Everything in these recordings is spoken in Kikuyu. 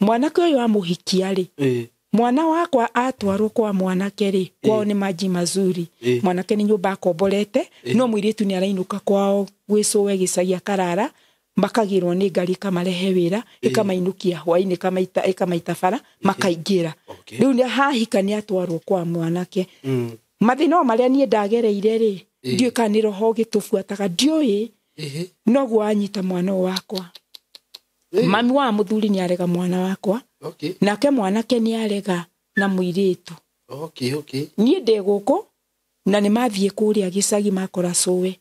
Mwanake ũyũ amũhikia rĩ, mwana wakwa atwarwo kwa mwanake rĩ, kwao nĩ maji mazuri. Mwanake nĩ nyũmba akomborete, no mũirĩtu nĩ arainũka kwao gwĩ cũwe gĩcagi akarara, makagĩrwo nĩ ngari ĩkamarehe wĩra, ĩkamainũkia hwainĩ, ĩkamaita bara makaingĩra. Rĩu nĩ hahika nĩ atwarwo kwa mwanake. Mathĩna o marĩa niĩ ndagereire rĩ, ndiũĩ kana nĩ roho ũgĩtũbuataga, ndiũĩ, noguo anyita mwana ũyũ wakwa. Mami wa mũthuri nĩ arega mwana wakwa, nake mwanake nĩ arega na mũirĩtu. Niĩ ndĩ gũkũ na nĩ mathiĩ kũrĩa gĩcagi makora cũwe,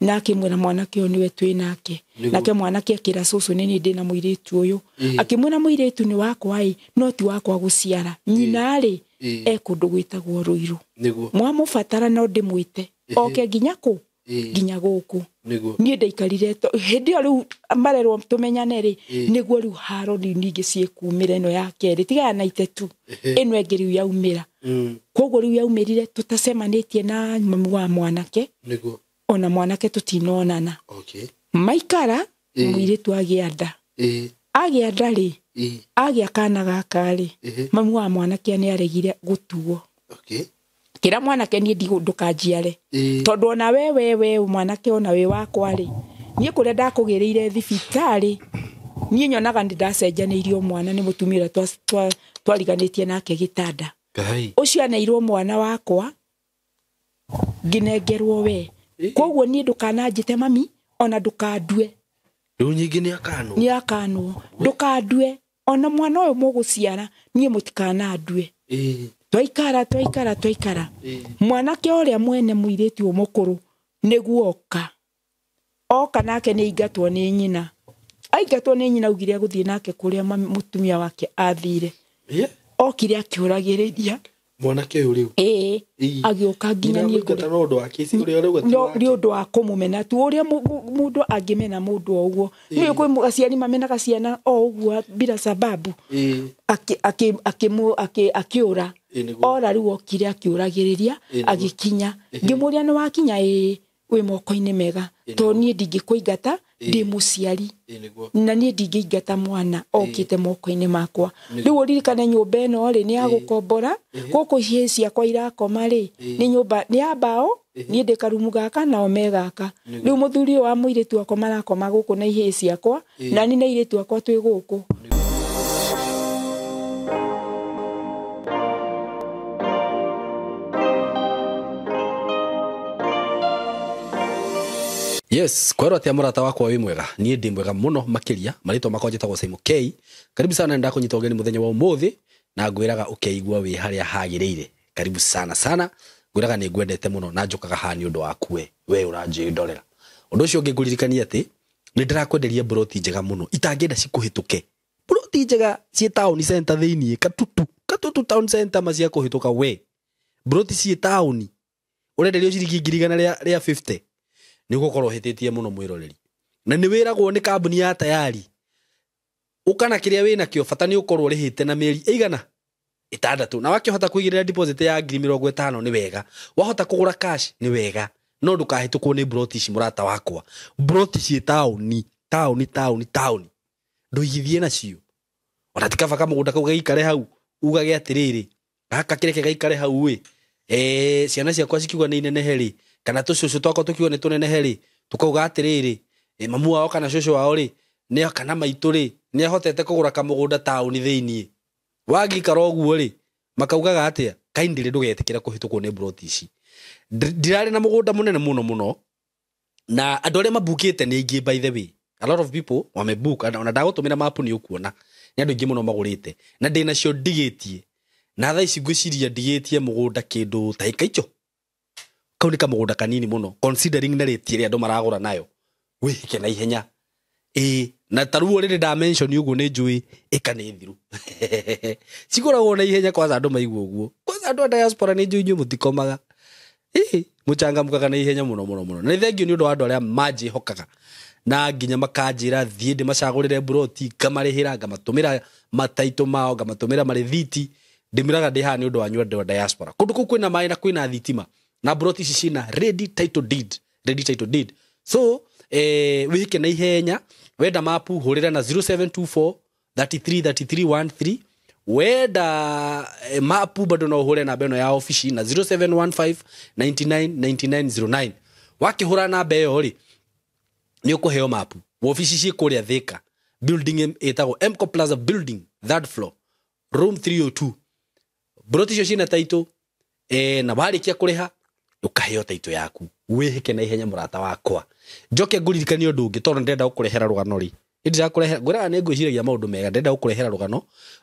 na akĩmwĩra mwanake ũyũ nĩwe twĩ nake. Nake mwanake akĩra cũcũ nĩ niĩ ndĩ na mũirĩtu ũyũ. Akĩmwĩra mũirĩtu nĩ wakwa ĩ, no ti wakwa gũciara. Nyina rĩ, e kũndũ gwĩtagwo Rũirũ. Mwamũbatara no ndĩmwĩte oke nginya kũ? Nginya gũkũ. Niĩ ndaikarire hĩndĩ ĩyo rĩu marerwo tũmenyane rĩ, nĩguo rĩu haro rĩu ningĩ ciĩkumĩra ĩno ya kerĩ, tiga ya naite tu, ĩno ĩngĩ rĩu yaumĩra. Koguo rĩu yaumĩrire tũtacemanĩtie na mami wa mwanake, ona mwanake tũtinonana. Maikara, mũirĩtu agĩa nda. Agĩa nda rĩ, agĩa kana gaka rĩ, mami wa mwanake nĩ aregire gũtuo. Kĩra mwanake niĩ ndũkanjiare. Tondũ ona we, we, we, mwanake ona wĩ wakwa rĩ, niĩ kũrĩa ndakũgĩrĩire thibitarĩ, niĩ nyonaga nĩ ndacenjanĩirio mwana nĩ mũtumia ũrĩa twariganĩtie nake gĩtanda. Ũcio aneirwo mwana wakwa, ngĩnengerwo we. Koguo niĩ ndũkananjĩte mami, ona ndũkandue. Rĩu nyingĩ nĩ akanwo. Nĩ akanwo. Ndũkandue. Ona mwana ũyũ mũgũciara, niĩ mũtikanandue. Twaikara, twaikara, twaikara. Mwanake ũrĩa mwene mũirĩtu ũyũ mũkũrũ nĩguo oka. Oka nake nĩ aingatwo nĩ nyina. Aingatwo nĩ nyina augire egũthiĩ nake kũrĩa mũtumia wake athire. Okire akĩũragĩrĩria. Mwanake ũyũ rĩu? Agĩũka nginya Nyina niĩ agũingata kũrĩ. no ũndũ wa kĩci, ũrĩa ũrauga ti No, wake. nĩ ũndũ wa kũmũmena tu, ũrĩa mũndũ angĩmena mũndũ o ũguo. Nĩ kwĩ aciari mamenaga ciana o ũguo bila sababu. Akĩũra. Nĩguo. Ora rĩu okire akĩũragĩrĩria, agĩkinya. Ngĩmũũria nĩ wakinya? Ĩĩ, wĩ moko-inĩ mega. Tondũ niĩ ndingĩkũingata, ndĩ mũciari. Nĩguo. Na niĩ ndingĩingata mwana okĩte moko-inĩ makwa. Rĩu ũririkane nyũmba ĩno rĩ, nĩ ya gũkombora. Gũkũ ihĩĩ ciakwa irakoma rĩ, nĩ nyũmba, nĩ ya mbaũ, niĩ ndĩ karumu gaka nao me gaka. Rĩu mũthuri ũyũ wa mũirĩtu wakwa marakoma gũkũ na ihĩĩ ciakwa, na niĩ na airĩtu akwa twĩ gũkũ. Yes, kwero atia murata wakwa wi mwega. Niĩ ndĩ mwega mũno makĩria. Marĩtwa makwa njĩtagwo Simon K. Karibu sana, ndakũnyita ũgeni mũthenya wa ũmũthĩ na ngwĩraga ũkeigua wĩ harĩa hagĩrĩire. Karibu sana sana. Ngwĩraga nĩ ngwendete mũno na njũkaga haha nĩ ũndũ waku we, we ũranjĩndorera. Ũndũ ũcio ũngĩ ngũririkania atĩ nĩ ndĩrakwenderia mburoti njega mũno itangĩenda cikũhĩtũke. Mburoti njega ciĩ town center thĩiniĩ, Katutu, Katutu town center ma cia kũhĩtũka we. Mburoti ciĩ taũni ũrenderio ciringi ngiri igana rĩa 50. Nĩ ũgũkorwo ũhĩtĩtie mũno mwĩroreri. Na nĩ wĩragwo nĩ kambuni ya Tayari. Ũka na kĩrĩa wĩnakĩo, bata nĩ ũkorwo ũrĩhĩte na mĩeri ĩigana? 6. Na wakĩhota kũigĩrĩra deposit ya ngiri mĩrongo ĩtano nĩ wega. Wahota kũgũra cash nĩ wega. No ndũkahĩtũkwo nĩ mburoti ici mũrata wakwa. Mburoti ciĩ taũni, taũni, taũni, taũni. Ndũigithie nacio. Ona ti kaba kamũgũnda kau gaikare hau, ugage atĩrĩrĩ, gaka kĩreke gaikare hau ĩ. Ciana ciakwa cikiuga nĩ inenehe rĩ, kana tũcũcũ twakwa tũkiuga nĩ tũnenehe rĩ, tũkauga atĩrĩrĩ, mamu wao kana cũcũ wao rĩ, nĩ kana maitũ rĩ, nĩ ahotete kũgũra kamũgũnda taũni thĩiniĩ. Wangĩikara ũguo rĩ, makaugaga atĩa? Kindly ndũgetĩkĩre kũhĩtũkwo nĩ mburoti ici. Ndirarĩ na mũgũnda mũnene mũno mũno, na andũ arĩa mabukĩte nĩ aingĩ by the way. A lot of people wamebook, ona ndagũtũmĩra mapu nĩ ũkuona. Nĩ andũ aingĩ mũno magũrĩte. Na ndĩ nacio ndigĩtie. Na thaa ici ngwĩciria ndigĩtie mũgũnda kĩndũ ta ĩka icio. Kau nĩ kamũgũnda kanini mũno, considering na rate ĩrĩa andũ maragũra nayo. Wĩhĩke na ihenya. Na ta rĩu rĩrĩ nda mention ũguo nĩ njũĩ ĩka nĩ thiru. Cigũragwo na ihenya kwanza andũ maigua ũguo. Kwanza andũ a diaspora nĩ njũĩ inyuĩ mũtikomaga. Mũchangamkaga na ihenya mũno mũno mũno. Na nĩ thengiũ nĩ ũndũ wa andũ arĩa manjĩhokaga. Na nginya makanjĩra thiĩ ndĩmacagũrĩre mburoti, ngamarĩhĩra, ngamatũmĩra mataitũ mao, ngamatũmĩra marĩthiti. Ndĩmĩraga ndĩ haha nĩ ũndũ wanyu andũ a diaspora. Kũndũ kũu kwĩna maĩ na kwĩna thitima. Na mburoti ici ciĩna ready title deed. Ready title deed. So, wĩhĩke na ihenya, wenda mapu hũrĩra na zero seven two four, 33 33 13. Wenda mapu bado no ũhũre namba ĩno ya obici na 0715 99 99 09. Wakĩhũra namba ĩyo rĩ, nĩ ũkũheo mapu. Wobici ciĩ kũrĩa Thika, building ĩtagwo Mco Plaza building, third floor, room 302. Mburoti icio ciĩna taitũ, na warĩkia kũrĩha ũkaheo taitũ yaku. Wĩhĩke na ihenya mũrata wakwa. Njoke ngũririkanie ũndũ ũngĩ tondũ ndĩrenda gũkũrehera rũgano rĩ. Ndĩrakũrehera, ngwĩraga nĩ ngwĩciragia maũndũ mega, ndĩrenda gũkũrehera rũgano.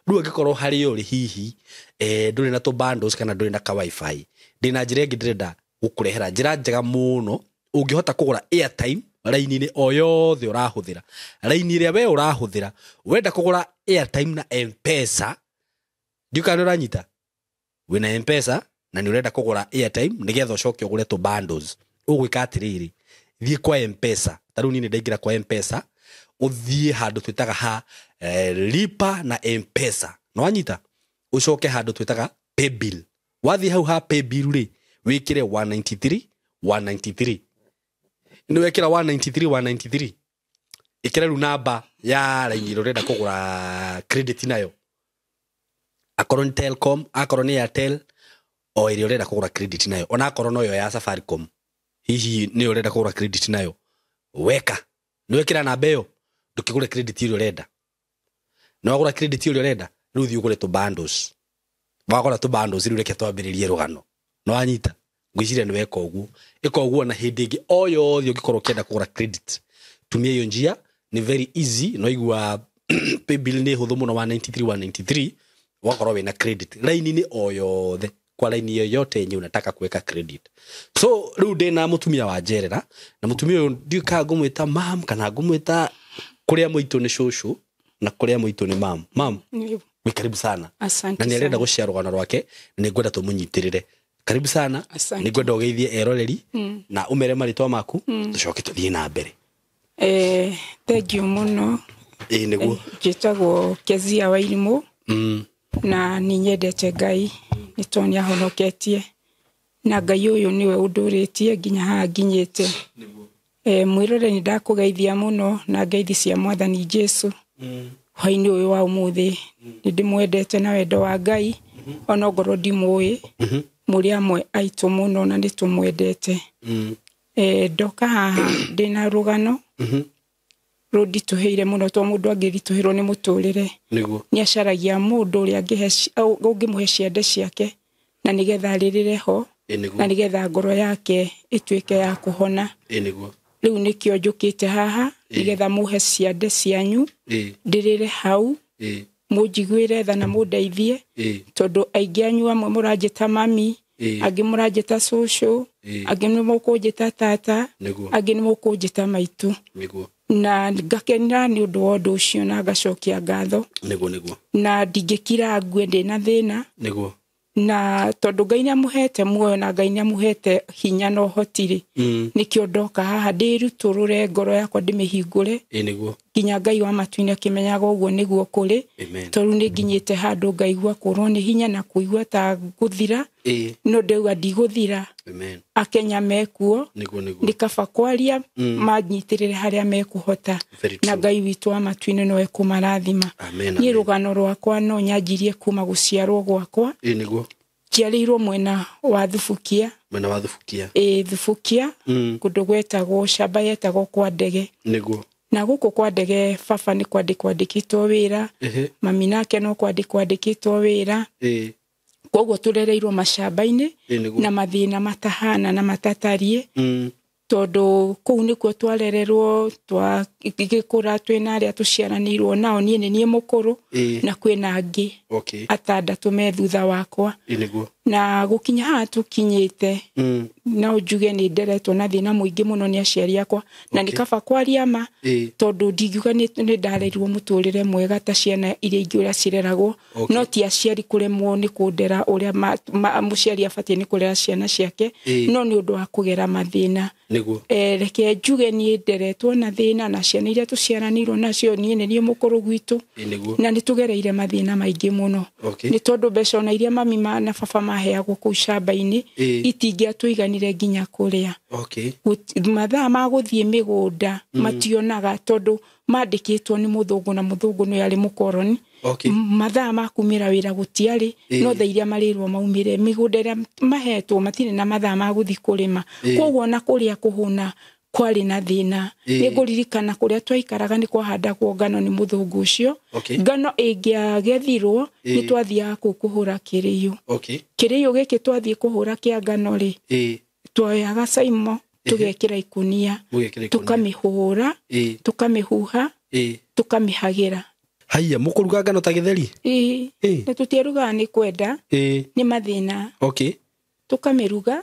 Rĩu angĩkorwo harĩ ũrĩ hihi, ndũrĩ na tũ bundles kana ndũrĩ na ka wifi, ndĩna njĩra ĩngĩ ndĩrenda gũkũrehera, njĩra njega mũno ũngĩhota kũgũra airtime raini-inĩ o yothe ũrahũthĩra. Raini ĩrĩa we ũrahũthĩra, wenda kũgũra airtime na M-Pesa, ndiũĩ kana nĩ ũranyita? Wĩna M-Pesa na nĩ ũrenda kũgũra airtime nĩgetha ũcoke ũgũre tũ bundles. Ũgwĩka atĩrĩrĩ, thiĩ kwa M-Pesa. Ta rĩu niĩ nĩ ndaingĩra kwa M-Pesa, ũthiĩ handũ twĩtaga ha lipa na M-Pesa. Nĩ wanyita? Ũcoke handũ twĩtaga paybill. Wathiĩ hau ha paybill rĩ, wĩkĩre 193 193. Nĩ wekĩra 193 193, ĩkĩra rĩu namba ya raini ĩrĩa ũrenda kũgũra credit nayo. Akorwo nĩ Telcom, akorwo nĩ Airtel, o ĩrĩa ũrenda kũgũra credit nayo. Ona akorwo noyo ya Safaricom, hihi nĩyo ũrenda kũgũra credit nayo. Weka. Nĩ wekĩra namba ĩyo, ndũkĩgũre credit ĩrĩa ũrenda. Nĩ wagũra credit ĩrĩa ũrenda, rĩu thiĩ ũgũre tũ bundles. Wagũra tũ bundles rĩu reke twambĩrĩrie rũgano. Nĩ wanyita? Ngwĩciria nĩ weka ũguo. Ĩka ũguo na hĩndĩ ĩngĩ o yothe ũngĩkorwo ũkĩenda kũgũra credit. Tumia hiyo njia, ni very easy. No igua paybill nĩ hũthũ mũno 193 193, ũgakorwo wĩna credit raini-inĩ o yothe, kwa raini yoyote yenye unataka kuweka credit. So rĩu ndĩna mũtumia wa njerera, na mũtumia ũyũ ndiũĩ kana ngũmwĩta mam kana ngũmwĩta kũrĩa mũitũ nĩ cũcũ na kũrĩa mũitũ nĩ mam. Mam, wĩ karibu sana. Asante Na nĩ arenda sana. gũshare rũgano rwake, na nĩ ngwenda tũmũnyitĩrĩre. Karibu sana. Asante. Nĩ ngwenda ũgeithie eroreri na ũmere marĩtwa maku, tũcoke tũthiĩ na mbere. Thank you mũno. Ĩĩ nĩguo. Njĩtagwo Kezia Wairimũ. Na nĩ nyendete Ngai nĩ tondũ nĩ ahonoketie, na Ngai ũyũ nĩwe ũndũrĩtie nginya haha nginyĩte. Mwĩrore nĩ ndakũgeithia mũno na ngeithi cia Mwathani Jesũ. Hwaĩ-inĩ ũyũ wa ũmũthĩ nĩ ndĩmwendete na wendo wa Ngai, ona ongorwo ndimũĩ, mũrĩ amwe aitũ mũno na nĩ tũmwendete. Ndoka haha ndĩna rũgano rũnditũhĩire mũno tondũ mũndũ angĩritũhĩrwo nĩ mũtũrĩre. Nĩguo. Nĩ acaragia mũndũ ũrĩa ũngĩmũhe ciande ciake na nĩgetha arĩrĩre ho, na nĩgetha ngoro yake ĩtuĩke ya kũhona. Nĩguo. Rĩu nĩkĩo njũkĩte haha nĩgetha mũhe ciande cianyu, ndĩrĩre hau, mũnjiguĩre tha na mũndeithie, tondũ aingĩ anyu amwe mũranjĩta mami, angĩ mũranjĩta cũcũ, angĩ nĩ mũkũnjĩta tata, angĩ nĩ mũkũnjĩta maitũ. Nĩguo. Na ngakena nĩ ũndũ wa ũndũ ũcio na ngacokia ngatho. Nĩguo, nĩguo. Na ndingĩkira ngue ndĩna thĩna. Nĩguo. Na tondũ Ngai nĩamũhete muoyo na Ngai nĩamũhete hinya na ũhoti rĩ, nĩkĩo ndoka haha ndĩrutũrũre ngoro yakwa ndĩmĩhingũre. Nĩguo. Nginya Ngai wa matu-inĩ akĩmenyaga ũguo nĩguo kũrĩ. Tondũ nĩ nginyĩte handũ ngaigua kũrwo nĩ hinya na kũigua ta ngũthira. No ndauga ndigũthira. Akenya mekuo. Nĩguo, nĩguo. Nĩ kaba kwaria, manyitĩrĩre harĩa mekũhota. Na Ngai witũ wa matu-inĩ no ekũmarathima. Niĩ rũgano rwakwa no nyanjirie kuma gũciarwo gwakwa. Nĩguo. Njiarĩirwo mwena wa Thubukia. Mwena wa Thubukia. Thubukia. Kũndũ gwetagwo camba yetagwo kwa Ndege. Nĩguo. Na gũkũ kwa Ndege baba nĩ kwandĩkwo andĩkĩtwo wĩra. Mami nake no kwandĩkwo andĩkĩtwo wĩra. Koguo tũrereirwo macamba-inĩ na mathĩna matahana na matatariĩ. Tondũ kũu nĩkuo twarererwo, twagĩkũra twĩna arĩa tũciaranĩirwo nao, niĩ nĩ niĩ mũkũrũ, na kwĩna angĩ atandatũ me thutha wakwa. Na gũkinya haha tũkinyĩte, no njuge nĩ nderetwo na thĩna mũingĩ mũno nĩ aciari akwa, na nĩ kaba kwaria ma, tondũ ndingiuga nĩ ndarerirwo mũtũrĩre mwega ta ciana iria ingĩ ũrĩa cireragwo. No ti aciari kũremwo nĩ kũndera ũrĩa mũciari abatiĩ nĩ kũrera ciana ciake, no nĩ ũndũ wa kũgera mathĩna. Nĩguo. Reke njuge niĩ nderetwo na thĩna na ciana iria tũciaranĩirwo nacio, niĩ nĩ niĩ mũkũrũ gwitũ. Nĩguo. Na nĩ tũgereire mathĩna maingĩ mũno. Okay. Nĩ tondũ mbeca ona iria mami na baba maheagwo kũu camba-inĩ itingĩatũiganire nginya kũrĩa. Okay. Mathaa ma gũthiĩ mĩgũnda mationaga tondũ mandĩkĩtwo nĩ mũthũngũ na mũthũngũ nĩ arĩ mũkoroni. Okay. Mathaa ma kumĩra wĩra gũtiarĩ, no thaa iria marĩrwo maumĩre mĩgũnda ĩrĩa mahetwo matirĩ na mathaa ma gũthiĩ kũrĩma. Koguo ona kũrĩa kũhũna kwarĩ na thĩna. Nĩ ngũririkana kũrĩa twaikaraga nĩ kwahandagwo ngano nĩ mũthũngũ ũcio. Okay. Ngano ĩngĩagethirwo nĩ twathiaga kũu kũhũra kĩrĩyũ. Okay. Kĩrĩyũ gĩkĩ twathiĩ kũhũra kĩa ngano rĩ, tuoyaga caimo tũgekĩra ikunia, tũkamĩhũra, tũkamĩhuha, tũkamĩhagĩra. Haiya, mũkũruga ngano ta gĩtheri? Nĩ tũtiarugaga nĩ kwenda, nĩ mathĩna. Okay. Tũkamĩruga,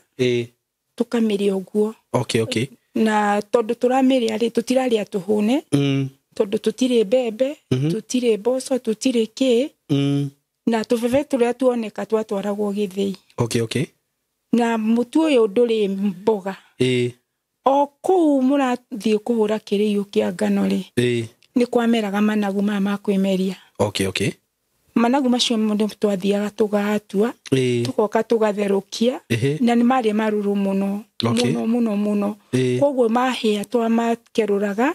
tũkamĩrĩa ũguo. Okay, okay. Na tondũ tũramĩrĩa rĩ, tũtirarĩa tũhũne, tondũ tũtirĩ mbembe, tũtirĩ mboco, tũtirĩ kĩ, na tũbebe tũrĩa tuoneka twatwaragwo gĩthĩi. Okay, okay. Na mũtu ũyũ ndũrĩ mboga. O kũu mũrathiĩ kũhũra kĩrĩyũ kĩa ngano rĩ, nĩ kwameraga managu maya ma kwĩmeria. Okay, okay. Managu macio nĩ twathiaga tũgatua, tũgoka tũgatherũkia, na nĩ marĩ marũrũ mũno. Okay. Mũno mũno mũno. Koguo mahĩa twamakerũraga,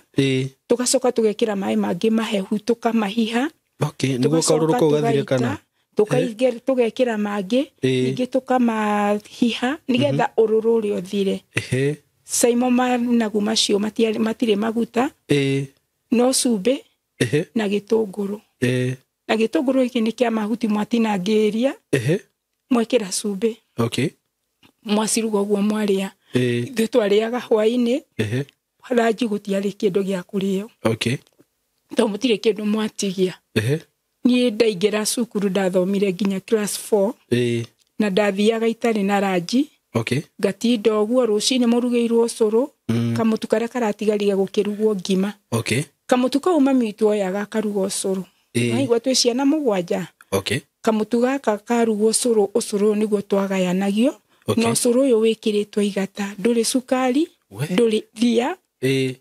tũgacoka tũgekĩra maĩ mangĩ mahehu tũkamahiha. Okay, nĩguo kaũrũrũ kau gathire kana? Tũgekĩra mangĩ, ningĩ tũkamahiha nĩgetha ũrũrũ ũrĩa ũthire. Caimo managu macio matirĩ maguta, no cumbĩ na gĩtũngũrũ. Na gĩtũngũrũ gĩkĩ nĩ kĩa mahuti mwatinangĩria, mwekĩra cumbĩ. Okay. Mwaciruga ũguo mwarĩa. Ithuĩ twarĩaga hwaĩ-inĩ, ranji gũtiarĩ kĩndũ gĩa kũrĩo. Okay. Tondũ mũtirĩ kĩndũ mwatigia. Niĩ ndaingĩra cukuru ndathomire nginya class 4. Na ndathiaga itarĩ na ranji. Okay. Ngatinda ũguo rũcinĩ mũrugĩirwo ũcũrũ, kamũtu karĩa karatigarire gũkĩrugwo ngima. Okay. Kamũtu kau mami witũ oyaga akaruga ũcũrũ. Waigua twĩ ciana mũgwanja. Okay. Kamũtu gaka karugwo ũcũrũ, ũcũrũ nĩguo twagayanagio. Okay. Na ũcũrũ ũyũ wĩkĩrĩtwo igata, ndũrĩ cukari, ndũrĩ ria,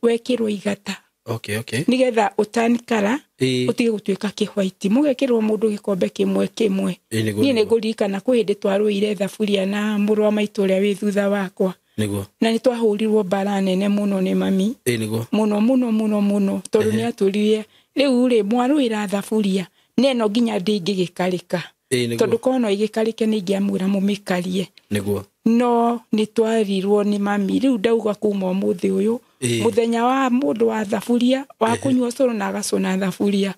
wekĩrwo igata. Okay, okay. Nĩgetha ũtanikara, ũtige gũtuĩka kĩhwaiti. Mũgekĩrwo mũndũ gĩkombe kĩmwe kĩmwe. Niĩ nĩ ngũririkana kwĩ hĩndĩ twarũire thaburia na mũrũ wa maitũ ũrĩa wĩ thutha wakwa. Nĩguo. Na nĩ twahũrirwo mbara nene mũno nĩ mami. Nĩguo. Mũno mũno mũno mũno tondũ nĩ atũririe rĩu rĩ mwarũĩra thaburia na ĩno nginya ndĩngĩgĩkarĩka. Tondũ korwo no ĩgĩkarĩke nĩ ingĩamwĩra mũmĩkarie. Nĩguo. No nĩ twarirwo nĩ mami. Rĩu ndauga kuma ũmũthĩ ũyũ, mũthenya wa mũndũ wa thaburia wa kũnyua ũcũrũ na agacũna thaburia.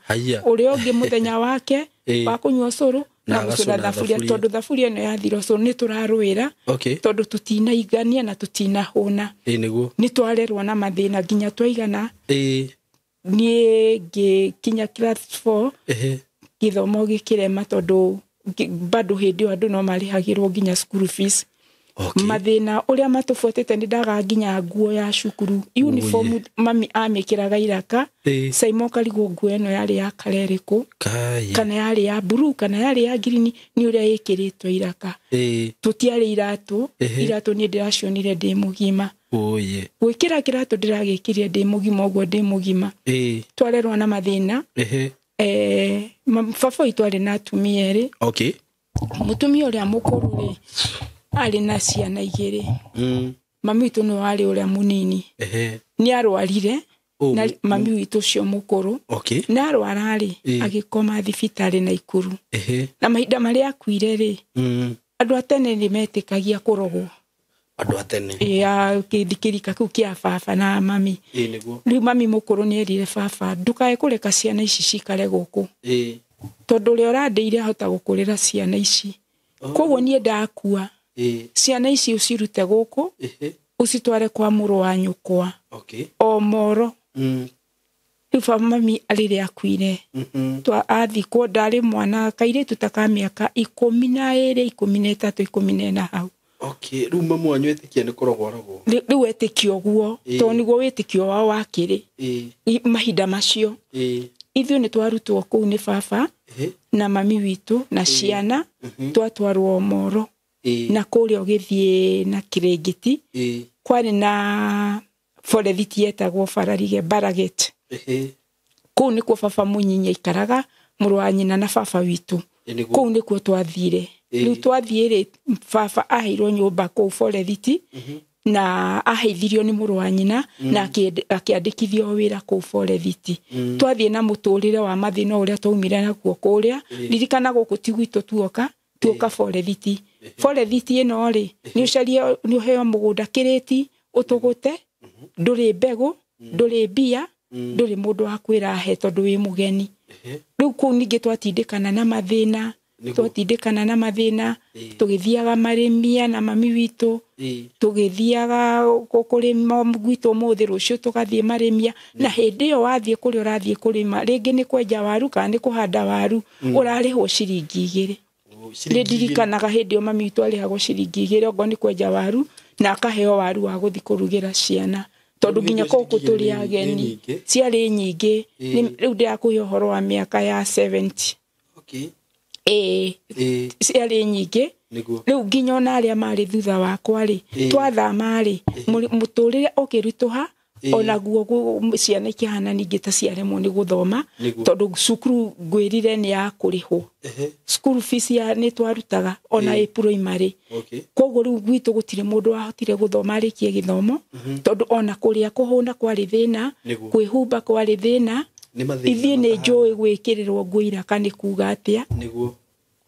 Ũrĩa ũngĩ mũthenya wake wa kũnyua ũcũrũ na gũcũna thaburia, tondũ thaburia ĩno yathira ũcũrũ nĩ tũrarũĩra, tondũ tũtinaigania na tũtinahũna. Nĩguo. Nĩ twarerwo na mathĩna nginya twaigana. Niĩ ngĩkinya class 4, gĩthomo gĩkĩrema tondũ bado hĩndĩ ĩyo andũ no marĩhagĩrwo nginya school fees. Okay. Mathĩna ũrĩa matũbuatĩte nĩ ndaga nginya nguo ya cukuru. Uniform mami amĩkĩraga iraka. Caimo karigwo nguo ĩno yarĩ ya kara ĩrĩkũ, kana yarĩ ya blue, kana yarĩ ya green, nĩ ũrĩa ĩkĩrĩtwo iraka. Tũtiarĩ iratũ, iratũ niĩ ndĩracionire ndĩ mũgima. Gwĩkĩra kĩratũ ndĩragĩkĩrire ndĩ mũgima ũguo ndĩ mũgima. Twarerwo na mathĩna. Baba witũ arĩ na atumia erĩ. Okay. Mũtumia ũrĩa mũkũrũ rĩ, arĩ na ciana igĩrĩ. Mami witũ nĩwe warĩ ũrĩa mũnini. Nĩ arwarire, na mami witũ ũcio mũkũrũ. Okay. Na arwara rĩ, agĩkoma thibitarĩ Naikuru. Na mahinda marĩa akuire rĩ, andũ a tene nĩ metĩkagia kũrogwo. Andũ a tene. Ya kĩrika kĩu kĩa baba na mami. Nĩguo. Rĩu mami mũkũrũ nĩ erire baba, ndũkae kũreka ciana ici cikare gũkũ. Tondũ ũrĩa ũrandĩire ahota gũkũrĩra ciana ici. Koguo niĩ ndakua, ciana ici ũcirute gũkũ, ũcitware kwa mũrũ wa nyũkwa. Okay. O moro. Rĩu baba mami rĩrĩa akuire, athikwo ndarĩ mwana kairĩtu ta ka mĩaka 12, 13, 14 hau. Okay, rĩu mamu wanyu etĩkia nĩ kũrogwo arogwo. Rĩu etĩkia ũguo, tondũ nĩguo wĩtĩkio wao wakĩrĩ. Mahinda macio. Ithuĩ nĩ twarutwo kũu nĩ baba na mami witũ na ciana, twatwarwo moro. Na kũrĩa ũgĩthiĩ na Kĩrĩngĩti kwarĩ na forethiti yetagwo Bararige Baragate. Kũu nĩkuo baba mũnyinyi aikaraga, mũrũ wa nyina na baba witũ. Kũu nĩkuo twathire. Rĩu twathiĩ rĩ, baba aheirwo nyũmba kũu forethiti na aheithirio nĩ mũrũ wa nyina na akĩandĩkithio wĩra kũu forethiti. Twathiĩ na mũtũrĩre wa mathĩna ũrĩa twaumire naguo kũrĩa. Ririkana gũkũ ti gwitũ tuoka, tuoka forethiti. Forethiti ĩno rĩ, nĩ ũcarie, nĩ ũheo mũgũnda kĩrĩti ũtũgũte, ndũrĩ mbegũ, ndũrĩ mbia, ndũrĩ mũndũ wa kwĩra he tondũ wĩ mũgeni. Rĩu kũu ningĩ twatindĩkana na mathĩna, twatindĩkana na mathĩna, tũgĩthiaga marĩmia na mami witũ, tũgĩthiaga kũrĩma gwitũ ũmũthĩ, rũciũ tũgathiĩ marĩmia. Na hĩndĩ ĩyo wathiĩ kũrĩa ũrathiĩ kũrĩma, rĩngĩ nĩ kwenja waru kana nĩ kũhanda waru, ũrarĩhwo ciringi 2. Nĩ ndirikanaga hĩndĩ ĩyo mami witũ arĩhagwo ciringi 2 okorwo nĩ kwenja waru, na akaheo waru wa gũthiĩ kũrugĩra ciana, tondũ nginya kũu tũrĩ ageni ciarĩ nyingĩ. Rĩu ndĩrakũhe ũhoro wa mĩaka ya 70. Ciarĩ nyingĩ. Rĩu nginya ona arĩa marĩ thutha wakwa rĩ, twathama rĩ, mũtũrĩre ũkĩritũha, onaguo ciana ikĩhana ningĩ ta ciaremwo nĩ gũthoma, tondũ cukuru ngwĩrire nĩ ya kũrĩhwo. Cukuru fees ya nĩ twarutaga ona ĩ primary. Koguo rĩu gwitũ gũtirĩ mũndũ wahotire gũthoma arĩkie gĩthomo, tondũ ona kũrĩa kũhũna kwarĩ thĩna, kwĩhumba kwarĩ thĩna. Ithuĩ nĩ njũĩ gwĩkĩrĩrwo nguo iraka nĩ kuga atĩa,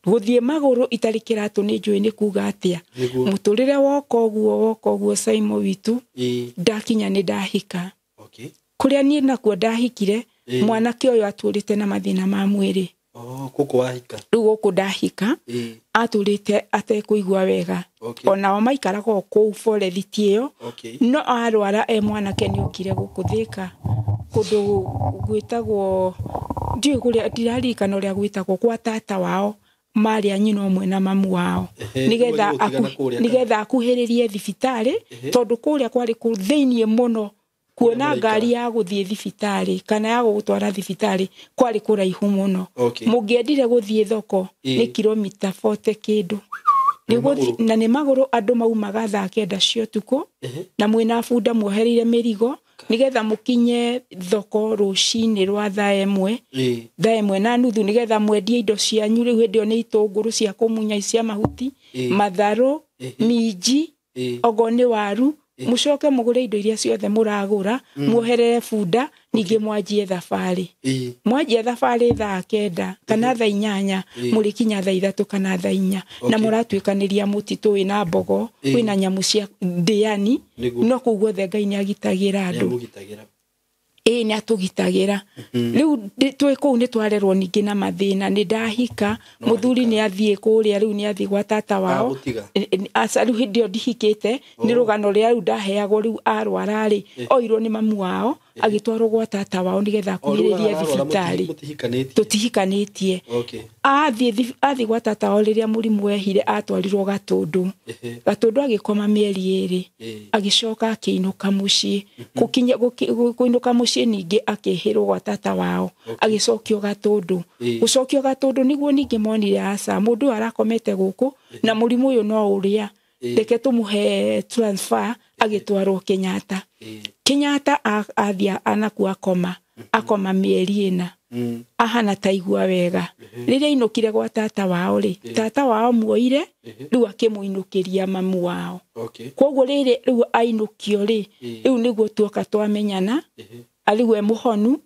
gũthiĩ magũrũ itarĩ kĩratũ nĩ njũĩ nĩ kuga atĩa. Mũtũrĩre woka ũguo, woka ũguo Saimo witũ, ndakinya nĩ ndahika. Kũrĩa niĩ nakuo ndahikire, mwanake ũyũ atũrĩte na mathĩna ma mwĩrĩ. Gũkũ wahika? Rĩu gũkũ ndahika, atũrĩte atekũigua wega. Onao maikaraga o kũu forethiti ĩyo, no arwara e mwanake nĩ okire gũkũ Thĩka, kũndũ gwĩtagwo, ndiũĩ kũrĩa, ndiraririkana ũrĩa gwĩtagwo, kwa tata wao, marĩ a nyina ũmwe na mamu wao, nĩgetha akuhĩrĩrie thibitarĩ, tondũ kũrĩa kwarĩ kũ thĩiniĩ mũno, kuona ngari ya gũthiĩ thibitarĩ kana ya gũgũtwara thibitarĩ kwarĩ kũraihu mũno. Mũngĩendire gũthiĩ thoko nĩ kilomita 40 kĩndũ. Na nĩ magũrũ andũ maumaga thaa 9 cia ũtukũ, na mwĩna bunda muohereire mĩrigo, nĩgetha mũkinye thoko rũcinĩ rwa thaa 1, thaa 1:30, nĩgetha mwendie indo cianyu. Rĩu hĩndĩ ĩyo nĩ itũngũrũ cia kũmunya cia mahuti, matharũ, minji, okorwo nĩ waru, mũcoke mũgũre indo iria ciothe mũragũra, muoherere bunda, ningĩ mwanjie thabarĩ. Mwanjia thabarĩ thaa 9 kana thaa 8, mũrĩkinya thaa 3 kana thaa 4, na mũratuĩkanĩria mũtitũ wĩna mbogo, wĩna nyamũ cia ndĩani, no kũu guothe Ngai nĩ agitagĩra andũ. Nĩ atũgitagĩra. Rĩu twĩ kũu nĩ twarerwo ningĩ na mathĩna. Nĩ ndahika, mũthuri nĩ athiĩ kũrĩa, rĩu nĩ athiĩ gwa tata wao. Aca, rĩu hĩndĩ ĩyo ndihikĩte, nĩ rũgano rũrĩa rĩu ndaheagwo. Rĩu arwara rĩ, oirwo nĩ mamu wao, agĩtwarwo gwa tata wao nĩgetha akuhĩrĩrie thibitarĩ. Tũtihikanĩtie. Athiĩ gwa tata wao rĩrĩa mũrimũ wehire, atwarirwo Gatũndũ. Gatũndũ agĩkoma mĩeri 2, agĩcoka akĩinũka mũciĩ. Kũinũka mũciĩ ningĩ akĩhĩrwo gwa tata wao, agĩcokio Gatũndũ. Gũcokio Gatũndũ nĩguo ningĩ monire aca, mũndũ ũyũ arakomete gũkũ na mũrimũ ũyũ no ũrĩa, reke tũmũhe transfer, agĩtwarwo Kenyatta. Kenyatta athiĩ anakuo akoma mĩeri 4, ahana taigua wega. Rĩrĩa ainũkire gwa tata wao rĩ, tata wao muoire, rĩu akĩmũinũkĩria mamu wao. Koguo rĩrĩ rĩu ainũkio rĩ, rĩu nĩguo tuoka twamenyana, rĩu e mũhonu,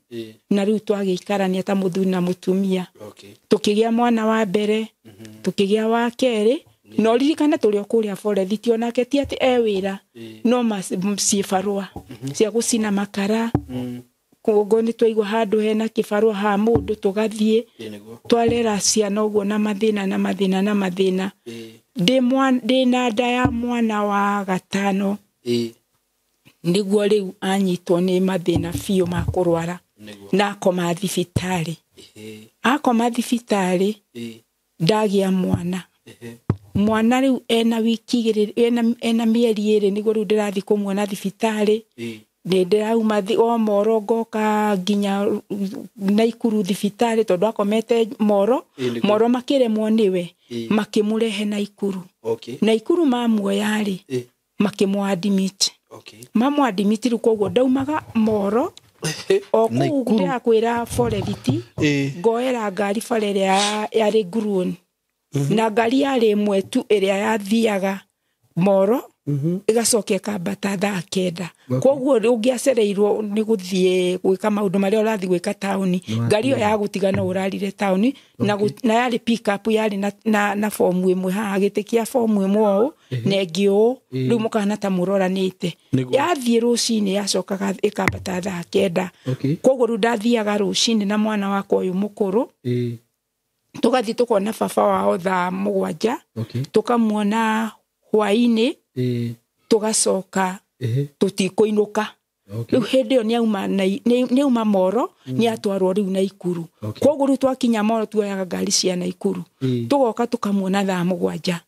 na rĩu twagĩikarania ta mũthuri na mũtumia. Tũkĩgĩa mwana wa mbere, tũkĩgĩa wa kerĩ, na ũririkane tũrĩ o kũrĩa forethiti, onake ti atĩ e wĩra, no ciĩbarũa cia gũcina makara. Koguo nĩ twaigua handũ hena kĩbarũa ha mũndũ tũgathiĩ, twarera ciana ũguo na mathĩna na mathĩna na mathĩna. Ndĩ na nda ya mwana wa 5, nĩguo rĩu anyitwo nĩ mathĩna biũ ma kũrwara, na akoma thibitarĩ. Akoma thibitarĩ, ndagĩa mwana. Mwana rĩu ena wiki igĩrĩ, ena mĩeri 2, nĩguo rĩu ndĩrathiĩ kũmuona thibitarĩ. Nĩ ndĩrauma o Moro ngoka nginya Naikuru thibitarĩ tondũ akomete Moro. Moro makĩremwo nĩwe, makĩmũrehe Naikuru. Naikuru mamuoya rĩ, makĩmũ admit. Mamũ admit rĩu koguo ndaumaga Moro o kũu ndĩrakwĩra Forest, ngoera ngari bara ĩrĩa yarĩ Nguruoni. Na ngari yarĩ ĩmwe tu ĩrĩa yathiaga Moro, ĩgacoka ĩkambata thaa 9. Koguo ũngĩacereirwo nĩ gũthiĩ gwĩka maũndũ marĩa ũrathiĩ gwĩka taũni, ngari ĩyo yagũtiga no ũrarire taũni, na yarĩ pick up, yarĩ na fomu ĩmwe haha, gĩtĩ kĩa fomu ĩmwe ũũ na ĩngĩ ũũ, rĩu mũkahana ta mũroranĩte. Yathiĩ rũcinĩ yacokaga ĩkambata thaa 9. Koguo rĩu ndathiaga rũcinĩ na mwana wakwa ũyũ mũkũrũ, tũgathiĩ tũkona baba wao thaa 7, tũkamuona hwaĩ-inĩ, tũgacoka tũtikũinũka. Rĩu hĩndĩ ĩyo nĩauma Moro, nĩatwarwo rĩu Naikuru. Koguo rĩu twakinya Moro tuoyaga ngari cia Naikuru, tũgoka tũkamuona thaa 7,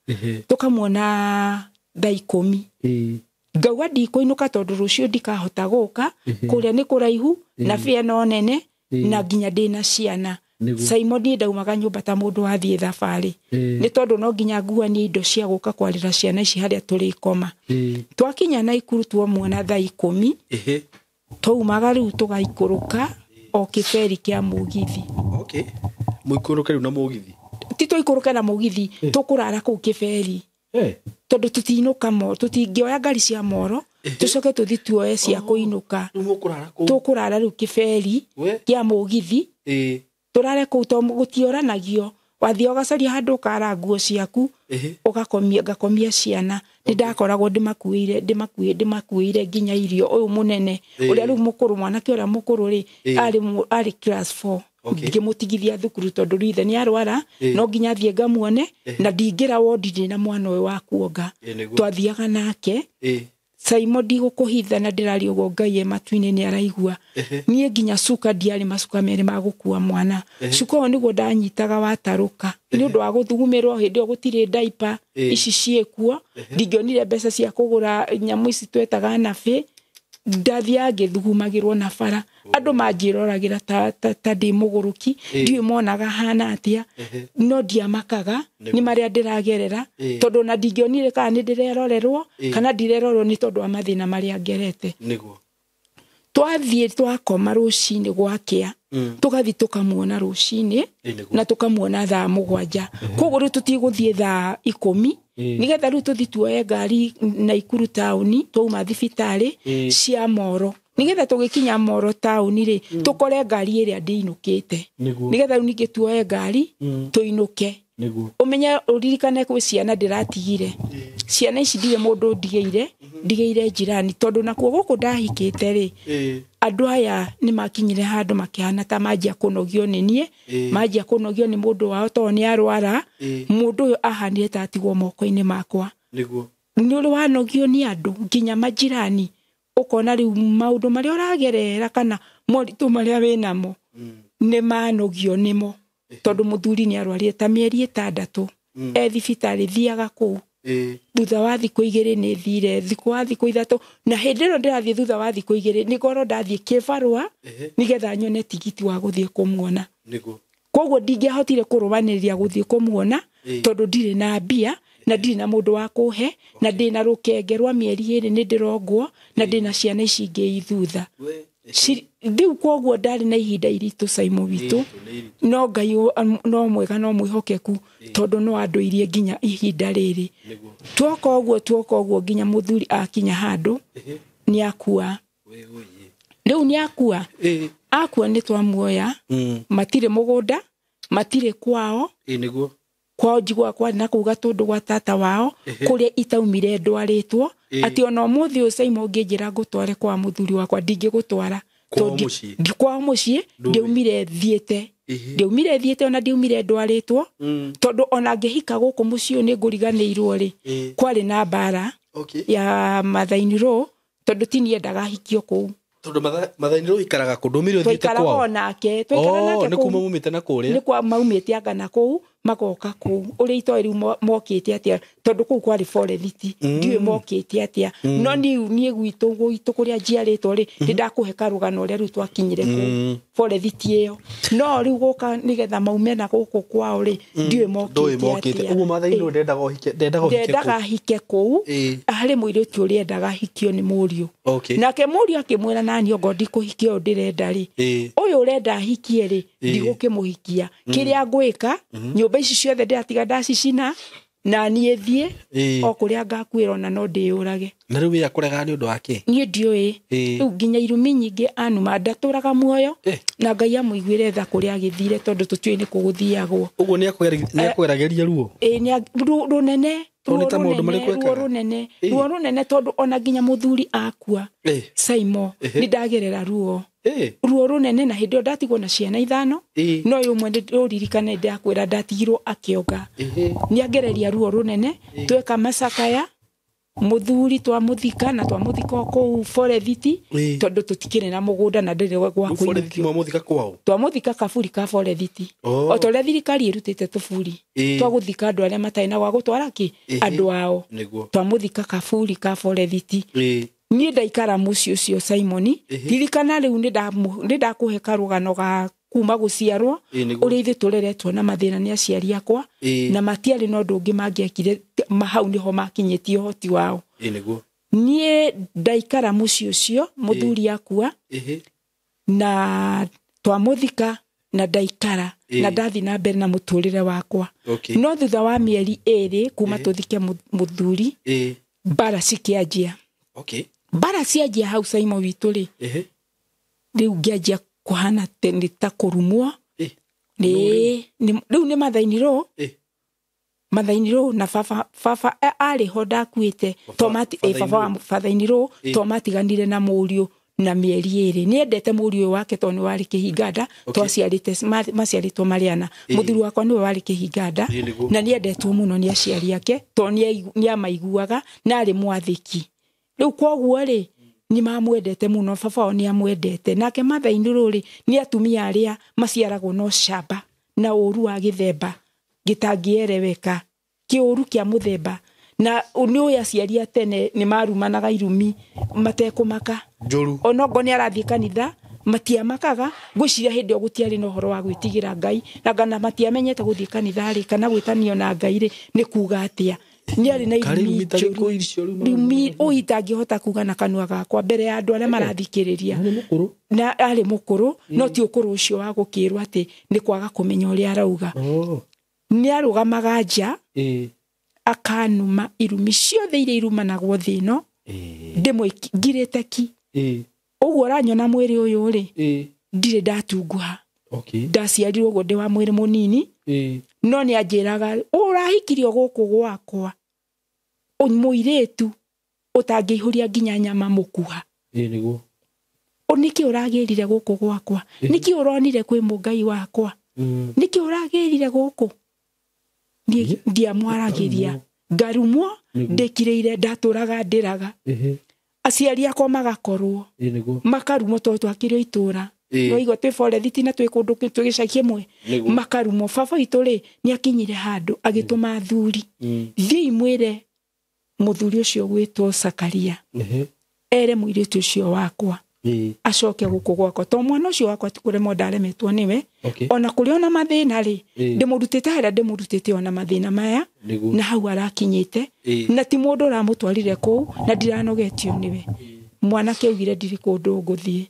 tũkamuona thaa 10. Ngauga ndikũinũka tondũ rũciũ ndikahota gũka, kũrĩa nĩ kũraihu na bĩa no nene na nginya ndĩna ciana. Simon niĩ ndaumaga nyũmba ta mũndũ wathiĩ thabarĩ, nĩ tondũ no nginya nguanie indo cia gũka kwarĩra ciana ici harĩa tũrĩkoma. Twakinya Naikuru tuomuona thaa 10, twaumaga rĩu tũgaikũrũka o kĩberi kĩa mũgithi. Mũikũrũke rĩu na mũgithi? Ti tũikũrũke na mũgithi, tũkũrara kũu kĩberi. Tondũ tũtinũka Moro, tũtingĩoya ngari cia Moro, tũcoke tũthiĩ tuoye cia kũinũka. Tũkũrara rĩu kĩberi kĩa mũgithi, tũrare kũu tondũ gũtiũranagio. Wathiĩ ũgacaria handũ ũkara nguo ciaku, ũgakomia, ngakomia ciana. Nĩ ndakoragwo ndĩmakuĩire nginya irio. Ũyũ mũnene ũrĩa rĩu mũkũrũ, mwanake ũrĩa mũkũrũ rĩ, arĩ class 4. Ngĩmũtigithia thukuru tondũ rĩu ithe nĩ arwara, no nginya thiĩ ngamuone, na ndingĩra wondi ndĩ na mwana ũyũ wa kuonga. Twathiaga nake. Simon ndigũkũhitha na ndĩraria ũguo Ngai e matu-inĩ nĩ araigua. Niĩ nginya cuka ndiarĩ macuka merĩ ma gũkua mwana. Cuka ũyũ nĩguo ndanyitaga watarũka, nĩ ũndũ wa gũthugumĩrwo hĩndĩ ĩyo gũtirĩ diaper ici ciĩkuo. Ndingĩonire mbeca cia kũgũra nyamũ ici twetaga nabĩ, ndathiaga ngĩthugumagĩrwo na bara. Andũ manjĩroragĩra ta ndĩ mũgũrũki, ndiũĩ monaga hana atĩa, no ndiamakaga nĩ marĩa ndĩragerera, tondũ ona ndingĩonire kana nĩ ndĩrerorerwo kana ndirerorerwo nĩ tondũ wa mathĩna marĩa ngerete. Twathiĩ twakoma rũcinĩ gwakĩa, tũgathiĩ tũkamuona rũcinĩ na tũkamuona thaa 7. Koguo rĩu tũtigũthiĩ thaa 10, nĩgetha rĩu tũthiĩ tuoye ngari Naikuru taũni, twauma thibitarĩ cia Moro, nĩgetha tũgĩkinya Moro taũni rĩ, tũkore ngari ĩrĩa ndĩinũkĩte, nĩgetha rĩu ningĩ tuoye ngari tũinũke. Ũmenye ũririkane kwĩ ciana ndĩratigire. Ciana ici ndirĩ mũndũ ndigĩire, ndigĩire njirani, tondũ nakuo gũkũ ndahikĩte rĩ, andũ aya nĩ makinyire handũ makĩhana ta manjia kũnogio nĩ niĩ, manjia kũnogio nĩ mũndũ wao tondũ nĩ arwara. Mũndũ ũyũ ahanire ta atigwo moko-inĩ makwa. Nĩ ũrĩ wanogio nĩ andũ nginya majirani, ũkona rĩu maũndũ marĩa ũragerera kana moritũ marĩa wĩnamo nĩ manogio nĩmo, tondũ mũthuri nĩ arwarire ta mĩeri 6 e thibitarĩ, thiaga kũu. Thutha wa thikũ 2 nĩ thire, thikũ wa thikũ 3, na hĩndĩ ĩno ndĩrathiĩ thutha wa thikũ 2 nĩ ngorwo ndathiĩ kĩbarũa nĩgetha nyone tigiti wa gũthiĩ kũmuona. Koguo ndingĩahotire kũrũmanĩrĩria gũthiĩ kũmuona tondũ ndirĩ na mbia na ndirĩ na mũndũ wa kũhe, na ndĩna rũkenge rwa mĩeri 2 nĩ ndĩrongwo, na ndĩna ciana ici ingĩ thutha. Rĩu koguo ndarĩ na ihinda iritũ Simon witũ, no Ngai no mwega no mwĩhokeku, tondũ no andũirie nginya ihinda rĩrĩ. Tuoka ũguo nginya mũthuri akinya handũ nĩ akua. Rĩu nĩ akua. Akua nĩ twamuoya, matirĩ mũgũnda, matirĩ kwao. Kwao njiguaga kwarĩ na kũu gatũndũ gwa tata wao, kũrĩa itaumire ndwarĩtwo, atĩ ona ũmũthĩ ũyũ Simon ũngĩnjĩra ngũtware kwa mũthuri wakwa ndingĩgũtwara. Kwao mũciĩ ndiaumire thiĩte. Ndiaumire thiĩte ona ndiaumire ndwarĩtwo, tondũ ona ngĩhika gũkũ mũciĩ ũyũ nĩ ngũriganĩirwo rĩ, kwarĩ na mbara ya Mathai-inĩ tondũ ti niĩ endaga hikio kũu. Tondũ Mathai-inĩ ikaraga kũ? Ndũmire ũthiĩte kwao? Twaikaraga onake, twaikaraga nake kũu. Nĩ kuma maumĩte na kũrĩa? Nĩ kwa maumĩte anga na kũu, Magoka kũu ũrĩa itoĩ rĩu mokĩte atĩa tondũ kũu kwarĩ forethiti ndiũĩ mokĩte atĩa no niĩ gwitũ kũrĩa njiarĩtwo rĩ nĩ ndakũhe karũgano ũrĩa rĩu twakinyire kũu forethiti ĩyo no rĩu gũka nĩgetha maume na gũkũ kwao rĩ ndiũĩ mokĩte atĩa. Ũguo Maathai nĩ ndendaga hike kũu harĩ mũirĩtu ũrĩa endaga hikio nĩ mũriũ. Nake mũriũ akĩmwĩra nani ongo ndikũhikia ũyũ ndĩrenda rĩ ũyũ ũrenda hikie rĩ ndigũkĩmũhikia kĩrĩa ngwĩka nyũmba ici ciothe ndĩratiga ndacicina na niĩ thiĩ o kũrĩa ngakuĩra ona no ndĩyũrage. Na rĩu wĩ akũregaga nĩ ũndũ wa kĩ? Niĩ ndiũĩ. Rĩu nginya irumi nyingĩ anuma ndatũraga muoyo na Ngai amũiguĩre tha kũrĩa agĩthire tondũ tũtiũĩ nĩ kũ gũthiagwo. Ũguo nĩ akũgeragĩria ruo? Ĩĩ rũnene. Ruo rũnene tondũ ona nginya mũthuri akua Saimo nĩ ndagerera ruo ruo rũnene na hĩndĩ ĩyo ndatigwo na ciana 5 no ũyũ ũmwe ũririkane ndakwĩra ndatigirwo akĩonga nĩ angereria ruo rũnene tweka macakaya mũthuri twamũthika na twamũthika kũu forethiti tondũ tũtikĩrĩ na mũgũnda na ndĩrĩ gwa kũinũkio. Twamũthika kaburi ka forethiti o ta ũrĩa thirikari ĩrutĩte tũburi twagũthika andũ arĩa matarĩ na gwa gũtwara kĩ andũ ao twamũthika kaburi ka forethiti. Niĩ ndaikara mũciĩ ũcio Simoni ririkana rĩu nĩ ndakũhe karũgano ga kuma gũciarwo ũrĩa ithuĩ tũreretwo na mathĩna nĩ aciari akwa na matiarĩ na ũndũ ũngĩ mangĩekire hau nĩho makinyĩtie ũhoti wao. Niĩ ndaikara mũciĩ ũcio mũthuri akua na twamũthika na ndaikara na ndathi na mbere na mũtũrĩre wakwa. No thutha wa mĩeri 2 kuma tũthike mũthuri mbara cikĩanjia. Mbara cianjia hau Saimo witũ rĩ rĩu ngĩanjia kũhana nĩ ta kũrumwo rĩu nĩ Maathai-inĩ Maathai-inĩ na baba arĩ ho ndakuĩte baba wa father-in-law to matiganire na mũriũ na mĩeri 2 nĩ endete mũriũ wake tondũ nĩ warĩ kĩhinganda twaciarĩte maciarĩtwo marĩ ana mũthuri wakwa nĩwe warĩ kĩhinganda na nĩ endetwo mũno nĩ aciari ake tondũ nĩ amaiguaga na arĩ mwathĩki. Rĩu kwoguo rĩ nĩ mamwendete mũno baba wao nĩ amwendete nake Maathai-inĩ rĩ nĩ atumia arĩa maciaragwo na ũcamba na ũru wa gĩthemba gĩtangĩereweka kĩũru kĩa mũthemba na nĩ ũĩ aciari a tene nĩ marumanaga irumi matekũmaka onokorwo nĩ arathiĩ kanitha matiamakaga ngwĩciria hĩndĩ ĩyo gũtiarĩ na ũhoro wa gwĩtigĩra Ngai na kana matiamenyete gũthiĩ kanitha rĩ kana gwĩtanio na Ngai rĩ nĩ kuga atĩa. Nĩ arĩ na irumi njũru ũyũ itangĩhota kuga na kanua gakwa mbere ya andũ arĩa marathikĩrĩria na arĩ mũkũrũ no ti ũkũrũ ũcio wa gũkĩrwo atĩ nĩ kwaga kũmenya ũrĩa arauga. Nĩ arũgamaga nja akanuma irumi ciothe iria irumanagwo thĩ ĩno ndĩmũngirĩte ki ũguo ũranyona mwĩrĩ ũyũ rĩ ndirĩ ndatunguha ndaciarirwo ũguo ndĩ wa mwĩrĩ mũnini no nĩ anjĩraga ũrahikirio gũkũ gwakwa mũirĩtu ũtangĩihũria nginya nyama mũkuha. Nĩkĩ ũragĩrire gũkũ gwakwa nĩkĩ ũronire kwĩ mũngai wakwa nĩkĩ ũragĩrire gũkũ. Niĩ ndiamwaragĩria ngarumwo ndĩkirĩire ndatũraga ndĩraga aciari akwa magakorwo makarumwo tondũ twakĩrĩ itũra no igua twĩ forethiti na twĩ kũndũ twĩ gĩcagi kĩmwe makarumwo. Baba witũ rĩ nĩ akinyire handũ agĩtũma athuri thiĩi mwĩre mũthuri ũcio gwĩtwo Sakaria ere mũirĩtu ũcio wakwa acoke gũkũ gwakwa to mwana ũcio wakwa ti kũremwo ndaremetwo nĩwe ona kũrĩ ona mathĩna rĩ ndĩmũrutĩte harĩa ndĩmũrutĩte ona mathĩna maya na hau arakinyĩte na ti mũndũ ũramũtwarire kũu na ndiranogetio nĩwe. Mwanake augire ndirĩ kũndũ ngũthiĩ.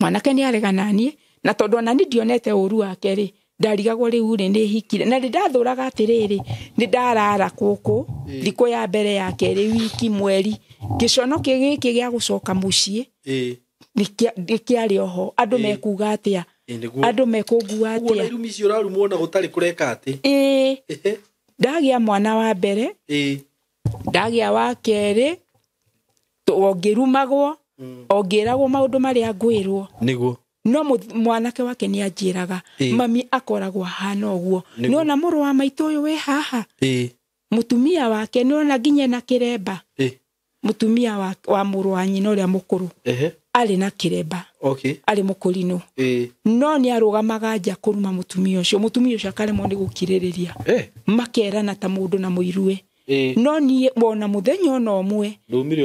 Mwanake nĩ arega naniĩ na tondũ ona niĩ ndionete ũru wake rĩ ndarigagwo rĩu rĩ nĩ hikire na nĩ ndathũraga atĩrĩrĩ nĩ ndarara gũkũ thikũ ya mbere ya kerĩ wiki mweri gĩcono gĩkĩ gĩa gũcoka mũciĩ nĩ kĩarĩ oho andũ mekuga atĩa andũ mekũngua atĩa. Ũguo irumi icio ũrarumwo na gũtarĩ kũreka atĩ ndagĩa mwana wa mbere ndagĩa wa kerĩ ongĩrumagwo ongĩragwo maũndũ marĩa ngwĩrwo nĩguo no mwanake wake nĩ anjĩraga mami akoragwo ahana ũguo nĩona mũrũ wa maitũ ũyũ wĩ haha mũtumia wake nĩona nginya na kĩremba mũtumia wa mũrũ wa nyina ũrĩa mũkũrũ Arĩ na kĩremba. Okay. Arĩ mũkũrinũ. No nĩ arũgamaga nja kũruma mũtumia ũcio. Mũtumia ũcio akaremwo nĩ gũkirĩrĩria. Makerana ta mũndũ na mũirue. No niĩ wona mũthenya ona ũmwe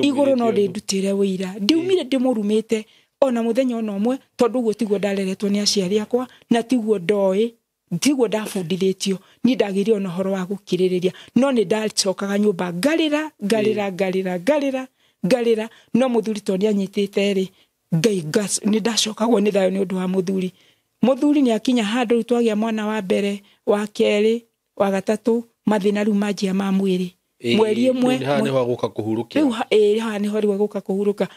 igũrũ no ndĩndutĩre wĩira. Ndiumire ndĩmũrumĩte ona mũthenya ona ũmwe tondũ ũguo tiguo ndareretwo nĩ aciari akwa na tiguo ndoĩ. Tiguo ndabundithĩtio. Niĩ ndagĩire ona ũhoro wa gũkirĩrĩria. No nĩ ndacokaga nyũmba ngarĩra ngarĩra ngarĩra ngarĩra ngarĩra. No mũthuri tondũ nĩanyitĩte rĩ, Ngai nĩ ndacokagwo nĩ thayũ nĩ ũndũ wa mũthuri. Mũthuri nĩ akinya handũ rĩu twagĩa mwana wa mbere, wa kerĩ, wa gatatũ, mathĩna rĩu manjia ma mwĩrĩ. Mweri ũmwe haha nĩho gũka kũhurũkĩra. Rĩu haha nĩho rĩu gũka kũhurũka.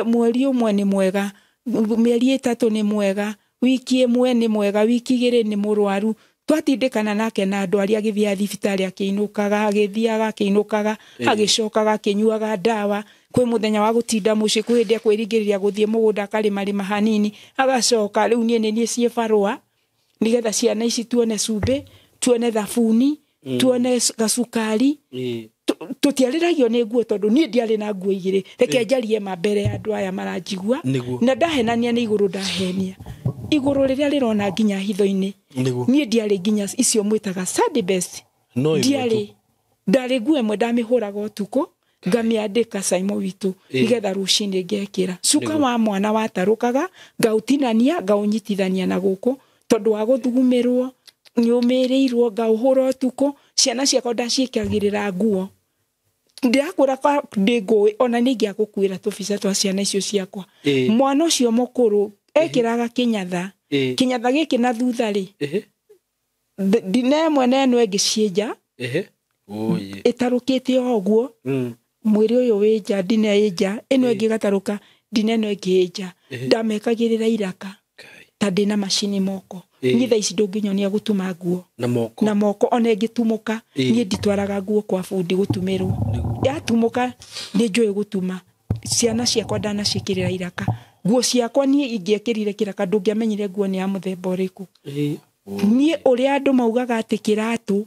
Mweri ũmwe nĩ mwega, mĩeri 3 nĩ mwega, wiki 1 nĩ mwega, wiki 2 nĩ mũrwaru. Twatindĩkana nake na andũ arĩa agĩthiaga thibitarĩ akĩinũkaga, agĩthiaga akĩinũkaga, agĩcokaga akĩnyuaga ndawa. Kwĩ mũthenya wa gũtinda mũciĩ, kwĩ hĩndĩ ekwĩringĩrĩria gũthiĩ mũgũnda akarĩmarĩma hanini, agacoka. Rĩu niĩ nĩ niĩ ciĩ barũa nĩgetha ciana ici tuone cumbĩ, tuone thabuni, tuone gacukari. Tũtiarĩragio nĩ nguo tondũ niĩ ndiarĩ na nguo igĩrĩ. Reke njarie ma mbere ya andũ aya maranjigua. Na ndahenania nĩ igũrũ ndahenia. Igũrũ rĩrĩa rĩrona nginya hitho-inĩ. Niĩ ndiarĩ nginya icio mwĩtaga Sunday best. Ndiarĩ. Ndarĩ nguo ĩmwe ndamĩhũraga ũtukũ, ngamĩandĩka Saimo witũ nĩgetha rũcinĩ ngekĩra. Cuka wa mwana watarũkaga, ngaũtinania, ngaũnyitithania na gũkũ tondũ wa gũthugumĩrwo, nĩũmĩrĩirwo, ngaũhũra ũtukũ. Ciana ciakwa ndaciĩkagĩrĩra nguo. Ndĩrakũra kwa ndĩ ngũĩ, ona nĩ ingĩagũkuĩra tũbica twa ciana icio ciakwa. Mwana ũcio mũkũrũ ekĩraga kĩnyatha. Kĩnyatha gĩkĩ na thutha rĩ, ndine ĩmwe na ĩno ĩngĩ ciĩ nja. Ĩtarũkĩte o ũguo. Mwĩrĩ ũyũ wĩ nja, ndine ĩ nja, ĩno ĩngĩ ĩgatarũka, ndine ĩno ĩngĩ ĩ nja. Ndamekagĩrĩra iraka ta ndĩna macini moko. Niĩ thaa ici ndũngĩnyonia gũtuma nguo. Na moko. Na moko ona ĩngĩtumũka, niĩ nditwaraga nguo kwa bundi gũtumĩrwo. Yatumũka nĩ njũĩ gũtuma. Ciana ciakwa ndanaciĩkĩrĩra iraka. Nguo ciakwa niĩ ingĩekĩrire kĩraka ndũngĩamenyire nguo nĩ ya mũthemba ũrĩkũ. Niĩ ũrĩa andũ maugaga atĩ kĩratũ,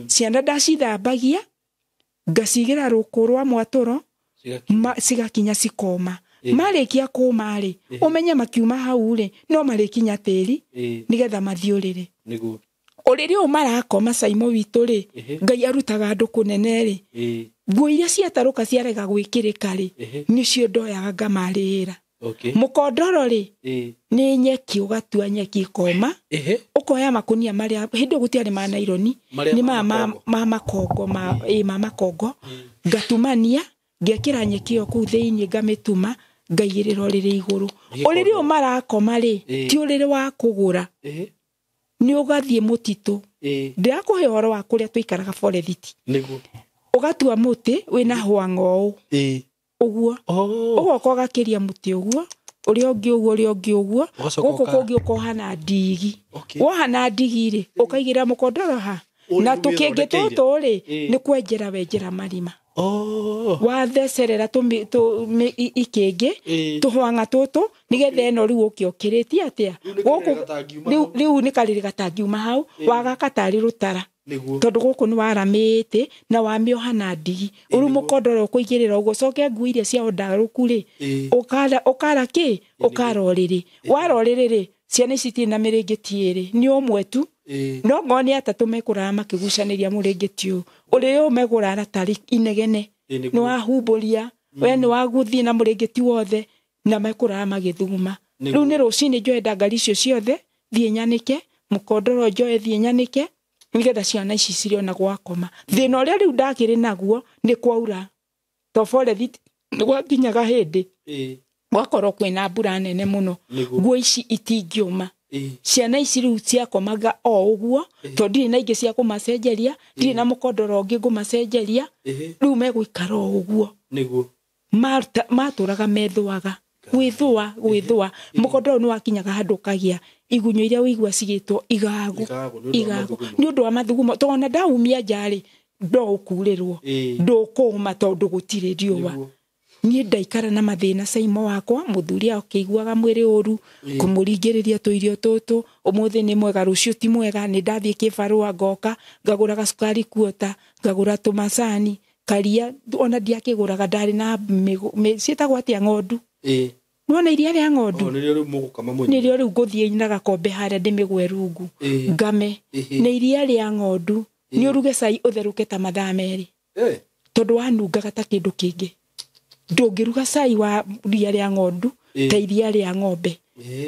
ciana ndacithambagia, ngacigĩra rũkũ rwa mwatũro, cigakinya cikoma. Marĩkia kũma rĩ, ũmenye makiuma hau rĩ, no marĩkinya tĩri, nĩgetha mathiĩ ũrĩrĩ. Ũrĩrĩ ũyũ marakoma Saimo witũ rĩ, Ngai arutaga andũ kũnene rĩ, nguo iria ciatarũka ciarega gwĩkĩrĩka rĩ, nĩcio ndoyaga ngamarĩĩra. Mũkondoro rĩ, nĩ nyeki, ũgatua nyeki ĩkoma, ũkoya makũnia marĩa hĩndĩ ĩyo gũtiarĩ ma naironi, nĩ ma makongo, ma makongo, ngatumania, ngekĩra nyeki ĩyo kũu thĩinĩ, ngamĩtuma, ngaigĩrĩra ũrĩrĩ igũrũ. Ũrĩrĩ ũyũ marakoma rĩ, ti ũrĩrĩ wa kũgũra. Nĩ ũgathiĩ mũtitũ. Ndĩrakũhe ũhoro wa kũrĩa tũikaraga forethiti. Ũgatua mũtĩ wĩna hwang'o ũũ. Ũguo. Ũgoka ũgakĩria mũtĩ ũguo, ũrĩa ũngĩ ũguo, ũrĩa ũngĩ ũguo. Gũkũ kũngĩ ũkoha na ndigi. Woha na ndigi rĩ, ũkaigĩrĩra mũkondoro ha. Na tũkĩngĩ tũtũ rĩ, nĩ kwenjera wenjera marima. Wathecerera ikĩngĩ, tũhwang'a tũtũ, nĩgetha ĩno rĩu ũke ũkĩrĩtie atĩa. Gũkũ rĩu nĩ karĩrĩ gatangiuma hau, wagaka tarĩ rũtara. Tondũ gũkũ nĩ waramĩte na wamĩoha na ndigi. Rĩu mũkondoro ũkũigĩrĩra ũguo, ũcoke nguo iria ciao ndarũku rĩ, ũkara kĩ? Ũkara ũrĩrĩ. Wara ũrĩrĩ rĩ, ciana ici itirĩ na mĩrĩngĩti ĩrĩ, nĩ ũmwe tu. No ngoo nĩ atatũ mekũrara makĩgucanĩria mũrĩngĩti ũyũ. Ũrĩrĩ ũyũ mekũrara tarĩ inegene. Nĩ wahumbũria, we nĩ wagũthiĩ na mũrĩngĩti wothe, na mekũrara magĩthuguma. Rĩu nĩ rũcinĩ njoe ndangari icio ciothe, thiĩ nyanĩke, mũkondoro njoe thiĩ nyanĩke, nĩgetha ciana ici cirĩona gwakoma. Thĩna ũrĩa rĩu ndakĩrĩ naguo nĩ kwaura. To forethiti nĩ gwakinyaga hĩndĩ. Gwakorwo kwĩna mbura nene mũno. Nguo ici itingĩũma. Ciana ici rĩu ciakomaga o ũguo, tondũ ndirĩ na ingĩ cia kũmacenjeria, ndirĩ na mũkondoro ũngĩ ngũmacenjeria, rĩu megũikara o ũguo. Matũraga methũaga. Gwĩthũa, gwĩthũa. Mũkondoro nĩ wakinyaga handũ ũkagĩa igunyũ iria ũigua cigĩtwo igago. Igago. Nĩ ũndũ wa mathugumo. Tondũ ona ndaumia nja rĩ, no ũkurĩrwo. Ndũkũma tondũ gũtirĩ riũa. Niĩ ndaikara na mathĩna Saimo wakwa, mũthuri akĩiguaga mwĩrĩ ũru, kũmũringĩrĩria tũirio tũtũ, ũmũthĩ nĩ mwega, rũciũ ti mwega, nĩ ndathiĩ kĩbarũa ngoka, ngagũra gacukari kuota, ngagũra tũmacani, karia, ona ndiakĩgũraga, ndarĩ na ciĩtagwo atĩa ng'ondu. Nĩwona iria rĩa ng'ondu? Nĩrĩo rĩu mũgũkama mũnyue. Nĩrĩo rĩu ngũthiĩ na gakombe harĩa ndĩmĩgwe rungu. Ngame. Nĩ iria rĩa ng'ondu. Nĩ ũruge cai ũtherũke ta mathaa 2. Tondũ wanungaga ta kĩndũ kĩngĩ. Ndũngĩruga cai wa iria rĩa ng'ondu ta iria rĩa ng'ombe.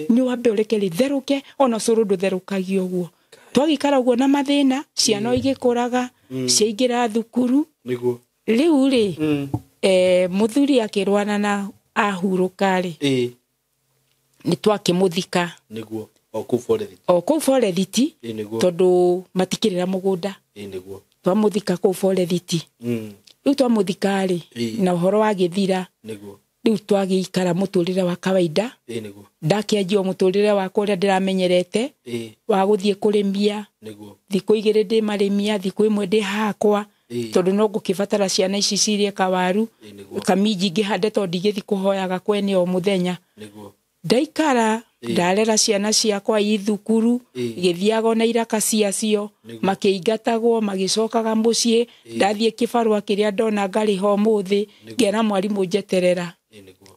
Nĩ wambe ũreke rĩtherũke ona ũcũrũ ndũtherũkagio ũguo. Twagĩikara ũguo na mathĩna, ciana igĩkũraga, ciaingĩra thukuru. Nĩguo. Rĩu rĩ, mũthuri akĩrwana na ahurũka rĩ, nĩ twakĩmũthika. Nĩguo. O kũu forethiti. O kũu forethiti, Nĩguo. tondũ matikĩrĩra mũgũnda. Nĩguo. Twamũthika kũu forethiti. Rĩu twamũthika rĩ, na ũhoro wagĩthira. Nĩguo. Rĩu twagĩikara mũtũrĩre wa kawaida. Nĩguo. Ndakĩanjia mũtũrĩre wakwa ũrĩa ndĩramenyerete, wa gũthiĩ kũrĩmia. Nĩguo. Thikũ 2 ndĩ marĩmia, thikũ 1 ndĩ hakwa. Tondũ no ngũkĩbatara ciana ici cirĩe kawaru, kaminji ngĩhande tondũ ndigĩthiĩ kũhoyaga kwene o mũthenya. Nĩguo. Ndaikara, ndarera ciana ciakwa i thukuru, gĩthiaga ona iraka ciacio, makĩingatagwo, magĩcokaga mũciĩ, ndathiĩ kĩbarũa kĩrĩa ndona ngarĩha ũmũthĩ, ngera mwarimũ njeterera.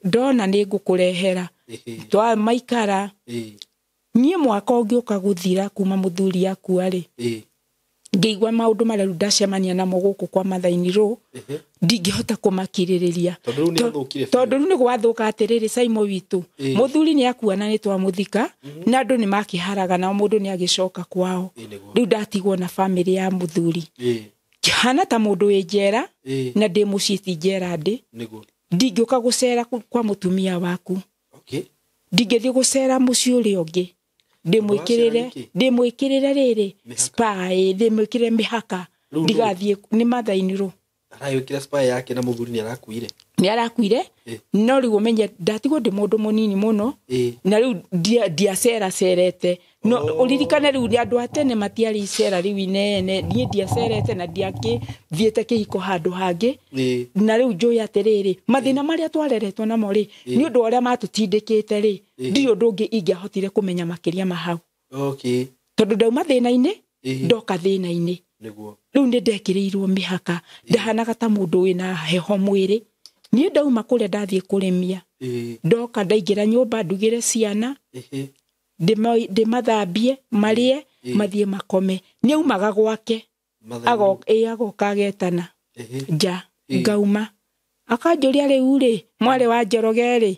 Ndona nĩ ngũkũrehera. Twamaikara, niĩ mwaka ũngĩũka gũthira kuma mũthuri akua rĩ, ngĩigua maũndũ marĩa rĩu ndacemania namo gũkũ kwa Mathai Row, ndingĩhota kũmakirĩrĩria. Tondũ rĩu nĩ gwathũka atĩrĩrĩ, Saimo witũ, mũthuri nĩ akua na nĩ twamũthika, na andũ nĩ makĩharaga nao mũndũ nĩ agĩcoka kwao. Rĩu ndatigwo na bamĩrĩ ya mũthuri. Hana ta mũndũ wĩ njera, na ndĩ mũciĩ ti njera ndĩ. Ndingĩũka gũcera kwa mũtumia waku. Ndingĩthiĩ gũcera mũciĩ ũrĩa ũngĩ. Ndĩmwĩkĩrĩre rĩrĩ spy, ndĩmwĩkĩrĩre mĩhaka, ndigathiĩ nĩ Mathai Row. Aragĩkĩra spy yake na mũthuri nĩ arakuire. Nĩ arakuire, no rĩu ũmenye ndatigwo ndĩ mũndũ mũnini mũno, na rĩu ndiaceracerete. No ũririkane rĩu andũ a tene matiarĩ icera rĩu inene, niĩ ndiacerete na ndiakĩthiĩte kĩhiko handũ hangĩ. Na rĩu njũĩ atĩrĩrĩ, mathĩna marĩa twareretwo namo rĩ, nĩ ũndũ ũrĩa matũtindĩkĩte rĩ, ndirĩ ũndũ ũngĩ ingĩahotire kũmenya makĩria ma hau. Tondũ ndauma thĩna-inĩ, ndoka thĩna-inĩ. Rĩu nĩ ndekĩrĩirwo mĩhaka, ndahanaga ta mũndũ wĩna heho mwĩrĩ. Niĩ ndauma kũrĩa ndathiĩ kũrĩmia, ndoka ndaingĩra nyũmba ndugĩre ciana, ndĩmathambie, marĩe, mathiĩ makome. Nĩ aumaga gwake, agoka agetana nja, ngauma. Akanjũria rĩu rĩ, mwarĩ wa Njoroge rĩ,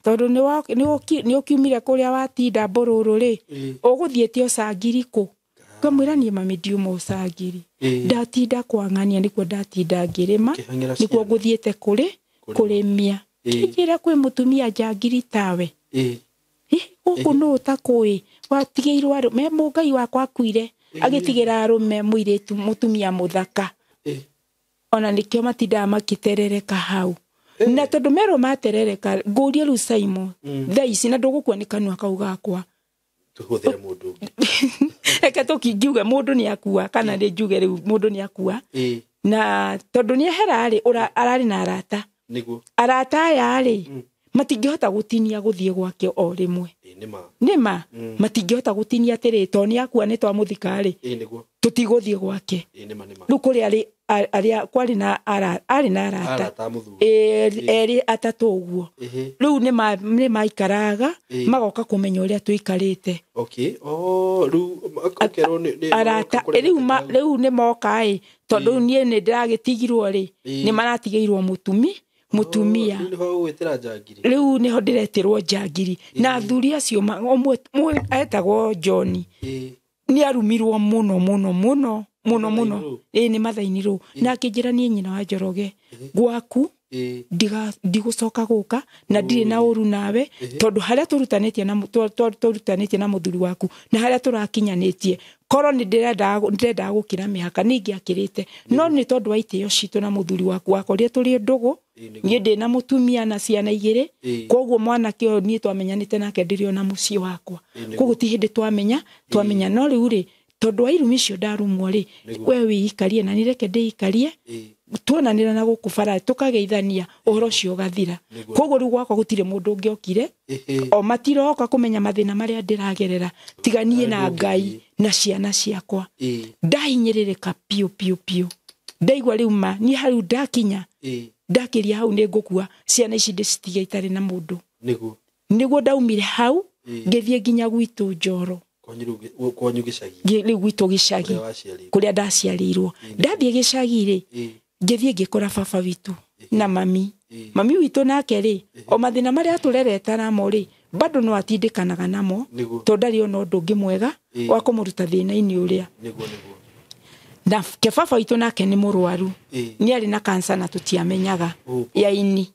tondũ nĩ ũkiumire kũrĩa watinda mbũrũrũ rĩ, ũgũthiĩte ũcangiri kũ? Ngamwĩra niĩ mami ndiuma ũcangiri. Ndatinda kwang'ania nĩkuo ndatinda ngĩrĩma, nĩkuo ngũthiĩte kũrĩmia. Kĩnjĩra kwĩ mũtumia njangiri tawe. Gũkũ nũ ũtakũĩ? Watigĩirwo arũme, mũngai wakwa akuire, agĩtigĩra arũme mũirĩtu mũtumia mũthaka. Ona nĩkĩo matindaga makĩterereka hau. Na tondũ merwo materereka, ngũrie rĩu Saimo, thaa ici na ndũgũkua nĩ kanua kau gakwa. Tũhũthĩre mũndũ ũngĩ. Reke tũkingiuge mũndũ nĩ akua, kana nĩ njuge rĩu mũndũ nĩ akua. Na tondũ nĩ ehera rĩ, ararĩ na arata. Nĩguo. Arata aya rĩ, matingĩhota gũtinia gũthiĩ gwake o rĩmwe. Nĩ ma. Matingĩhota gũtinia atĩrĩ, tondũ nĩ akua nĩ twamũthika rĩ, tũtigũthiĩ gwake. Rĩu kũrĩa arĩa kwarĩ na arĩ na arata. Erĩ atatũ ũguo. Rĩu nĩ maikaraga, magoka kũmenya ũrĩa tũikarĩte. Arata, rĩu nĩ moka ĩ, tondũ niĩ nĩ ndĩragĩtigirwo rĩ, nĩ maratigĩirwo mũtumia. Rĩu nĩho ndĩretĩrwo njangiri. Na athuri acio ũmwe etagwo John. Nĩ arumirwo mũno mũno mũno mũno mũno. Nĩ Mathai Row. Na akĩnjĩra niĩ nyina wa Njoroge, gwaku ndigũcoka gũka na ndirĩ na ũru nawe, tondũ harĩa tũrutanĩtie na mũthuri waku na harĩa tũrakinyanĩtie, korwo nĩ ndĩrendaga gũkĩra mĩhaka nĩ ingĩakĩrĩte, no nĩ tondũ wa itĩo citũ na mũthuri waku wakorire tũrĩ ndũgũ, niĩ ndĩ na mũtumia na ciana 2, koguo mwanake ũyũ niĩ twamenyanĩte nake ndĩrĩ ona mũciĩ wakwa, koguo ti hĩndĩ twamenya. No rĩu rĩ, tondũ wa irumi icio ndarumwo rĩ, we wĩikarie na nĩ reke ndĩikarie, tuonanĩra na gũkũ bara tũkageithania, ũhoro ũcio ũgathira. Koguo rĩu gwakwa gũtirĩ mũndũ ũngĩokire, o matiroka kũmenya mathĩna marĩa ndĩragerera, tiga niĩ na Ngai na ciana ciakwa. Ndahinyĩrĩrĩka piũ piũ piũ. Ndaigua rĩu ma, niĩ hau ndakinya, ndakĩria hau nĩ ngũkua, ciana ici ndĩcitige itarĩ na mũndũ. Nĩguo. Nĩguo ndaumire hau ngĩthiĩ nginya gwitũ Njoro. Kwanyu gĩcagi. Rĩu gwitũ gĩcagi kũrĩa ndaciarĩirwo. Ndathiĩ gĩcagi rĩ, ngĩthiĩ ngĩkora baba witũ na mami. Mami witũ nake rĩ, o mathĩna marĩa atũrereta namo rĩ, bado no atindĩkanaga namo tondũ ndarĩ ona ũndũ ũngĩ mwega wa kũmũruta thĩna-inĩ ũrĩa. Na ke baba witũ nake nĩ mũrwaru, nĩ arĩ na kansa na tũtiamenyaga ya ini.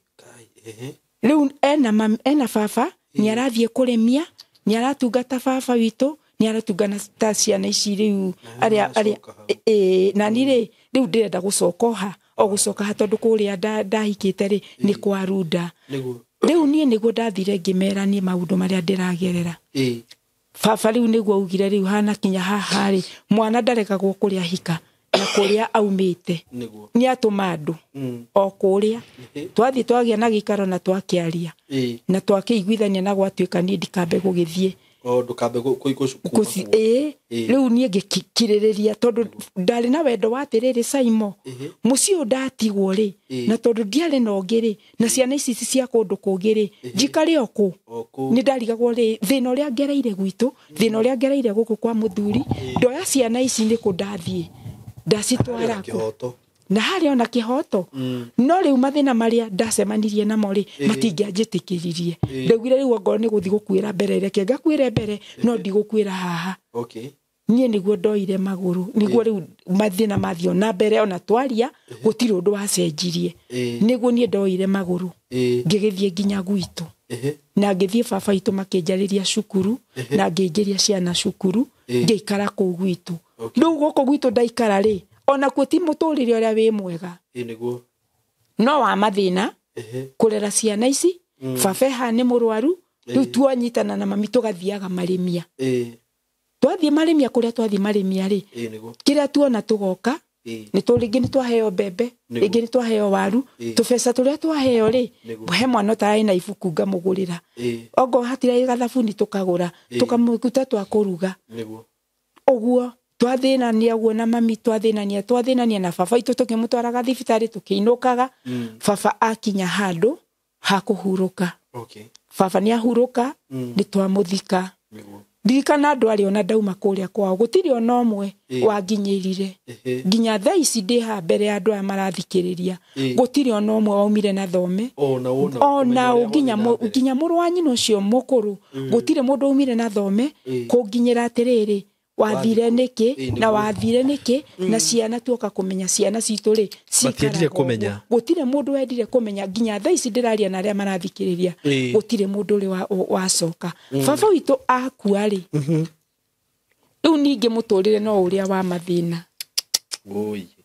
Rĩu ena baba nĩ arathiĩ kũrĩmia, nĩ aratungata baba witũ, nĩ aratungata ciana ici rĩu arĩa na niĩ rĩ, rĩu ndĩrenda gũcoka ha o gũcoka ha tondũ kũrĩa ndahikĩte rĩ nĩ kwa runda. Rĩu niĩ nĩguo ndathire ngĩmera niĩ maũndũ marĩa ndĩragerera. Baba rĩu nĩguo augire rĩu hana kinya haha rĩ, mwana ndaregagwo kũrĩa hika na kũrĩa aumĩte. Nĩ atũma andũ o kũrĩa. Twathiĩ twagĩa na gĩikaro na twakĩaria na twakĩiguithania na gwatuĩka niĩ ndikambe gũgĩthiĩ. Rĩu niĩ ngĩkirĩrĩria tondũ ndarĩ na wendo wa atĩrĩrĩ Saimo, mũciĩ ũyũ ndatigwo rĩ, na tondũ ndiarĩ na ũngĩ rĩ, na ciana ici cia kũndũ kũngĩ rĩ, njikare o kũ. Nĩ ndarigagwo rĩ, thĩna ũrĩa ngereire gwitũ, thĩna ũrĩa ngereire gũkũ kwa mũthuri, ndoya ciana ici nĩ kũ ndathiĩ ndacitwara kũ. Na harĩ ona kĩhoto. No rĩu mathĩna marĩa ndacemanirie namo rĩ, matingĩanjĩtĩkĩririe. Ndaugire rĩu ongorwo nĩ gũthiĩ gũkuĩra mbere, reke ngakuĩre mbere, no ndigũkuĩra haha. Niĩ nĩguo ndoire magũrũ, nĩguo rĩu mathĩna mathiĩ na mbere ona twaria, gũtirĩ ũndũ wacenjirie. Nĩguo niĩ ndoire magũrũ, ngĩgĩthiĩ nginya gwitũ. Na ngĩthiĩ baba witũ makĩnjarĩria cukuru, na ngĩingĩria ciana cukuru, ngĩikara kũu gwitũ. Rĩu gũkũ gwitũ ndaikara rĩ, ona kuo ti mũtũrĩre ũrĩa wĩ mwega. No wa mathĩna, kũrera ciana ici, baba haha nĩ mũrwaru, rĩu tuonyitana na mami tũgathiaga marĩmia. Twathiĩ marĩmia kũrĩa twathiĩ marĩmia rĩ, kĩrĩa tuona tũgoka, nĩ rĩngĩ nĩ twaheo mbembe, rĩngĩ nĩ twaheo waru, tũbeca tũrĩa twaheo rĩ, he mwana ũtararĩ na ibuku ngamũgũrĩra. Ongorwo hatirarĩ gathabuni tũkagũra, tũkamũruta twa kũruga. Ũguo twathĩnania ũguo na mami, twathĩnania na baba witũ tũkĩmũtwaraga thibitarĩ tũkĩinũkaga. Baba akinya handũ ha kũhurũka. Baba nĩ ahurũka, nĩ twamũthika. Ndirikana andũ arĩa ona ndauma kũrĩa kwao, gũtirĩ ona ũmwe wanginyĩrire. Nginya thaa ici ndĩ haha mbere ya andũ aya marathikĩrĩria, gũtirĩ ona ũmwe waumire na thome. Ona nginya mũrũ wa nyina ũcio mũkũrũ, gũtirĩ mũndũ waumire na thome kũnginyĩra atĩrĩrĩ, wathire nĩkĩ na wathire nĩkĩ, na ciana tuoka kũmenya ciana citũ rĩ matiendire kũmenya. Gũtirĩ mũndũ wendire kũmenya nginya thaa ici ndĩraria na arĩa marathikĩrĩria, gũtirĩ mũndũ ũrĩ wacoka. Baba witũ akua rĩ, rĩu ningĩ mũtũrĩre no ũrĩa wa mathĩna.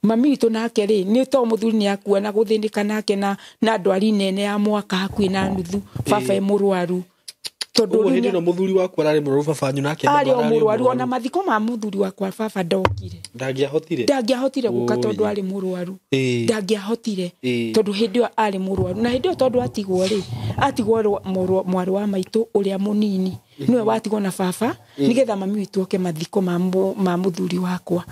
Mami witũ nake rĩ, nĩ to mũthuri nĩ akua na gũthĩnĩka nake na ndwari nene ya mwaka hakuhĩ na nuthu, baba e mũrwaru. Tondũ hĩndĩ ĩno mũthuri wakwa ararĩ mũrwaru, baba wanyu nake arĩ o mũrwaru. Ona mathiko ma mũthuri wakwa baba ndokire. Ndangĩahotire gũka tondũ arĩ mũrwaru. Ndangĩahotire tondũ hĩndĩ ĩyo arĩ mũrwaru. Na hĩndĩ ĩyo tondũ atigwo rĩ, atigwo mwarĩ wa maitũ ũrĩa mũnini, nĩwe watigwo na baba, nĩgetha mami witũ oke mathiko ma mũthuri wakwa.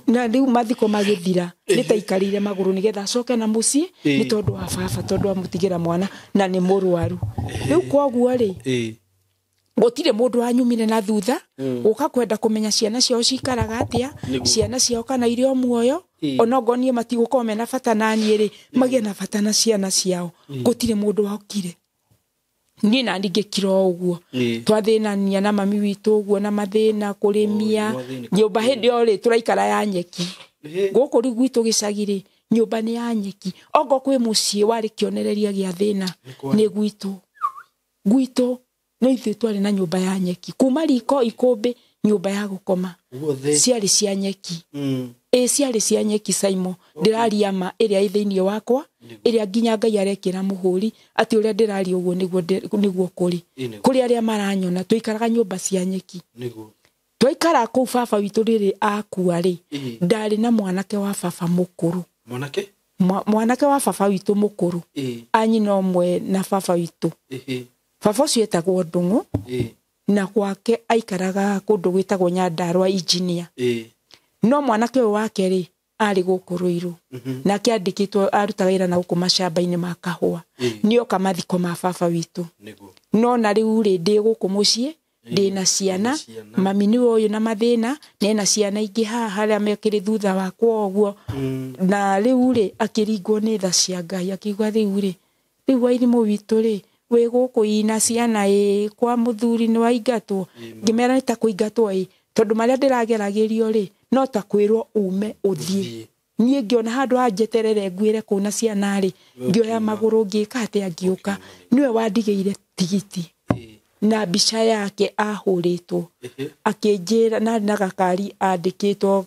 Na rĩu mathiko magĩthira, nĩ taikarĩire magũrũ nĩgetha acoke na mũciĩ, nĩ tondũ wa baba, tondũ amũtigĩra mwana na nĩ mũrwaru. Rĩu kwoguo rĩ, gũtirĩ mũndũ wanyumire na thutha gũka kwenda kũmenya ciana ciao cikaraga atĩa, ciana ciao kana irĩ o muoyo, ona okorwo niĩ matigũkorwo mena bata na niĩ rĩ, magĩe na bata na ciana ciao. Gũtirĩ mũndũ wokire. Niĩ nani ngĩkira o ũguo. Twathĩnania na mami witũ ũguo na mathĩna kũrĩmia nyũmba hĩndĩ ĩyo rĩ, tũraikara ya nyeki. Gũkũ rĩu gwitũ gĩcagi rĩ, nyũmba nĩ ya nyeki. Ongorwo kwĩ mũciĩ warĩ kĩonereria gĩa thĩna nĩ gwitũ. Gwitũ nĩ ithuĩ twarĩ na nyũmba ya nyeki. Kuma riko ikũmbĩ nyũmba ya gũkoma ciarĩ cia nyeki. Ciarĩ cia nyeki Saimo. Ndĩraria ma ĩrĩa ĩ thĩinĩ wakwa, ĩrĩa nginya Ngai arekĩra mũhũri atĩ ũrĩa ndĩraria ũguo nĩguo kũrĩ. Kũrĩ arĩa maranyona tũikaraga nyũmba cia nyeki. Twaikara kũu baba witũ rĩrĩ akua rĩ, ndarĩ na mwanake wa baba mũkũrũ. Mwanake? Mwanake wa baba witũ mũkũrũ. Anyina ũmwe na baba witũ. Baba ũcio etagwo Ndung'u, na gwake aikaraga kũndũ gwĩtagwo Nyandarua engineer. No mwanake ũyũ wake rĩ, Arĩ gũkũ Ruiru. Nake andĩkĩtwo arutaga wĩra na gũkũ macamba-inĩ ma kahũa. Nĩoka mathiko ma baba witũ. No na rĩu rĩ ndĩ gũkũ mũciĩ ndĩna ciana, mami nĩwe ũyũ na mathĩna, nena ciana ingĩ haha harĩa mekĩrĩ thutha wakwa ũguo. Na rĩu rĩ akĩringwo nĩ tha cia Ngai akiuga rĩu rĩ rĩu Wairimũ witũ rĩ wĩ gũkũ ina ciana ĩ kwa mũthuri nĩ waingatwo. Ngĩmera nĩ ta kũingatwo ĩ tondũ marĩa ndĩrageragĩrio rĩ no ta kwĩrwo ume ũthiĩ. Niĩ ngĩona handũ hanjeterere nguĩre kũu na ciana rĩ ngĩoya magũrũ ngĩka atĩa ngĩũka. Nĩwe wandigĩire tigiti na mbica yake ahũrĩtwo akĩnjĩra na gakari andĩkĩtwo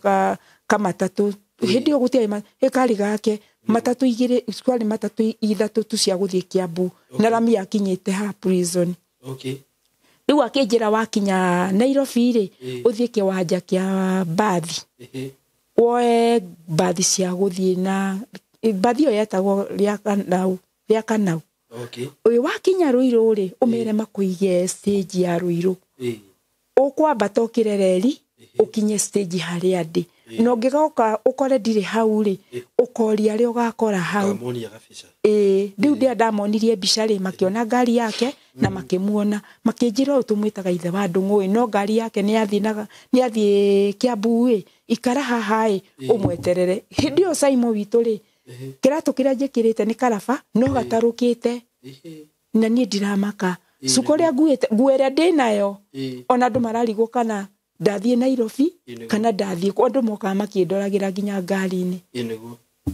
kamatatũ hĩndĩ ĩyo gũtiarĩ gakari gake matatũ igĩrĩ kwarĩ matatũ ithatũ tu cia gũthiĩ Kiambu na rami yakinyĩte ha prison. Rĩu akĩnjĩra wakinya Nairobi rĩ ũthiĩ kĩwanja kĩa mbathi woe mbathi cia gũthiĩ na mbathi ĩyo yetagwo rĩa Kanau. Ũyũ wakinya Ruiru rĩ ũmere makũige stage ya Ruiru. Ũkwambata ũkĩre reri ũkinye stage harĩa ndĩ. Na ũngĩgoka ũkore ndirĩ hau rĩ ũkoria arĩa ũgakora hau. Rĩu ndĩa ndamonirie mbica rĩ makĩona ngari yake na makĩmuona makĩnjĩra ũyũ tũmwĩtaga ithe wa Ndũng'ũ no ngari yake nĩathiĩ Kiambu ĩ ikara haha ĩ ũmweterere. Hĩndĩ ĩyo Saimo witũ rĩ kĩratũ kĩrĩa njĩkĩrĩte nĩ karaba no gatarũkĩte na niĩ ndiramaka. Cuka ũrĩa nguĩte nguo ĩrĩa ndĩnayo ona andũ mararigwo kana ndathiĩ Nairobi kana ndathiĩ andũ mokaga makĩndoragĩra nginya ngari-inĩ.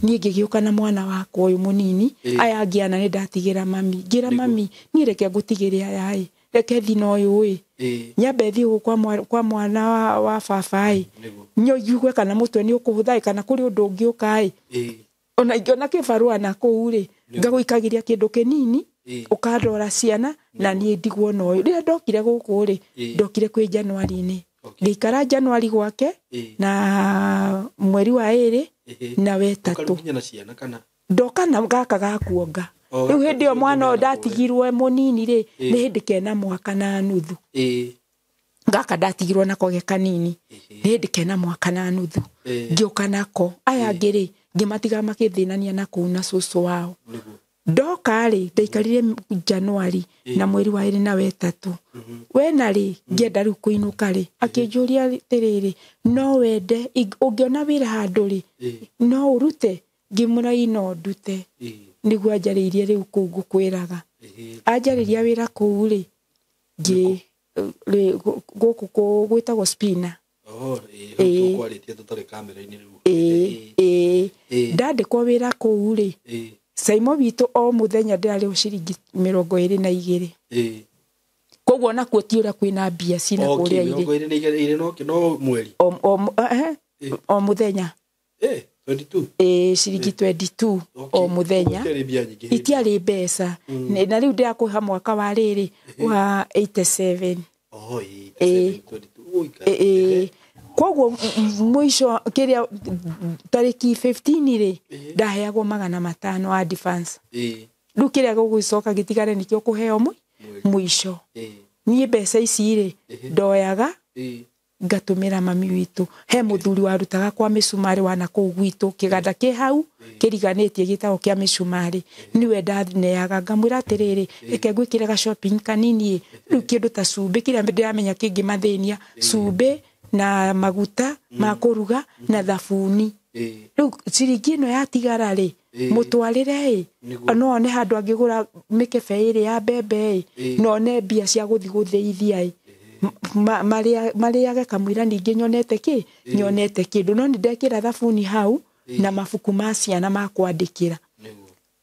Niĩ ngĩgĩũka na mwana wakwa ũyũ mũnini aya angĩ ana nĩ ndatigĩra mami ngĩra mami niĩ reke ngũtigĩre aya ĩ reke thiĩ na ũyũ ĩ nyambe thiĩ gũkũ kwa mwana wa baba ĩ nyigue kana mũtwe nĩ ũkũhũtha ĩ kana kũrĩ ũndũ ũngĩũka ĩ ona ingĩona kĩbarũa na kũu rĩ ngagũikagĩria kĩndũ kĩnini ũkandora ciana na niĩ ndigwo na ũyũ. Rĩrĩa ndokire gũkũ rĩ ndokire kwĩ Januari-inĩ ngĩikara Januari gwake na mweri wa ĩrĩ na wetatũ ndoka na gaka gakuonga. Rĩu hĩndĩ ĩyo mwana ũyũ ndatigirwo mũnini rĩ nĩ hĩndĩ kena mwaka na nuthu. Gaka ndatigirwo nako ge kanini nĩ hĩndĩ kena mwaka na nuthu ngĩũka nako. Aya angĩ rĩ ngĩmatiga makĩthĩnania na kũu na cũcũ wao. Ndoka rĩ ndaikarire Januari na mweri wa ĩrĩ na wetatũ. Wena rĩ ngĩenda rĩu kũinũka rĩ akĩnjũria atĩrĩrĩ no wende ũngĩona wĩra handũ rĩ no ũrute ngĩmwĩra ĩ no ndute. Nĩguo anjarĩirie rĩu kũu ngũkwĩraga. Anjarĩria wĩra kũu rĩ gũkũ gwĩtagwo Spina. Ndandĩkwo wĩra kũu rĩ Saimo witũ o mũthenya ndĩrarĩhwo ciringi 22. Koguo nakuo ti ũrĩa kwĩna mbia cina kũrĩa irĩ. O mũthenya. 22. Ciringi 22 o mũthenya. Itiarĩ mbeca. Na rĩu ndĩrakũha mwaka wa rĩrĩ wa 87. Koguo mũico kĩrĩa tarĩki 15 rĩ ndaheagwo 500 advance. Rĩu kĩrĩa gũgũcoka gĩtigare nĩkĩo kũheo mũico. Niĩ mbeca ici rĩ ndoyaga ngatũmĩra mami witũ. He mũthuri warutaga kwa mĩcumarĩ wa nakũu gwitũ kĩganda kĩ hau kĩriganĩtie gĩtagwo kĩa mĩcumarĩ. Nĩwe ndaneaga ngamwĩra atĩrĩrĩ reke ngwĩkĩre ga shopping kanini rĩu kĩndũ ta cumbĩ kĩrĩa ndĩramenya kĩngĩmathĩnia cumbĩ na maguta ma kũruga na thabuni. Rĩu ciringi ĩno yatigara rĩ mũtwarĩre ĩ no one handũ angĩgũra mĩkebe ĩrĩ ya mbembe ĩ no one mbia cia gũthiĩ gũthĩithia ĩ marĩage kamũira ningĩ nyonete kĩ nyonete kĩndũ no nĩ ndekĩra thabuni hau na mabuku ma ciana ma kwandĩkĩra.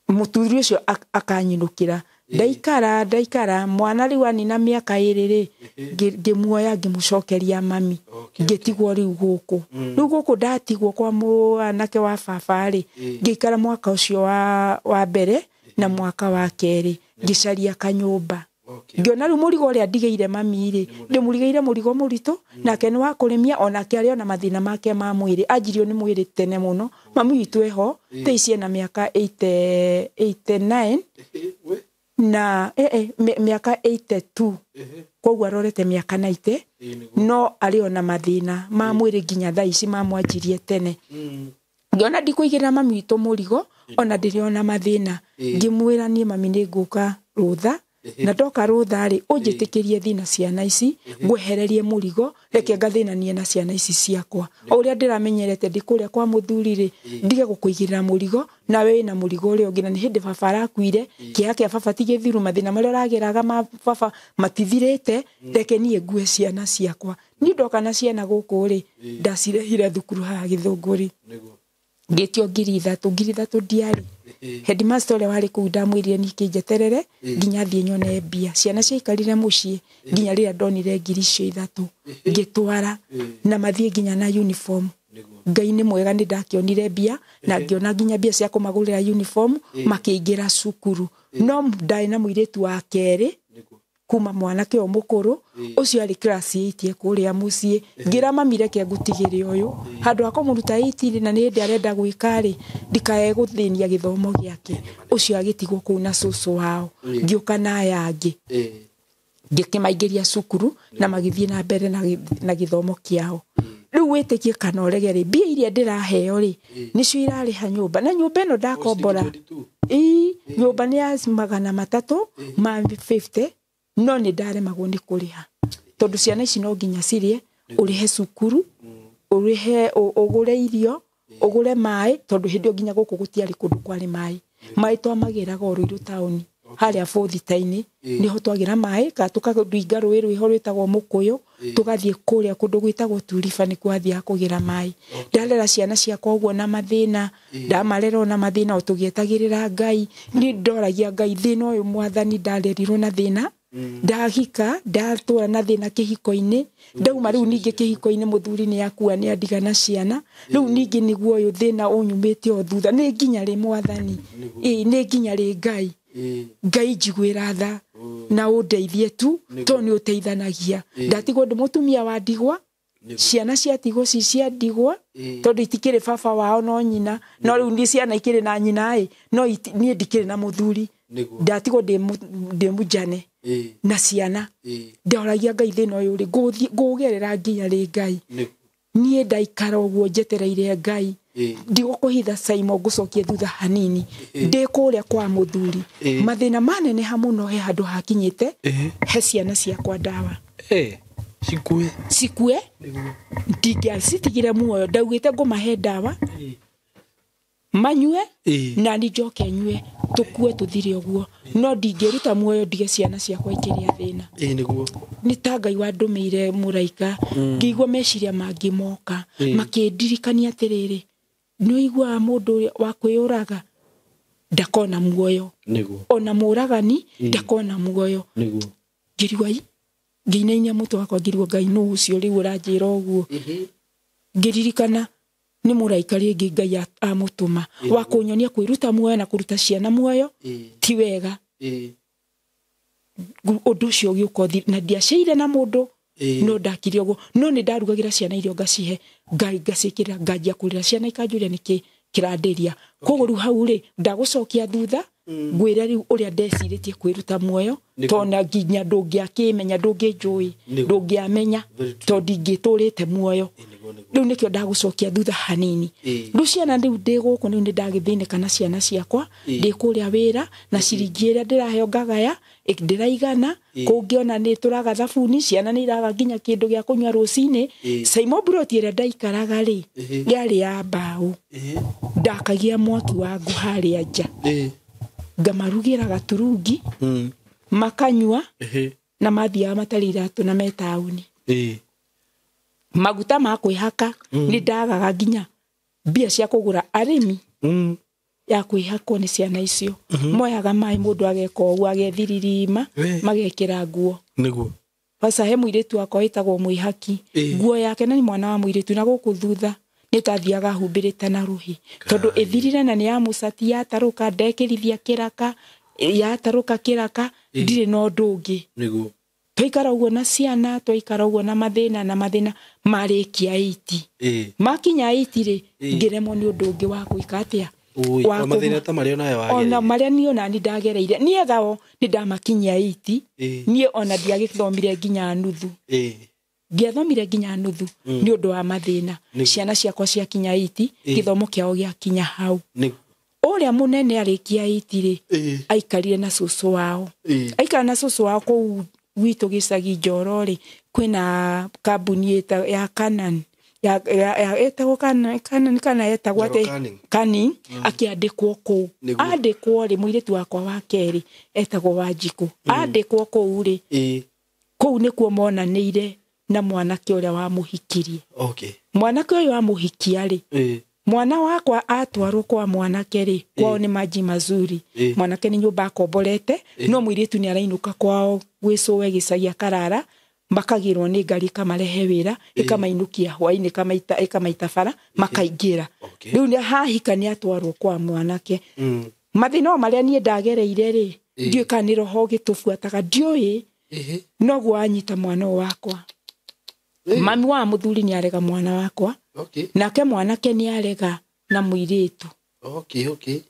Mũthuri ũcio akanyinũkĩra. Ndaikara mwana rĩu anina mĩaka ĩrĩ rĩ ngĩmuoya ngĩmũcokeria mami ngĩtigwo rĩu gũkũ. Rĩu gũkũ ndatigwo kwa mwanake wa baba rĩ ngĩikara mwaka ũcio wa mbere na mwaka wa kerĩ ngĩcaria kanyũmba. Ngĩona rĩu mũrigo ũrĩa ndigĩire mami rĩ ndĩmũrigĩire mũrigo mũritũ nake nĩ wa kũrĩmia onake arĩ ona mathĩna make ma mwĩrĩ anjirio nĩ mwĩrĩ tene mũno. Mami witũ eho thaa ici ena mĩaka 89 na mĩaka 82 koguo arorete mĩaka 90 no arĩ ona mathĩna ma mwĩrĩ nginya thaa ici mamwanjirie tene. Ngĩona ndikũigĩrĩra mami witũ mũrigo ona ndĩrĩ ona mathĩna. Ngĩmwĩra niĩ mami nĩ ngũka rũtha, na ndoka rũtha rĩ, ũnjĩtĩkĩrie thiĩ na ciana ici, ngwehererie mũrigo, reke ngathĩnanie na ciana ici ciakwa o ũrĩa ndĩramenyerete ndĩ kũrĩa kwa mũthuri rĩ, ndige gũkũigĩrĩra mũrigo nawe wĩna mũrigo ũrĩa ũngĩ. Na nĩ hĩndĩ baba arakuire, kĩeha kĩa baba ti gĩthiru, mathĩna marĩa ũrageraga ma baba matithirĩte, reke niĩ ngue ciana ciakwa. Niĩ ndoka na ciana gũkũ rĩ, ndacirehire thukuru haha Gĩthũngũri, ngĩtio 3,000, 3,000 ndiarĩ. Headmaster ũrĩa warĩ kũu ndamwĩrire ningĩ njeterere nginya thiĩ nyone mbia. Ciana ciaikarire mũciĩ nginya rĩrĩa ndonire 3,000 ngĩtwara na mathiĩ nginya na uniform. Ngai nĩ mwega, nĩ ndakĩonire mbia na ngĩona nginya mbia cia kũmagũrĩra uniform, makĩingĩra cukuru. No ndarĩ na mũirĩtu wa kerĩ kuma mwanake ũyũ mũkũrũ, ũcio arĩ class 8 kũrĩa mũciĩ. Ngĩra mami reke ngũtigĩre ũyũ handũ ha kũmũruta 8 rĩ, na nĩ hĩndĩ arenda gwĩka rĩ, ndikae gũthĩnia gĩthomo gĩake. Ũcio agĩtigwo kũu na cũcũ wao. Ngĩũka na aya angĩ, ngĩkĩmaingĩria cukuru na magĩthiĩ na mbere na gĩthomo kĩao. Rĩu wĩtĩkie kana ũrege rĩ, mbia iria ndĩraheo rĩ, nĩcio irarĩha nyũmba, na nyũmba ĩno ndakombora. Ii, nyũmba nĩ ya 350, no nĩ ndaremagwo nĩ kũrĩha tondũ ciana ici no nginya cirĩe, ũrĩhe cukuru, ũrĩhe, ũgũre irio, ũgũre maĩ, tondũ hĩndĩ ĩyo nginya gũkũ gũtiarĩ kũndũ kwarĩ maĩ. Maĩ twamagĩraga o Rũirũ taũni harĩa bũthita-inĩ, nĩho twagĩra maĩ, kana tũkaringa rũĩ rwĩho rwĩtagwo Mũkũyũ, tũgathiĩ kũrĩa kũndũ gwĩtagwo Turiba, nĩkuo athiaga kũgĩra maĩ. Ndarera ciana ciakwa ũguo na mathĩna, ndamarera o na mathĩna, o tũgĩetagĩrĩra Ngai. Niĩ ndoragia Ngai, thĩna ũyũ mwathani, ndarerirwo na thĩna, ndahika ndatũra na thĩna kĩhiko-inĩ, ndauma rĩu ningĩ kĩhiko-inĩ mũthuri nĩ akua, nĩ andiga na ciana, rĩu ningĩ nĩguo ũyũ thĩna ũnyumĩte o thutha, nĩ nginya rĩ mwathani? Ĩ, nĩ nginya rĩ Ngai? Ngai njiguĩra tha na ũndeithie tu, tondũ nĩ ũteithanagia. Ndatigwo ndĩ mũtumia wa ndigwa, ciana ciatigwo ci cia ndigwa, tondũ itikĩrĩ baba wao no nyina, no rĩu nĩ ciana ikĩrĩ na nyina ĩ, no niĩ ndikĩrĩ na mũthuri. Ndatigwo ndĩ mũjane na ciana. Ndoragia Ngai, thĩna ũyũ rĩ, ngũgerera nginya rĩ Ngai? Niĩ ndaikara ũguo njetereire Ngai. Ndigũkũhitha Saimo, ngũcokie thutha hanini. Ndĩ kũrĩa kwa mũthuri, mathĩna maneneha mũno, he handũ hakinyĩte he ciana ciakwa ndawa. Cikue. Cikue, ndingĩacitigire muoyo. Ndaugĩte ngũmahe ndawa manyue na ni njoke nyue, tukue tuthire ũguo, no ndingĩruta muoyo ndige ciana ciakwa ikĩrĩa thĩna. Ĩ nĩguo. Nĩ ta Ngai wandũmĩire mũraika, ngĩigua meciria mangĩ moka, makĩndirikania atĩrĩrĩ, nĩ ũiguaga mũndũ ũrĩa wa kwĩyũraga ndakona muoyo, ona mũragani ndakona muoyo. Ngĩrigwo ai, ngĩinainia mũtwe wakwa, ngĩrigwo Ngai nũ ũcio rĩu ũranjĩra ũguo? Ngĩririkana nĩ mũraika rĩngĩ Ngai amũtũma wa kũnyonia kwĩruta muoyo na kũruta ciana muoyo ti wega. Ũndũ ũcio ũgĩũka ũthire, na ndiaceire na mũndũ, no ndakire ũguo, no nĩ ndarugagĩra ciana irio, ngacihe, ngaciĩkĩrĩra, nganjia kũrĩra, ciana ikanjũria nĩkĩ kĩrandĩria. Koguo rĩu hau rĩ, ndagũcokia thutha ngwĩre rĩu ũrĩa ndecirĩtie kwĩruta muoyo, tondũ nginya ndũngĩakĩmenya, ndũngĩnjũĩ, ndũngĩamenya, tondũ ndingĩtũrĩte muoyo. Rĩu nĩkĩo ndagũcokia thutha hanini. Rĩu ciana, rĩu ndĩ gũkũ, rĩu nĩ ndagĩthĩnĩka na ciana ciakwa, ndĩ kũrĩa wĩra na ciringi ĩrĩa ndĩraheo ngagaya ndĩraigana, kũngĩona nĩ tũraga thabuni, ciana nĩ iraga nginya kĩndũ gĩa kũnyua rũcinĩ. Saimo, mburoti ĩrĩa ndaikaraga rĩ, yarĩ ya mbaũ. Ndakagia mwaki wa ngũ harĩa nja, ngamarugĩra gaturungi makanyua, na mathiaga matarĩ iratũ na me taũni. Maguta ma kwĩhaka nĩ ndagaga, nginya mbia cia kũgũra arĩmi ya kwĩhakwo nĩ ciana icio. Moyaga maĩ, mũndũ ageka ũguo, agethiririima, magekĩra nguo. Baca he mũirĩtu wakwa wĩtagwo Mwĩhaki, nguo yake, na nĩ mwana wa mũirĩtu, na gũkũ thutha nĩ tathiaga humbĩrĩte na rũhĩ tondũ ĩthirire, na nĩ ya mũcati, yatarũka, ndekĩrithia kĩraka, yatarũka kĩraka, ndirĩ na ũndũ ũngĩ. Twaikara ũguo na ciana, twaikara ũguo na mathĩna na mathĩna, marĩkia 8, makinya 8 rĩ, ngĩremwo nĩ ũndũ ũngĩ wa gwĩka atĩa. Ui, Wa o mathĩna ta marĩa onawe ona wagereire. Marĩa niĩ ona ni ndagereire niĩ ethao nĩ ndamakinyia 8. Niĩ ona ndiagĩthomire nginya nuthu. Ndiathomire nginya nuthu nĩ ũndũ wa mathĩna. Ciana ciakwa ciakinya 8, gĩthomo kĩao gĩakinya hau. Ũrĩa mũnene arĩkia 8 rĩ, aikarire na cũcũ wao. Aikara na cũcũ wao kũu gwitũ gĩcagi Njoro rĩ, kwĩna kambuni ya Canon, ya ĩtagwo Canon kana ĩtagwo atĩ Canning, akĩandĩkwo kũu. Andĩkwo rĩ, mũirĩtu wakwa wa kerĩ etagwo Wanjikũ. Andĩkwo kũu rĩ, kũu nĩkuo monanĩire na mwanake ũrĩa wamũhikirie. Mwanake ũyũ amũhikia rĩ, mwana wakwa atwarwo kwa mwanake rĩ, kwao nĩ maji mazuri. Mwanake nĩ nyũmba akomborete, no mũirĩtu nĩ arainũka kwao gwĩ cũwe gĩcagi akarara, makagĩrwo nĩ ngari ĩkamarehe wĩra, ĩkamainũkia hwaĩ-inĩ, ĩkamaita bara, makaingĩra. Rĩu nĩ hahika nĩ atwarwo kwa mwanake. Mathĩna o marĩa niĩ ndagereire rĩ, ndiũĩ kana nĩ roho gĩtũbuataga, ndiũĩ, noguo anyita mwana ũyũ wakwa. Mami wa mũthuri nĩ arega mwana wakwa. Nake mwanake nĩ arega na mũirĩtu.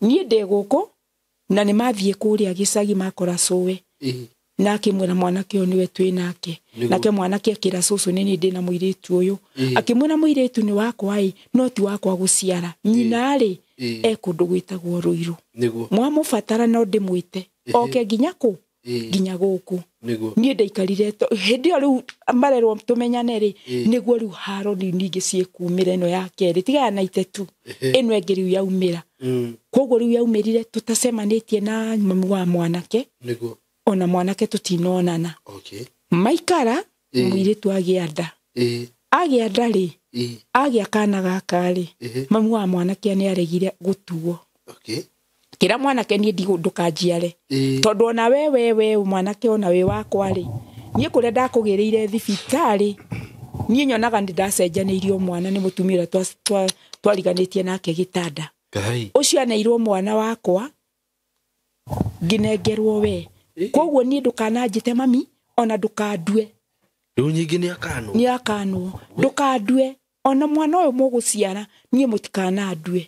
Niĩ ndĩ gũkũ na nĩ mathiĩ kũrĩa gĩcagi makora cũwe. Na akĩmwĩra mwanake ũyũ nĩwe twĩ nake. Nake mwanake akĩra cũcũ nĩ niĩ ndĩ na mũirĩtu ũyũ. Akĩmwĩra mũirĩtu nĩ wakwa ĩ, no ti wakwa gũciara. Nyina rĩ, e kũndũ gwĩtagwo Rũirũ. Mwamũbatara no ndĩmwĩte. Oke nginya kũ? Nginya gũkũ. Niĩ ndaikarire hĩndĩ ĩyo rĩu marerwo tũmenyane rĩ, nĩguo rĩu haro rĩu ningĩ ciĩkumĩra ĩno ya kerĩ, tigana na itetu, ĩno ĩngĩ rĩu yaumĩra. Koguo rĩu yaumĩrire tũtacemanĩtie na mami wa mwanake, ona mwanake tũtinonana. Maikara mũirĩtu agĩa nda. Agĩa nda rĩ, agĩa kana gaka rĩ, mami wa mwanake nĩ aregire gũtuo. Kĩra mwanake niĩ ndũkanjiare. Tondũ ona we mwanake ona wĩ wakwa rĩ, niĩ kũrĩa ndakũgĩrĩire thibitarĩ, niĩ nyonaga nĩ ndacenjanĩirio mwana nĩ mũtumia ũrĩa twariganĩtie nake gĩtanda. Ũcio aneirwo mwana wakwa, ngĩnengerwo we. Koguo niĩ ndũkananjĩte mami, ona ndũkandue. Rĩu nyingĩ nĩ akanwo. Nĩ akanwo. Ndũkandue. Ona mwana ũyũ mũgũciara, niĩ mũtikanandue.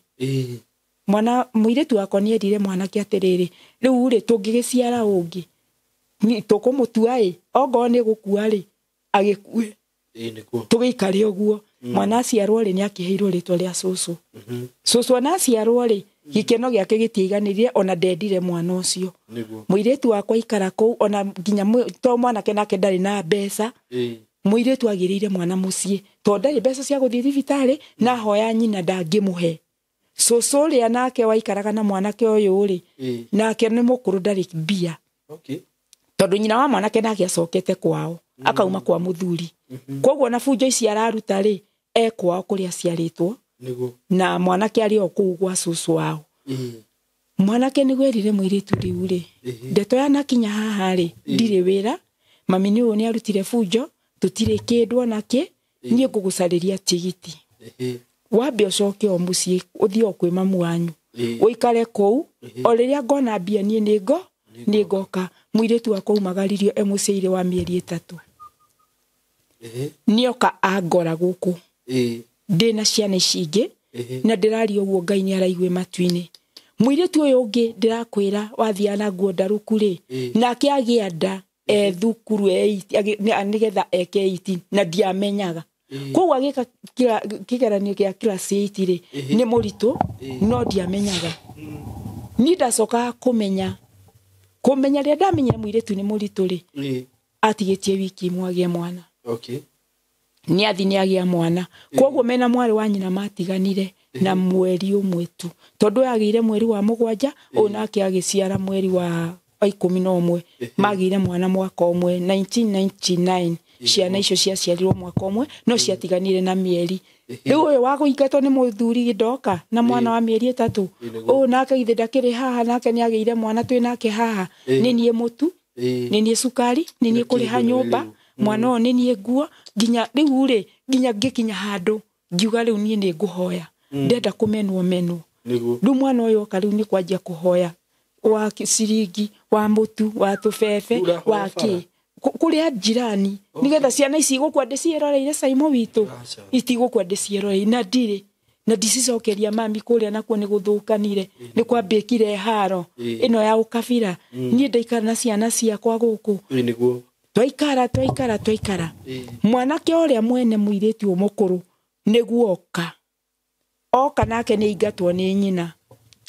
Mwana mũirĩtu wakwa nĩ erire mwanake atĩrĩrĩ, rĩu rĩ tũngĩgĩciara ũngĩ, tũkũmũtua ĩ, ongorwo nĩ gũkua rĩ, agĩkue. Tũgĩikare ũguo. Mwana aciarwo rĩ, nĩ akĩheirwo rĩtwa rĩa cũcũ. Cũcũ ona aciarwo rĩ, gĩkeno gĩake gĩtiaiganĩrire, ona ndendire mwana ũcio. Mũirĩtu wakwa aikara kũu, ona nginya to mwanake nake ndarĩ na mbeca. Mũirĩtu agĩrĩire mwana mũciĩ, tondũ ndarĩ mbeca cia gũthiĩ thibitarĩ, na hoya nyina ndangĩmũhe. Cũcũ ũrĩa nake waikaraga na mwanake ũyũ rĩ, nake nĩ mũkũrũ ndarĩ mbia. Tondũ nyina wa mwanake nake acokete kwao, akauma kwa mũthuri. Koguo na bunjo ici araruta rĩ, e kwao kũrĩa aciarĩtwo, na mwanake arĩ o kũu gwa cũcũ wao. Mwanake nĩguo erire mũirĩtu rĩu rĩ, ndeto yanakinya haha rĩ, ndirĩ wĩra, mami nĩ ũyũ nĩ arutire bunjo, tũtirĩ kĩndũ ona kĩ, niĩ ngũgũcarĩria tigiti. Wambe ũcoke o mũciĩ, ũthiĩ o kwĩ mamu wanyu. Ũikare kũu, o rĩrĩa ngona mbia niĩ nĩ ngoka. Mũirĩtu wakwa aumagaririo e mũciĩ wa mĩeri 3. Nĩoka angora gũkũ. Ndĩna ciana ici ingĩ, na ndĩraria ũguo Ngai nĩ araigue matu-inĩ. Mũirĩtu ũyũ ũngĩ ndĩrakwĩra wathiaga na nguo ndarũku rĩ, nake agĩa nda e thukuru nĩgetha eke 8 na ndiamenyaga. Koguo agĩka kĩgeranio gĩa class 8 rĩ, nĩ mũritũ, no ndiamenyaga. Niĩ ndacokaga kũmenya rĩrĩa ndamenyire mũirĩtu nĩ mũritũ rĩ, atigĩtie wiki ĩmwe agĩe mwana. Nĩ athi nĩ agĩa mwana. Koguo mena mwarĩ wa nyina matiganire na mweri ũmwe tu. Tondũ ũyũ agĩire mweri wa 7, ũyũ nake agĩciara mweri wa 11. Magĩire mwana mwaka ũmwe 1999. Ciana icio ciaciarirwo mwaka ũmwe, no ciatiganire na mĩeri. Rĩu ũyũ wa kũingatwo nĩ mũthuri ndoka na mwana wa mĩeri 3. Ũyũ nake githĩ ndakĩrĩ haha, nake nĩ agĩire mwana twĩ nake haha. Nĩ niĩ mũtu, nĩ niĩ cukari, nĩ niĩ kũrĩha nyũmba, mwana ũyũ nĩ niĩ nguo, nginya rĩu rĩ, nginya ngĩkinya handũ ngiuga rĩu niĩ nĩ ngũhoya. Ndenda kũmenwo menwo. Rĩu mwana ũyũ oka rĩu nĩ kwanjia kũhoya wa ciringi, wa mũtu, wa tũbebe, wa kĩ. Kũrĩa jirani, nĩgetha ciana ici igũkua ndĩciĩroreire Saimo witũ, itigũkua ndĩciĩroreire na ndirĩ, na ndicicokeria mami kũrĩa nakuo nĩ gũthũkanire, nĩ kwambĩkire haro ĩno ya ũkabira. Niĩ ndaikara na ciana ciakwa gũkũ. Twaikara twaikara twaikara. Mwanake ũrĩa mwene mũirĩtu ũyũ mũkũrũ nĩguo oka. Oka nake nĩ aingatwo nĩ nyina.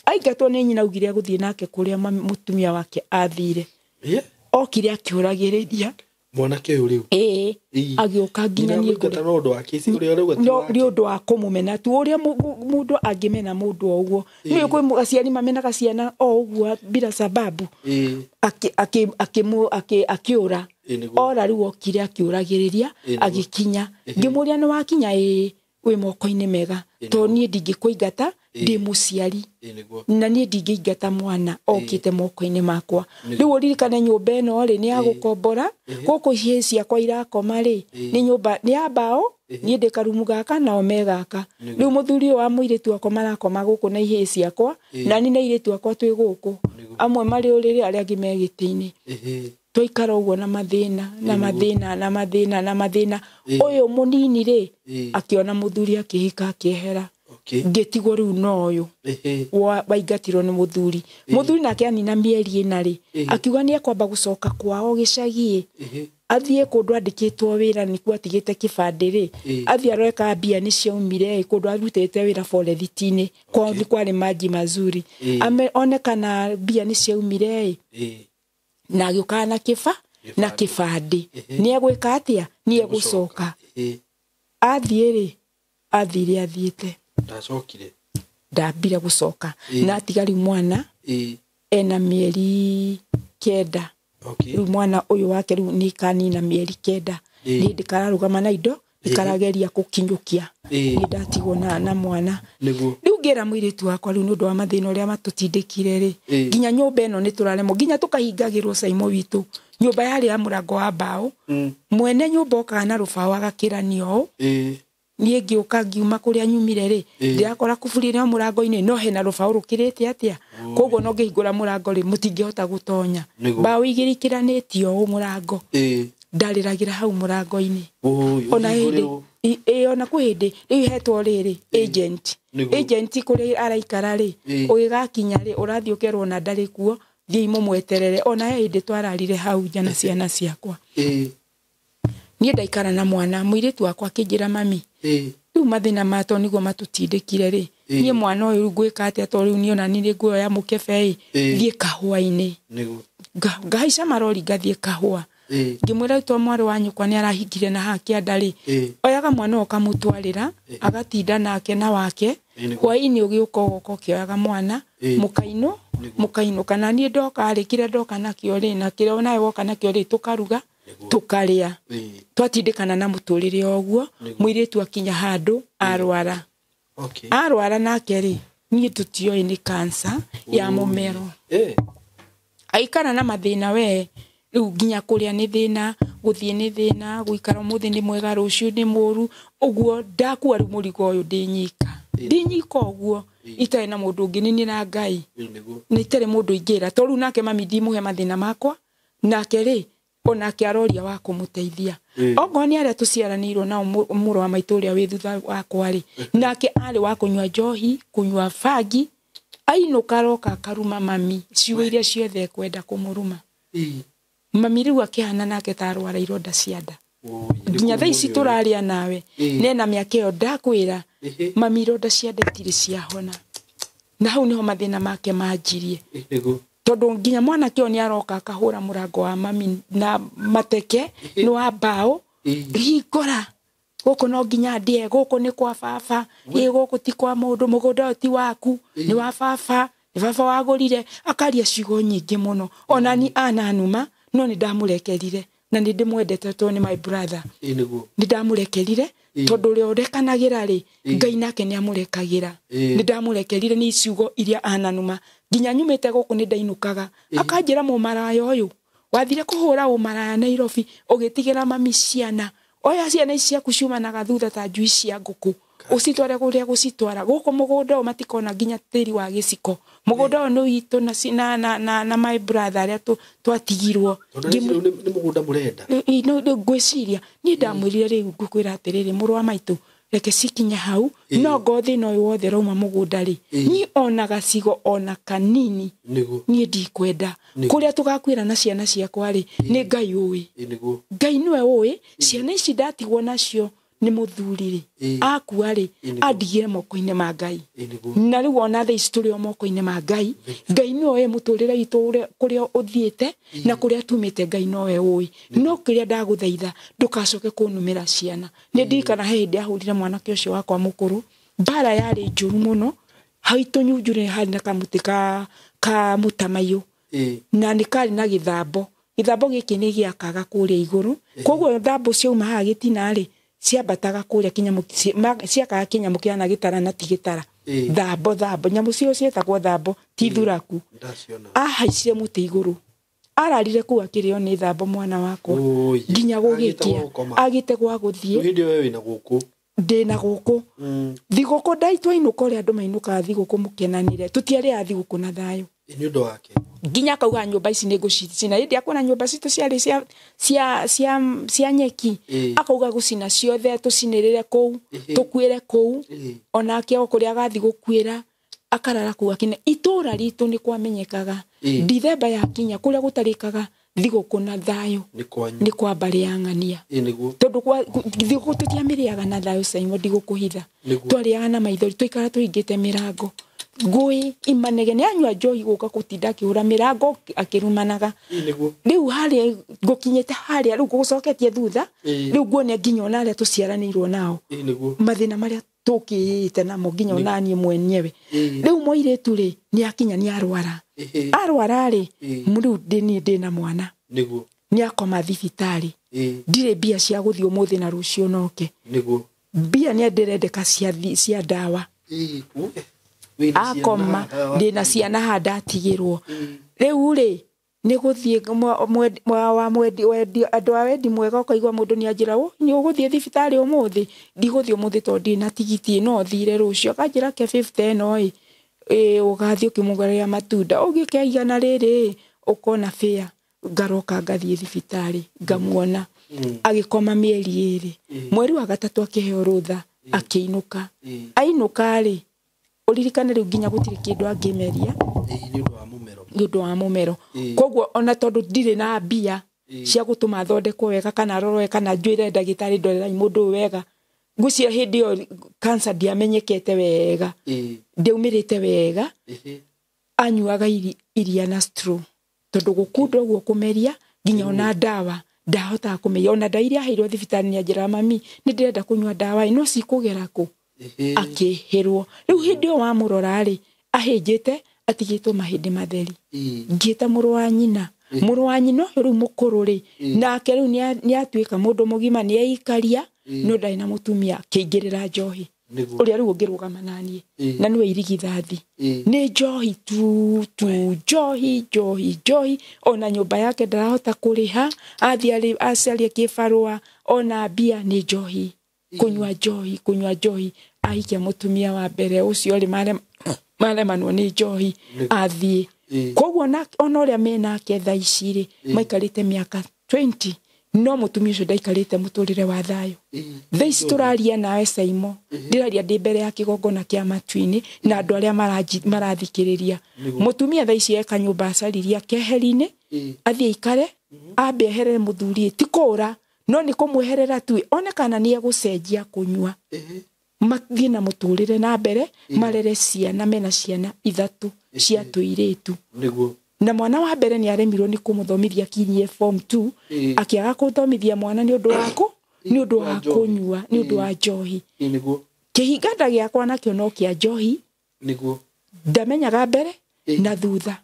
Aingatwo nĩ nyina augire egũthiĩ nake kũrĩa mũtumia wake athire. Okire akĩũragĩrĩria. Mwanake ũyũ rĩu. Ĩĩ. Agĩũka nginya niĩ kũrĩa. No ũndũ wa kĩci ũrĩa ũrauga ti wake. Nĩ ũndũ wa kũmũmena tu ũrĩa mũndũ angĩmena mũndũ o ũguo. Nĩ kwĩ aciari mamenaga ciana o ũguo bila sababu. Akĩũra. Ora rĩu okire akĩũragĩrĩria agĩkinya. Ngĩmũria nĩ wakinya? Ĩĩ, wĩ moko-inĩ mega. Tondũ niĩ ndingĩkũingata ndĩ mũciari. Na niĩ ndingĩingata mwana okĩte moko-inĩ makwa. Rĩu ũririkane nyũmba ĩno rĩ nĩ ya gũkombora. Gũkũ ihĩĩ ciakwa irakoma rĩ nĩ nyũmba nĩ ya mbaũ. Niĩ ndĩ karumu gaka nao me gaka. Rĩu mũthuri ũyũ wa mũirĩtu wakwa marakoma gũkũ na ihĩĩ ciakwa. Na niĩ na airĩtu akwa twĩ gũkũ. Amwe marĩ ũrĩrĩ arĩa angĩ me gĩtĩ-inĩ. Twaikara ũguo na mathĩna na mathĩna na mathĩna na mathĩna. Ũyũ mũnini rĩ akĩona mũthuri akĩhika akĩehera. Ngĩtigwo rĩu no ũyũ waingatirwo nĩ mũthuri. Mũthuri nake anina mĩeri ĩna rĩ akiuga nĩ ekwamba gũcoka kwao gĩcagi athiĩ kũndũ andĩkĩtwo wĩra nĩkuo atigĩte kĩbandĩ rĩ athiĩ arore kana mbia nĩ ciaumire kũndũ arutĩte wĩra forethiti-inĩ kwao nĩ kwarĩ maji mazuri one kana mbia nĩ ciaumire na agĩũkaga na kĩba na kĩbandĩ nĩ egwĩka atĩa nĩ egũcoka athiĩ rĩ athire athiĩte ndacokire ndambire gũcoka na atiga rĩu mwana ena mĩeri 9. Rĩu mwana ũyũ wake rĩu nĩ kanina mĩeri 9. Nĩ ndĩkararũgama na indo ndĩkarageria gũkinyũkia nĩ ndatigwo na mwana. Rĩu ngĩra mũirĩtu wakwa rĩu nĩ ũndũ wa mathĩna ũrĩa matũtindĩkire rĩ nginya nyũmba ĩno nĩ tũraremwo nginya tũkahingagĩrwo Caimo witũ. Nyũmba yarĩ ya mũrango wa mbaũ. Mwene nyũmba okaga na rũbaũ agakĩrania ũũ. Niĩ ngĩũka ngiuma kũrĩa nyumire rĩ ndĩrakora kuburi ĩno mũrango-inĩ no hena rũbaũ rũkĩrĩte atĩa koguo no ngĩhingũra mũrango rĩ mũtingĩhota gũtonya. Mbaũ igĩrĩ ikĩranĩtio ũũ mũrango. Ndarĩragĩra hau mũrango-inĩ. Ona hĩndĩ ĩĩ ona kwĩ hĩndĩ rĩu hetwo rĩrĩ agent. Agent kũrĩa araikara rĩ ũgĩgakinya rĩ ũrathiĩ ũkerwo na ndarĩ kuo thiĩi mũmweterere. Ona he hĩndĩ twararire hau nja na ciana ciakwa. Niĩ ndaikara na mwana mũirĩtu wakwa akĩnjĩra mami rĩu mathĩna ma to nĩguo matũtindĩkire rĩ niĩ mwana ũyũ ngwĩka atĩa to rĩu niĩ ona niĩ nguoya mũkebe ĩ thiĩ kahũa-inĩ. Ngahaica marori ngathiĩ kahũa. Ngĩmwĩra to mwarĩ wa nyũkwa nĩ arahingire na haha kĩanda rĩ oyaga mwana ũyũ ũkamũtwarĩra agatinda nake na wake hwaĩ-inĩ ũgĩũka ũgoka ũkĩoyaga mwana mũkainũ mũkainũka. Na niĩ ndoka rĩ kĩrĩa ndoka nakĩo rĩ na kĩrĩa nawe woka nakĩo rĩ tũkaruga tũkarĩa. Twatindĩkana na mũtũrĩre o ũguo. Mũirĩtu akinya handũ arwara. Arwara nake rĩ niĩ tũtioĩ nĩ cancer ya mũmero. Aikara na mathĩna we rĩu nginya kũrĩa nĩ thĩna gũthiĩ nĩ thĩna gũikara ũmũthĩ nĩ mwega rũciũ nĩ mũru ũguo ndakua rĩu mũrigo ũyũ ndĩ nyika. Ndĩ nyika ũguo itarĩ na mũndũ ũngĩ nĩ niĩ na Ngai. Nĩ itarĩ mũndũ ingĩra to rĩu nake mami ndimũhe mathĩna makwa nake rĩ onake aroria wa kũmũteithia. Okorwo nĩ arĩa tũciaranĩirwo nao mũrũ wa maitũ ũrĩa wĩ thutha wakwa rĩ nake arĩ wa kũnyua njohi kũnyua bangi ainũka aroka akaruma mami ciugo iria ciothe ekwenda kũmũruma. Mami rĩu akĩhana nake ta arwara ironda cia nda. Nginya thaa ici tũraria nawe nena mĩaka ĩyo ndakwĩra mami ironda cia nda itirĩ ciahona. Na hau nĩho mathĩna make manjirie. Tondũ nginya mwanake ũyũ nĩ aroka akahũra mũrango wa mami na mateke nĩ wa mbaũ hingũra gũkũ no nginya ndĩe gũkũ nĩ kwa baba ĩ gũkũ ti kwa mũndũ mũgũnda ũyũ ti waku nĩ wa baba nĩ baba wagũrire. Akaria ciugo nyingĩ mũno ona ni ananuma no nĩ ndamũrekerire na nĩ ndĩmwendete tondũ nĩ my brother. Nĩ ndamũrekerire tondũ ũrĩa ũrekanagĩra rĩ Ngai nake nĩ amũrekagĩra. Nĩ ndamũrekerire nĩ ciugo iria ananuma nginya nyumĩte gũkũ nĩ ndainũkaga akanjĩra mũmaraya ũyũ wathire kũhũra ũmaraya Nairobi ũgĩtigĩra mami ciana oya ciana ici ciaku ciumanaga thutha ta njui cia ngũkũ ũcitware kũrĩa gũcitwara gũkũ mũgũnda ũyũ matikona nginya tĩri wa gĩciko mũgũnda ũyũ nĩ witũ na my brother arĩa twatigirwo. Nĩ mũgũnda mũrenda ngwĩciria niĩ ndamwĩrire rĩu ngũkwĩra atĩrĩrĩ mũrũ wa maitũ Reke cikinye hau. No ngothi no wothe rauma mugunda ri ni ona gacigo ona kanini ni ndikwenda kuria tugakwira na ciana ciakwa ri ni Ngai ui. Ngai niwe ui. Ciana ici ndatigwo nacio ni muthuri ri akua ri andigire moko-inĩ ma Ngai. Na rĩu ona thaa ici tũrĩ o moko-inĩ ma Ngai. Ngai nĩwe mũtũrĩre witũ kũrĩa ũthiĩte na kũrĩa tumĩte, Ngai nowe ũĩ. No kĩrĩa ndagũthaitha ndũgacoke kũnumĩra ciana. Nĩ ndirikana he hĩndĩ ahũrire mwanake ũcio wakwa mũkũrũ, mbara yarĩ njũru mũno. Haitũ Nyunjurĩ harĩ na kamũtĩ ka mũtamaiyũ na nĩ karĩ na gĩthambo. Gĩthambo gĩkĩ nĩ gĩakaga kũrĩa igũrũ, koguo thambo ciauma haha gĩtina rĩ ciambataga kũrĩa kĩnyamũ, ciakaga kĩnyamũ kĩhana gĩtara na ti gĩtara. Thambo thambo, nyamũ cio ciĩtagwo thambo, ti thuraku. Ahaicire mũtĩ igũrũ, ararire kũu akĩrĩo nĩ thambo mwana wakwa nginya gũgĩkia agĩte gwa gũthiĩ. Ndĩ na gũkũ thigũkũ ndaitwainũka ũrĩa andũ mainũkaga thigũkũ mũkenanĩre, tũtiarĩaga thigũkũ na thayũ nginya akauga nyũmba ici nĩ ngũcicina. Hĩndĩ akuona nyũmba citũ ciarĩ cia nyeki, akauga gũcina ciothe tũcinĩrĩre kũu, tũkuĩre kũu. Onake o kũrĩa agathiĩ gũkuĩra akarara kũu akine. Itũra ritũ nĩ kwamenyekaga Dithemba yakinya kũrĩa gũtarĩkaga thigũkũ na thayũ nĩ kwa mbarĩ ya ng'ania, tondũ thigũkũ tũtiamĩrĩaga na thayũ. Caimo ndigũkũhitha, twarĩaga na maithori, twaikara tũhingĩte mĩrango. Ngũĩ imanegene anyua njohi gũka gũtinda akĩhũra mĩrango akĩrumanaga. Rĩu harĩa ngũkinyĩte harĩa rĩu ngũgũcoketie thutha, rĩu nguone nginya ona arĩa tũciaranĩirwo nao mathĩna marĩa tũkĩte namo nginya ona niĩ mwenyewe. Rĩu mũirĩtu rĩ nĩ akinya nĩ arwara, arwara rĩ rĩu niĩ ndĩ na mwana nĩ akoma thibitarĩ, ndirĩ mbia cia gũthiĩ ũmũthĩ na rũciũ noke. Mbia nĩ ndĩrendeka cia ndawa. Akoma ndĩ na ciana haha ndatigĩrwo. Rĩu rĩ nĩ gũthiĩ andũ a wendi mwega, ũkaigua mũndũ nĩ anjĩra nĩ ũgũthiĩ thibitarĩ ũmũthĩ. Ndigũthiĩ ũmũthĩ tondũ ndirĩ na tigiti, no thire rũciũ. Akanjĩra ke 50 ĩno ĩ ũgathiĩ ũkĩmũgũrĩra matunda, ũngĩke igana rĩrĩ ũkona fare. Ngaroka ngathiĩ thibitarĩ ngamuona agĩkoma mĩeri ĩrĩ. Mweri wa gatatũ akĩheo rũtha akĩinũka. Ainũka rĩ ũririkane rĩu nginya gũtirĩ kĩndũ angĩmeria nĩ ũndũ wa mũmero. Koguo ona tondũ ndirĩ na mbia cia gũtũma thondekwo wega kana arorwo kana njwĩre ndagĩtarĩ ndorerai mũndũ ũyũ wega, ngwĩciria hĩndĩ ĩyo cancer ndiamenyekete wega, ndiaumĩrĩte wega. Anyuaga iria na straw tondũ gũkunda ũguo kũmeria nginya ona ndawa ndahotaga kũmeria. Ona ndawa iria aheirwo thibitarĩ nĩ anjĩraga mami nĩ ndĩrenda kũnyua ndawa no cikũgera kũ? Akĩhĩrwo. Rĩu hĩndĩ ĩyo wamũrora rĩ ahĩnjĩte atigĩtwo mahĩndĩ matheri. Ngĩta mũrũ wa nyina, mũrũ wa nyina ũyũ rĩu mũkũrũ rĩ nake rĩu nĩ atuĩka mũndũ mũgima, nĩ eikaria no ndarĩ na mũtumia, akĩingĩrĩra njohi ũrĩa rĩu ũngĩrũgama naniĩ na nĩwe irigithathi. Nĩ njohi tu tu, njohi njohi njohi. Ona nyũmba yake ndarahota kũrĩha, athiĩ acarie kĩbarũa ona mbia nĩ njohi, kũnyua njohi kũnyua njohi. Ahikia mũtumia wa mbere ũcio rĩ maremanwo nĩ njohi athiĩ. Koguo ona ũrĩa menake thaa ici rĩ maikarĩte mĩaka 20, no mũtumia ũcio ndaikarĩte mũtũrĩre wa thayũ. Thaa ici tũraria nawe Saimo, ndĩraria ndĩ mbere ya kĩgongona kĩa matu-inĩ na andũ arĩa marathikĩrĩria. Mũtumia thaa ici eka nyũmba acaririe keheri-inĩ, athiĩ aikare, ambe eherere mũthuri, ti kũũra no nĩ kũmweherera tu, one kana nĩ egũcenjia kũnyua, mathiĩ na mũtũrĩre na mbere, marere ciana, mena ciana ithatũ cia tũirĩtu. Na mwana wa mbere nĩ aremirwo nĩ kũmũthomithia akinyie form 2, akĩaga kũthomithia mwana nĩ ũndũ wa nĩ ũndũ wa kũnyua, nĩ ũndũ wa njohi. Kĩhinga gĩakwa nakĩo no kĩa njohi, ndamenyaga mbere na thutha.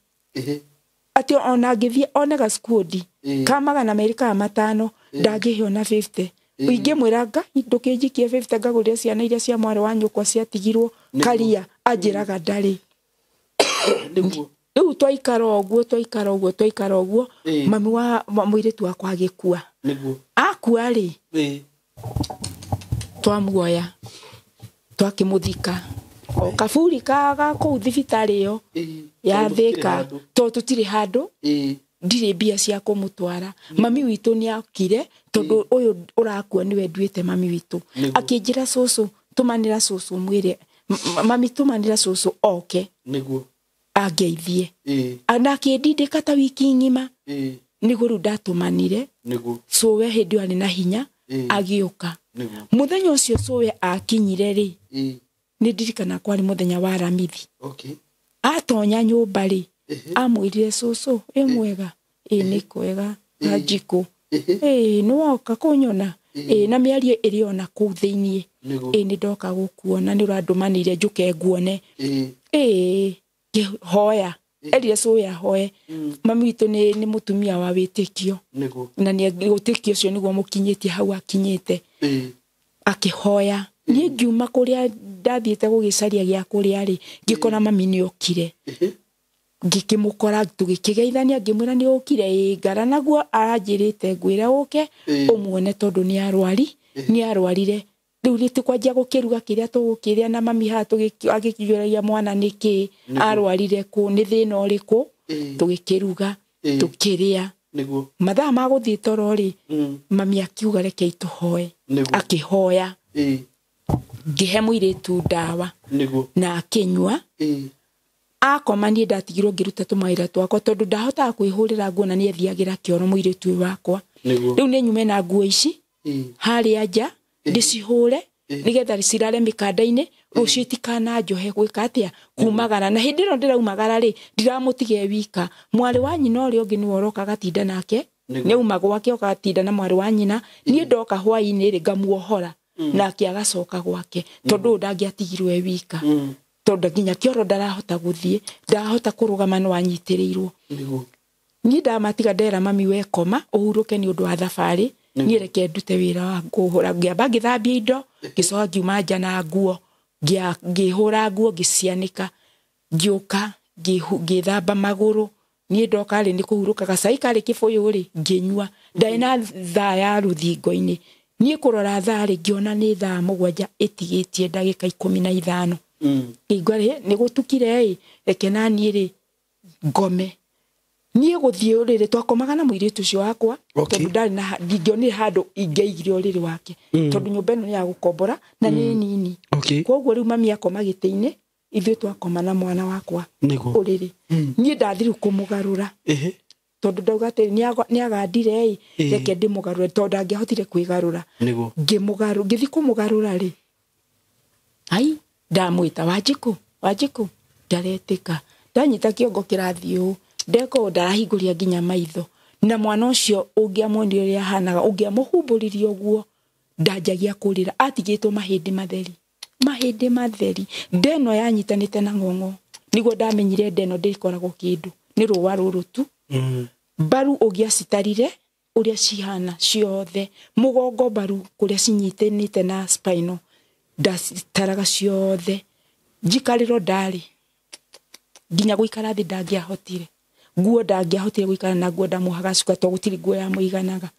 Atĩ ona ngĩthiĩ one gacukundi ka 200 kana 500 ndangĩheo na 50. Ingĩmwĩra nga ndũkĩnjikie 50 ngagũrĩre ciana iria cia mwarĩ wa nyũkwa ciatigirwo karia, anjĩraga ndarĩ. Rĩu twaikara ũguo twaikara ũguo twaikara ũguo, mami wa mũirĩtu wakwa agĩkua. Akua rĩ twamuoya twakĩmũthika o kaburi ka kũu thibitarĩ ĩyo ya Thĩka, tondũ tũtirĩ handũ, ndirĩ mbia cia kũmũtwara. Mami witũ nĩ akire, tondũ ũyũ ũrakua nĩwe nduĩte mami witũ. Akĩnjĩra cũcũ Tũmanĩra cũcũ mwĩre mami tũmanĩra cũcũ oke Nĩguo. Angeithie. Ĩĩ. Na akĩndindĩka ta wiki ng'ima. Ĩĩ. Nĩguo rĩu ndatũmanire. Nĩguo. Cũwe hĩndĩ ĩyo arĩ na hinya. Ĩĩ. Agĩũka. Nĩguo. Mũthenya ũcio cũwe akinyire rĩ, Ĩĩ. nĩ ndirikana kwarĩ mũthenya wa Aramithi. Okay. Atonya nyũmba rĩ, Ehe. amwĩrire cũcũ ĩ mwega, ĩ nĩ kwega na njikũ, Ehe. ĩ nĩwoka kũnyona, ĩ na mĩario ĩrĩ ona kũu thĩiniĩ, Nĩguo. ĩ nĩ ndoka gũkuona nĩ ũrandũmanĩire njũke nguone, Ĩĩ. ĩ ngĩhoya erire cũwe ahoe. Mami witũ nĩ mũtumia wa wĩtĩkio. Nĩguo. Na nĩ wĩtĩkio ũcio nĩguo mũkinyĩtie hau akinyĩte. Ĩĩ. Akĩhoya. Niĩ ngiuma kũrĩa ndathiĩte gũgĩcaria gĩa kũrĩa rĩ, ngĩkora mami nĩ okire. Ehe. Ngĩkĩmũkora tũgĩkĩgeithania ngĩmwĩra nĩ ũkire, ĩ ngara naguo aranjĩrĩte ngwĩre ũke ũmuone tondũ nĩ arwari, nĩ arwarire. Rĩu nĩ tũkwanjia gũkĩruga kĩrĩa tũgũkĩrĩa na mami haha agĩkĩũragia mwana nĩkĩ arwarire kũ, nĩ thĩna ũrĩkũ, tũgĩkĩruga tũkĩrĩa. Nĩguo. Mathaa ma gũthiĩ toro rĩ, mami akiuga reke tũhoe. Nĩguo. Akĩhoya. Ĩĩ. Ngĩhe mũirĩtu ndawa. Nĩguo. Na akĩnyua. Ĩĩ. Akoma niĩ ndatigirwo ngĩruta tũmawĩra twakwa tondũ ndahotaga kwĩhũrĩra nguo na nĩ athiagĩra kĩoro mũirĩtu ũyũ wakwa. Nĩguo. Rĩu nĩ nyume na nguo ici harĩa nja ndĩcihũre nĩgetha cirare mĩkanda-inĩ rũciũ itikananjohe gwĩka atĩa kumagara. Na hĩndĩ ĩno ndĩraumagara rĩ, ndiramũtiga e wika, mwarĩ wa nyina ũrĩa ũngĩ nĩwe ũroka agatinda nake, Nĩguo. nĩauma gwake oka agatinda na mwarĩ wa nyina. Niĩ ndoka hwaĩ-inĩ rĩ ngamuohora nake agacoka gwake tondũ ũyũ ndangĩatigirwo e wika. Tondũ nginya kĩoro ndarahota gũthiĩ, ndarahota kũrũgama no anyitĩrĩirwo. Nĩguo. Niĩ ndamatiga ndera mami we koma ũhurũke nĩ ũndũ wa thabarĩ, niĩ reke ndute wĩra wa kũhũra. Ngĩamba ngĩthambia indo, ngĩcoka ngiuma nja na nguo, ngĩhũra nguo ngĩcianĩka, ngĩũka ngĩthamba magũrũ. Niĩ ndoka rĩ nĩ kũhurũka gacai karĩ kĩbũyũ rĩ ngĩnyua. Ndarĩ na thaa ya rũthingo-inĩ. Niĩ kũrora thaa rĩ ngĩona nĩ thaa 7 ĩtigĩtie ndagĩka 15. Ngĩigua rĩ nĩ gũtukire ĩ, reke na niĩ rĩ ngome. Niĩ gũthiĩ ũrĩrĩ twakomaga na mũirĩtu ũcio wakwa tondũ ndarĩ na ndingĩonire handũ ingĩaigire ũrĩrĩ wake tondũ nyũmba ĩno nĩ ya gũkombora na nĩ nini. Koguo rĩu mami akoma gĩtĩ-inĩ, ithuĩ twakoma na mwana wakwa ũrĩrĩ. Niĩ ndathiĩ rĩu kũmũgarũra tondũ ndauga atĩrĩ nĩ agandire ĩ, reke ndĩmũgarũre tondũ ndangĩahotire kwĩgarũra. Nĩguo. Ngĩmũgarũra, ngĩthiĩ kũmũgarũra rĩ, ai ndamwĩta Wanjikũ, Wanjikũ, ndaretĩka. Ndanyita kĩongo kĩrathiĩ ũũ, ndeka ũũ ndarahingũria nginya maitho. Na mwana ũcio ũngĩamuonire ũrĩa ahanaga, ũngĩamũhumbũririe ũguo, ndanjagia kũrĩra. Atigĩtwo mahĩndĩ matheri, mahĩndĩ matheri. Nda ĩno yanyitanĩte na ng'ong'o. Nĩguo ndamenyire nda ĩno ndĩkoragwo kĩndũ, nĩ rũa rũrũ tu. Mbaru ũngĩacitarire ũrĩa cihana ciothe, mũgongo mbaru kũrĩa cinyitanĩte na spinal, ndacitaraga ciothe. Njikarĩro ndarĩ nginya gũikara thĩ ndangĩahotire. Nguo ndangĩahotire gũikara na nguo ndamuohaga cuka tondũ gũtirĩ nguo yamũiganaga.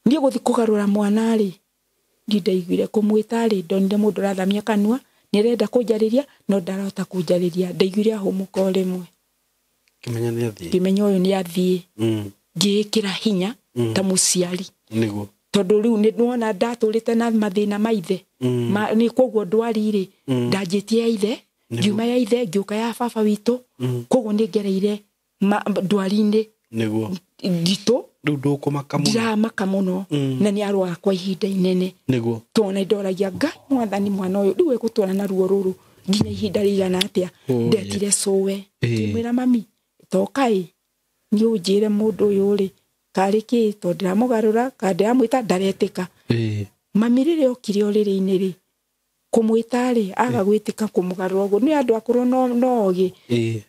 Niĩ gũthiĩ kũgarũra mwana rĩ, niĩ ndaiguire kũmwĩta rĩ, ndonire mũndũ ũrathamia kanua, nĩarenda kũnjarĩria no ndarahota kũnjarĩria. Ndaiguire ahũmũka o rĩmwe. Ngĩmenya nĩ athiĩ. Ngĩmenya ũyũ nĩ athiĩ. Ngĩĩkĩra hinya ta mũciari. Nĩguo. Tondũ rĩu nĩ wona ndatũrĩte na mathĩna ma ithe. Nĩ koguo ndwari rĩ, ndanjĩtie ya ithe, ngiuma ya ithe ngĩũka ya baba witũ. Koguo nĩ ngereire ndwari-inĩ Nĩguo. nditũ. Rĩu ndũkũmaka mũno. Ndiramaka mũno. Na nĩ arwara kwa ihinda inene. Nĩguo. Tondũ nĩ ndoragia Ngai mwathani mwana ũyũ rĩu egũtũra na ruo rũrũ nginya ihinda rĩigana atĩa. Ndetire cũwe. Ngĩmwĩra mami toka ĩ, niĩ ũnjĩre mũndũ ũyũ rĩ karĩ kĩ, tondũ ndĩramũgarũra kana ndĩramwĩta ndaretĩka. Mami rĩrĩa okire ũrĩrĩ-inĩ rĩ, kũmwĩta rĩ aga gwĩtĩka kũmũgarũra ũguo, nĩ andũ akũrũ no ogĩ.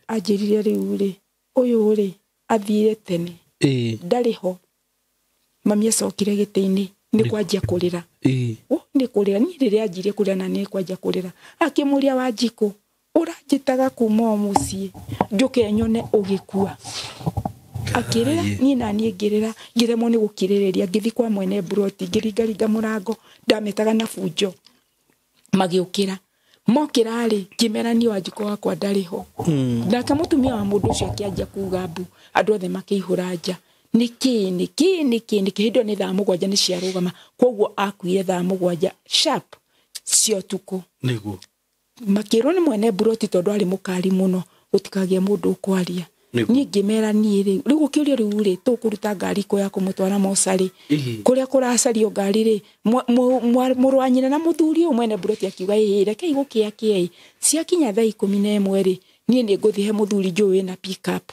Anjĩrire rĩu rĩ, ũyũ rĩ athire tene. Ndarĩ ho. Mami acokire gĩtĩ-inĩ nĩ kwanjia kũrĩra. Nĩ kũrĩra. Niĩ rĩrĩa anjirie kũrĩra na nĩ kwanjia kũrĩra. Akĩmũria Wanjikũ, ũranjĩtaga kuma o mũciĩ njũke nyone ũgĩkua. Akĩrĩra, niĩ na niĩ ngĩrĩra, ngĩremwo nĩ gũkirĩrĩria, ngĩthiĩ kwa mwene mburoti, ngĩringaringa mũrango, ndametaga na bunjo. Magĩũkĩra. Mokĩra rĩ, ngĩmera niĩ Wanjikũ wakwa ndarĩ ho. Nake mũtumia wa mũndũ ũcio akĩanjia kuga mbu, andũ othe makĩihũra nja. Nĩkĩ, nĩkĩ, nĩkĩ, nĩkĩ? Hĩndĩ ĩyo nĩ thaa 7 nĩ ciarũgama. Koguo akuire thaa 7 sharp. Cia ũtukũ. Nĩguo. Makĩrwo nĩ mwene mburoti tondũ arĩ mũkari mũno gũtikagĩe mũndũ ũkwaria. Nĩguo. Niĩ ngĩmera niĩ rĩ rĩu gũkĩũrio rĩu rĩ tũkũruta ngari kũ ya kũmũtwara mocarĩ. Ĩhĩ. Kũrĩa kũracario ngari rĩ mũrũ wa nyina na mũthuri ũyũ mwene mburoti akiuga ĩĩ rekei gũkĩa kĩei. Ciakinya thaa 11 rĩ niĩ nĩ ngũthiĩ he mũthuri njũĩ wĩna pick up.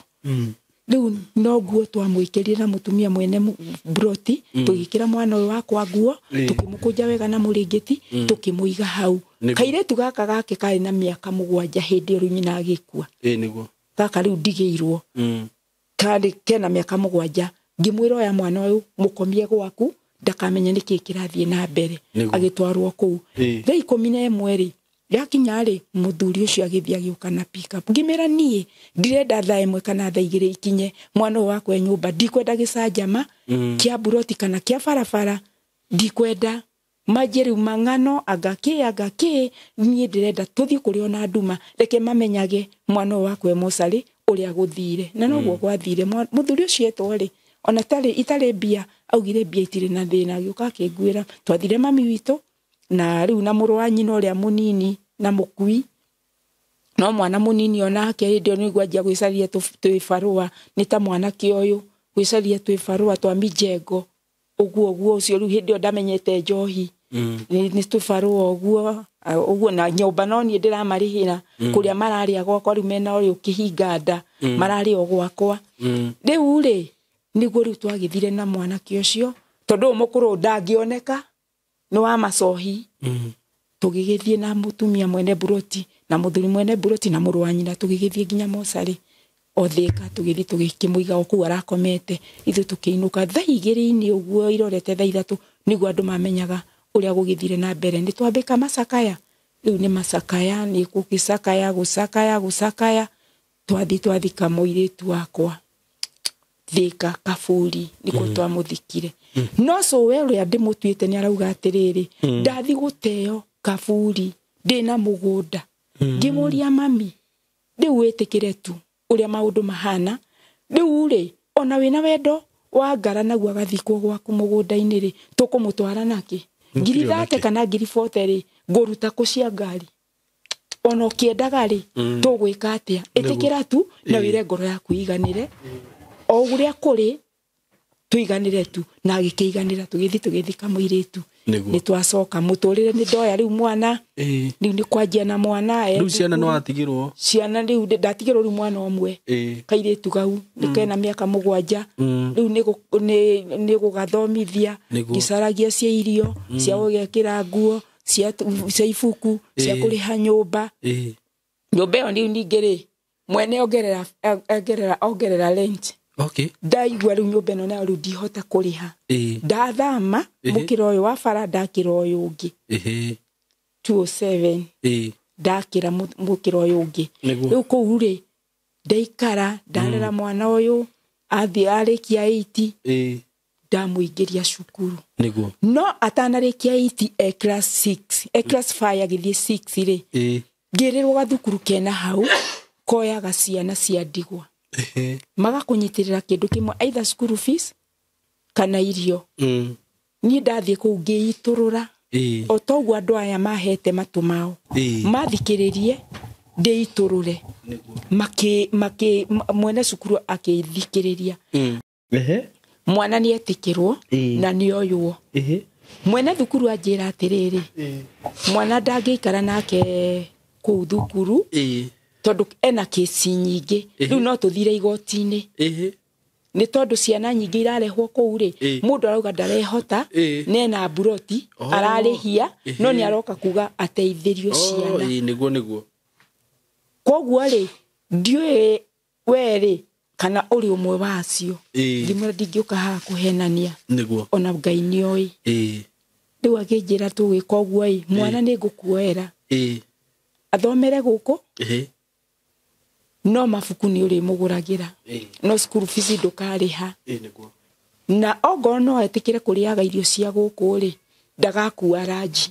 Rĩu no nguo twamwĩkĩrire na mũtumia mwene mburoti tũgĩkĩra mwana ũyũ wakwa nguo tũkĩmũkũnja wega na mũrĩngĩti tũkĩmũiga hau. Nĩguo. Kairĩtu gaka gake karĩ na mĩaka 7 hĩndĩ ĩyo rĩu nyina agĩkua. Ĩĩ nĩguo. Gaka rĩu ndigĩirwo. Karĩ kena mĩaka 7 ngĩmwĩra oya mwana ũyũ mũkomie gwaku ndakamenye nĩkĩĩ kĩrathiĩ na mbere. Nĩguo. Agĩtwarwo kũu. Thaa 11 rĩ yakinya rĩ mũthuri ũcio agĩthiĩ agĩũka na pick up. Ngĩmĩra niĩ ndirenda thaa 1 kana thaa 2 ikinye mwana ũyũ wakwa e nyũmba ndikwenda gĩcanjama kĩa mburoti kana kĩa barabara ndikwenda manjie rĩu mang'ano anga kĩ niĩ ndĩrenda tũthiĩ kũrĩ ona nduma reke mamenyage mwana ũyũ wakwa e mocarĩ ũrĩa gũthire na noguo gwathire. Mũthuri ũcio etwo rĩ ona itarĩ mbia augire mbia itirĩ na thĩna agĩũka akĩnguĩra twathire mami witũ na rĩu na mũrũ wa nyina ũrĩa mũnini na mũkui no mwana mũnini onake hĩndĩ ĩyo nĩguo anjia gwĩcaria twĩbarũa nĩ ta mwanake ũyũ gwĩcaria twĩbarũa twa mijengo ũguo ũguo ũcio rĩu hĩndĩ ĩyo ndamenyete njohi nĩ tũbarũa ũguo ũguo na nyũmba no niĩ ndĩramarĩhĩra kũrĩa mararĩa gwakwa rĩu mena ũrĩa ũkĩhinga nda mararĩa o gwakwa. Rĩu rĩ nĩguo rĩu twagĩthire na mwanake ũcio tondũ ũyũ mũkũrũ ndangĩoneka nĩ wa macohi. Tũgĩgĩthiĩ na mũtumia mwene mburoti na mũthuri mwene mburoti na mũrũ wa nyina tũgĩgĩthiĩ nginya mocarĩ o Thĩka tũgĩthiĩ tũgĩkĩmũiga o kũu arakomete ithuĩ tũkĩinũka thaa 2 ũguo irorete thaa 3 nĩguo andũ mamenyaga ũrĩa gũgĩthire na mbere. Nĩ twambĩka macakaya rĩu nĩ macakaya nĩ gũgĩcakaya gũcakaya gũcakaya twathiĩ twathika mũirĩtu wakwa Thĩka Kaburi nĩkuo twamũthikire. No cũwe ũrĩa ndĩmũtuĩte nĩ arauga atĩrĩrĩ ndathi gũteo Kaburi ndĩna mũgũnda. Ngĩmũria mami rĩu wĩtĩkĩre tu ũrĩa maũndũ mahana rĩu rĩ ona wĩna wendo wa ngara naguo agathikwo gwaku mũgũnda-inĩ rĩ tũkũmũtwara nakĩ ngiri 30 kana ngiri 40 rĩ ngũruta kũ cia ngari ona ũkĩendaga rĩ tũgwĩka atĩa ĩtĩkĩra tu na wĩre ngoro yaku iganĩre o ũrĩa kũrĩ tũiganĩre tu na agĩkĩiganĩra tũgĩthiĩ tũgĩthika mũirĩtu. Nĩ twacoka mũtũrĩre nĩ ndoya rĩu mwana rĩu nĩ kwanjia na mwana rĩu ciana no atigĩrwo ciana rĩu ndatigĩrwo rĩu mwana ũmwe kairĩtu gau nĩ kena mĩaka 7 rĩu nĩ gũgathomithia ngĩcaragia cia irio cia gũgekĩra nguo cia ibuku cia kũrĩha nyũmba. Nyũmba ĩyo rĩu ningĩ rĩ mwene ongerera rent. Okay. Ndaigua rĩu nyũmba ĩno nayo rĩu ndihota kũrĩha. Ndathama mũkĩra ũyũ wa bara ndakĩra ũyũ ũngĩ. 207. Ndakĩra mũkĩra ũyũ ũngĩ. Rĩu kũu rĩ ndaikara ndarera mwana ũyũ athiĩ arĩkia 8 ndamũingĩria cukuru. Nĩguo. No atanarĩkia 8 e class 6 e class 5 agĩthiĩ 6 rĩ ngĩrĩrwo gathukuru kena hau koyaga ciana cia ndigwa. Magakũnyitĩrĩra kĩndũ kĩmwe either school fees kana irio. Niĩ ndathiĩ kũu ngĩitũrũra o toguo andũ aya mahete matũ mao mathikĩrĩrie ndĩitũrũre mwene cukuru akĩthikĩrĩria. Mwana nĩ etĩkĩrwo na nĩ oywo. Mwene thukuru anjĩra atĩrĩrĩ mwana ndangĩikara nake kũu thukuru tondũ ena kesi nyingĩ rĩu no tũthire igoti-inĩ nĩ tondũ ciana nyingĩ irarehwo kũu rĩ mũndũ arauga ndarehota nena mburoti ararĩhia no nĩ aroka kuga ateithĩrio ciana. Nĩguo nĩguo. Koguo rĩ ndiũĩ we rĩ kana ũrĩ ũmwe wa acio ngĩmwĩra ndingĩũka haha kũhenania ona Ngai nĩoĩ. Rĩu akĩnjĩra tũgwĩka ũguo ĩ mwana nĩ ngũkuoera athomere gũkũ no mabuku nĩ ũrĩmũgũragĩra no school fees ndũkarĩha na ongorwo no etĩkĩre kũrĩaga irio cia gũkũ rĩ ndagakua ranji.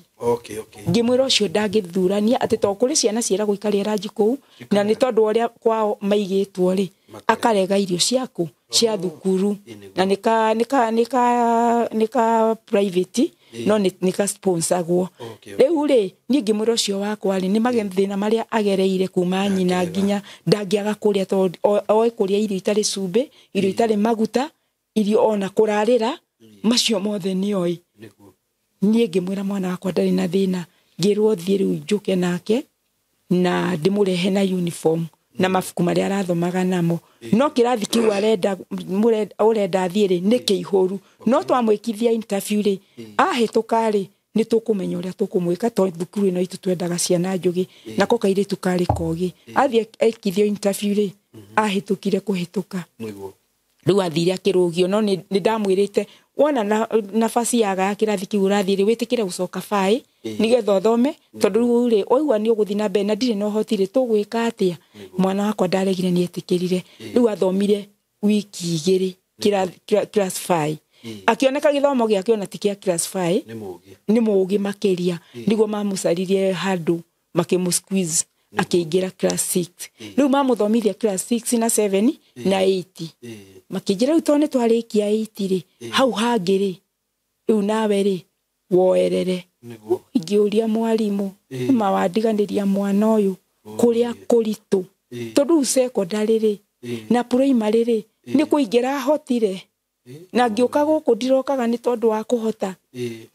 Ngĩmwĩra ũcio ndangĩthurania atĩ to kũrĩ ciana ciĩragwo ikarĩa ranji kũu na nĩ tondũ ũrĩa kwao maigĩtwo rĩ Akarega irio ciaku cia thukuru na nika private no nika sponsor-gwo. Rĩu rĩ niĩ ngĩmwĩra ũcio wakwa rĩ nĩ mathĩna marĩa agereire kuma nyina nginya ndangĩaga kũrĩa tondũ oĩ kũrĩa irio itarĩ cumbĩ, irio itarĩ maguta, irio ona kũrarĩra, macio mothe nĩoĩ. Niĩ ngĩmwĩra mwana wakwa ndarĩ na thĩna, ngĩrwo thiĩ rĩu njũke nake na ndĩmũrehe na uniform na mabuku marĩa arathomaga namo. No kĩrathi kĩu arenda ũrenda athiĩ rĩ nĩ kĩihũru, no twamwĩkithia interview rĩ ahĩtũka rĩ nĩ tũkũmenya ũrĩa tũkũmwĩka tondũ thukuru ĩno itũ twendaga ciana njũgĩ, nako kairĩtu karĩ kogĩ. Athiĩ ekithio interview rĩ ahĩtũkire kũhĩtũka. Rĩu athire akĩrũgio, no nĩ ndamwĩrĩte wona nafasi yaga kĩrathi kĩu ũrathiĩ rĩ wĩtĩkĩre gũcoka baĩ nĩgetha ũthome, tondũ rĩu rĩ waigua nĩ ũgũthiĩ na mbere na ndirĩ na ũhoti rĩ tũgwĩka atĩa. Mwana wakwa ndaregire nĩ etĩkĩrire. Rĩu athomire wiki 2 class 5, akĩoneka gĩthomo gĩake ona ti kĩa class 5, nĩ mũũgĩ makĩria. Nĩguo mamũcaririe handũ makĩmũ squeeze akĩingĩra class 6. Rĩu mamũthomithia class 6 na 7 na 8, makĩnjĩra rĩu tondũ nĩ twarĩkia 8 rĩ hau hangĩ rĩ rĩu nawe rĩ woerere. Ingĩũria mwarimũ ma wandiganĩria mwana ũyũ kũrĩa kũritũ, tondũ rĩu secondary rĩ na primary rĩ nĩ kũingĩra hotire, na ngĩũka gũkũ ndirokaga nĩ tondũ wa kũhota.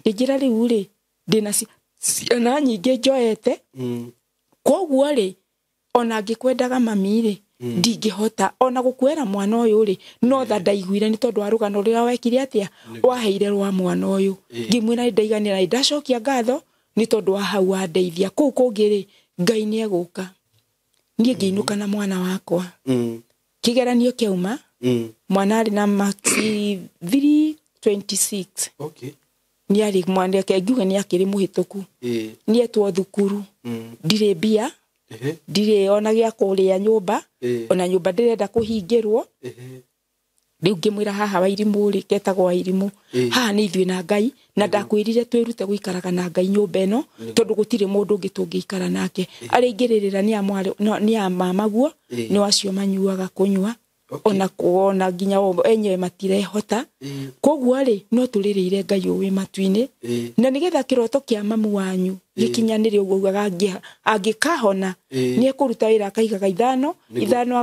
Ngĩnjĩra rĩu rĩ ndĩna ciana nyingĩ njoete, koguo rĩ ona ngĩkwendaga mami rĩ ndingĩhota ona gũkuera mwana ũyũ rĩ no tha ndaiguire nĩ tondũ wa rũgano rũrĩa wekire atĩa waheire rwa mwana ũyũ. Ngĩmwĩra nĩ ndaiganĩra, ndacokia ngatho nĩ tondũ wa hau wandeithia. Kũu kũngĩ rĩ Ngai nĩ egũka. Niĩ ngĩinũka na mwana wakwa. Kĩgeranio kĩauma mwana arĩ na marks 326. Nĩ arĩ mwana ngiuga nĩ akĩrĩ mũhĩtũku. Nĩ etwo thukuru, ndirĩ mbia, ndirĩ ona gĩa kũrĩa nyũmba, ona nyũmba ndĩrenda kũhingĩrwo. Rĩu ngĩmwĩra haha Wairimũ rĩ ketagwo Wairimũ, haha nĩ ithuĩ na Ngai, na ndakwĩrire twĩrute gũikaraga na Ngai nyũmba ĩno tondũ gũtirĩ mũndũ ũngĩ tũngĩikara nake. Arĩa ingĩrĩrĩra nĩ a mamaguo, nĩ acio manyuaga kũnyua ona kuona nginya enyewe matirehota. Koguo rĩ no tũrĩrĩire Ngai ũyũ wĩ matu-inĩ, na nĩgetha kĩroto kĩa mamu wanyu gĩkinyanĩre ũguo augaga angĩkahona nĩ ekũruta wĩra akaigaga ithano ithano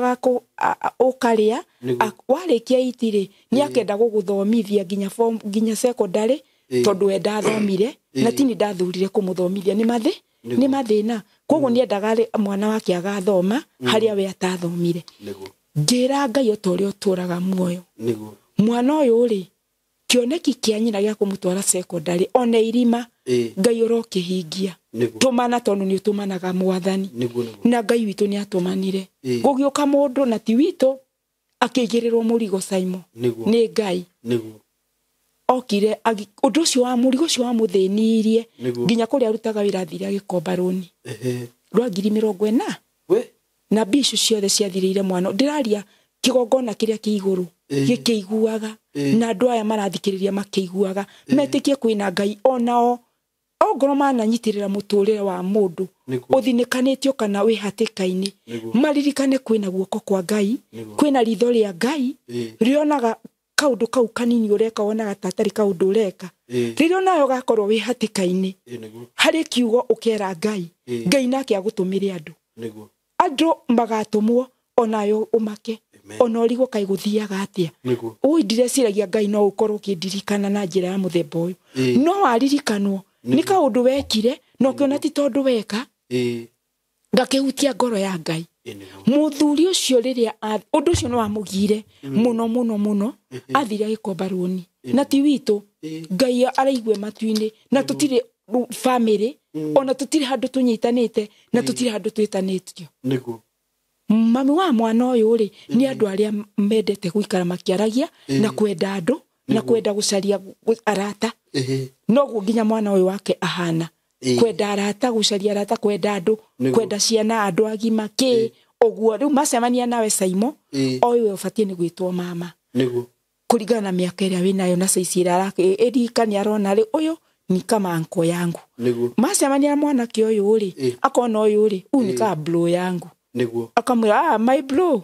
ũkarĩa, warĩkia iti rĩ nĩ akenda gũgũthomithia nginya form nginya secondary, tondũ we ndathomire na tini ndathurire kũmũthomithia nĩ mathĩna. Koguo nĩ endaga mwana wake agathoma harĩa we atathomire. Ngĩra Ngai o ta ũrĩa ũtũraga muoyo, mwana ũyũ rĩ kĩoneki kĩa nyina gĩa kũmũtwara secondary ona irima Ngai ũrokĩhingia. Tũmana tondũ nĩ ũtũmanaga mwathani, na Ngai witũ nĩ atũmanire. Gũgĩũka mũndũ na ti witũ akĩigĩrĩrwo mũrigo Simon nĩ Ngai. Okire ũndũ ũcio wa mũrigo ũcio wamũthĩnirie nginya kũrĩa arutaga wĩra athire agĩkomba rũni rwa 40,000 na mbia icio ciothe ciathirĩire mwana. Ndĩraria kĩgongona kĩrĩa kĩ igũrũ gĩkĩiguaga, na andũ aya marathikĩrĩria makĩiguaga, metĩkie kwĩna Ngai onao ongorwo mananyitĩrĩra mũtũrĩre wa mũndũ ũthinĩkanĩtio kana wĩ hatĩka-inĩ, maririkane kwĩna guoko kwa Ngai, kwĩna ritho rĩa Ngai rĩonaga kaũndũ kau kanini ũreka wonaga ta atarĩ kaũndũ ũreka, rĩrĩa onawe ũgakorwo wĩ hatĩka-inĩ harĩ kiugo ũkera Ngai, Ngai nake agũtũmĩre andũ, andũ magatũmwo onayo ũmake ona ũrigwo kaĩ gũthiaga atĩa. Ũi ndireciragia Ngai no ũkorwo ũkĩndirikana na njĩra ya mũthemba ũyũ, no waririkanwo nĩ kaũndũ wekire na ũkĩona ti tondũ weka gakĩhutia ngoro ya Ngai. Mũthuri ũcio rĩrĩa ũndũ ũcio nĩ wamũgire mũno mũno mũno, athire agĩkomba rũni na ti witũ, Ngai araigue matu-inĩ, na tũtirĩ family ona tũtirĩ handũ tũnyitanĩte na tũtirĩ handũ twĩtanĩtio. Mami wa mwana ũyũ rĩ nĩ andũ arĩa mendete gũikara makĩaragia na kwenda andũ na kwenda gũcaria arata, noguo nginya mwana ũyũ wake ahana, kwenda arata, gũcaria arata, kwenda andũ, kwenda ciana, andũ agima kĩ ũguo. Rĩu macemania nawe Saimo, ũyũ ũbatiĩ nĩ gwĩtwo mama kũringana na mĩaka ĩrĩa wĩnayo na size ĩrĩa ĩrika nĩ arona rĩ ũyũ ni kama anko yangu. Macemania na mwanake ũyũ rĩ akona ũyũ rĩ ũyũ ni kama bro yangu, akamwĩra my bro.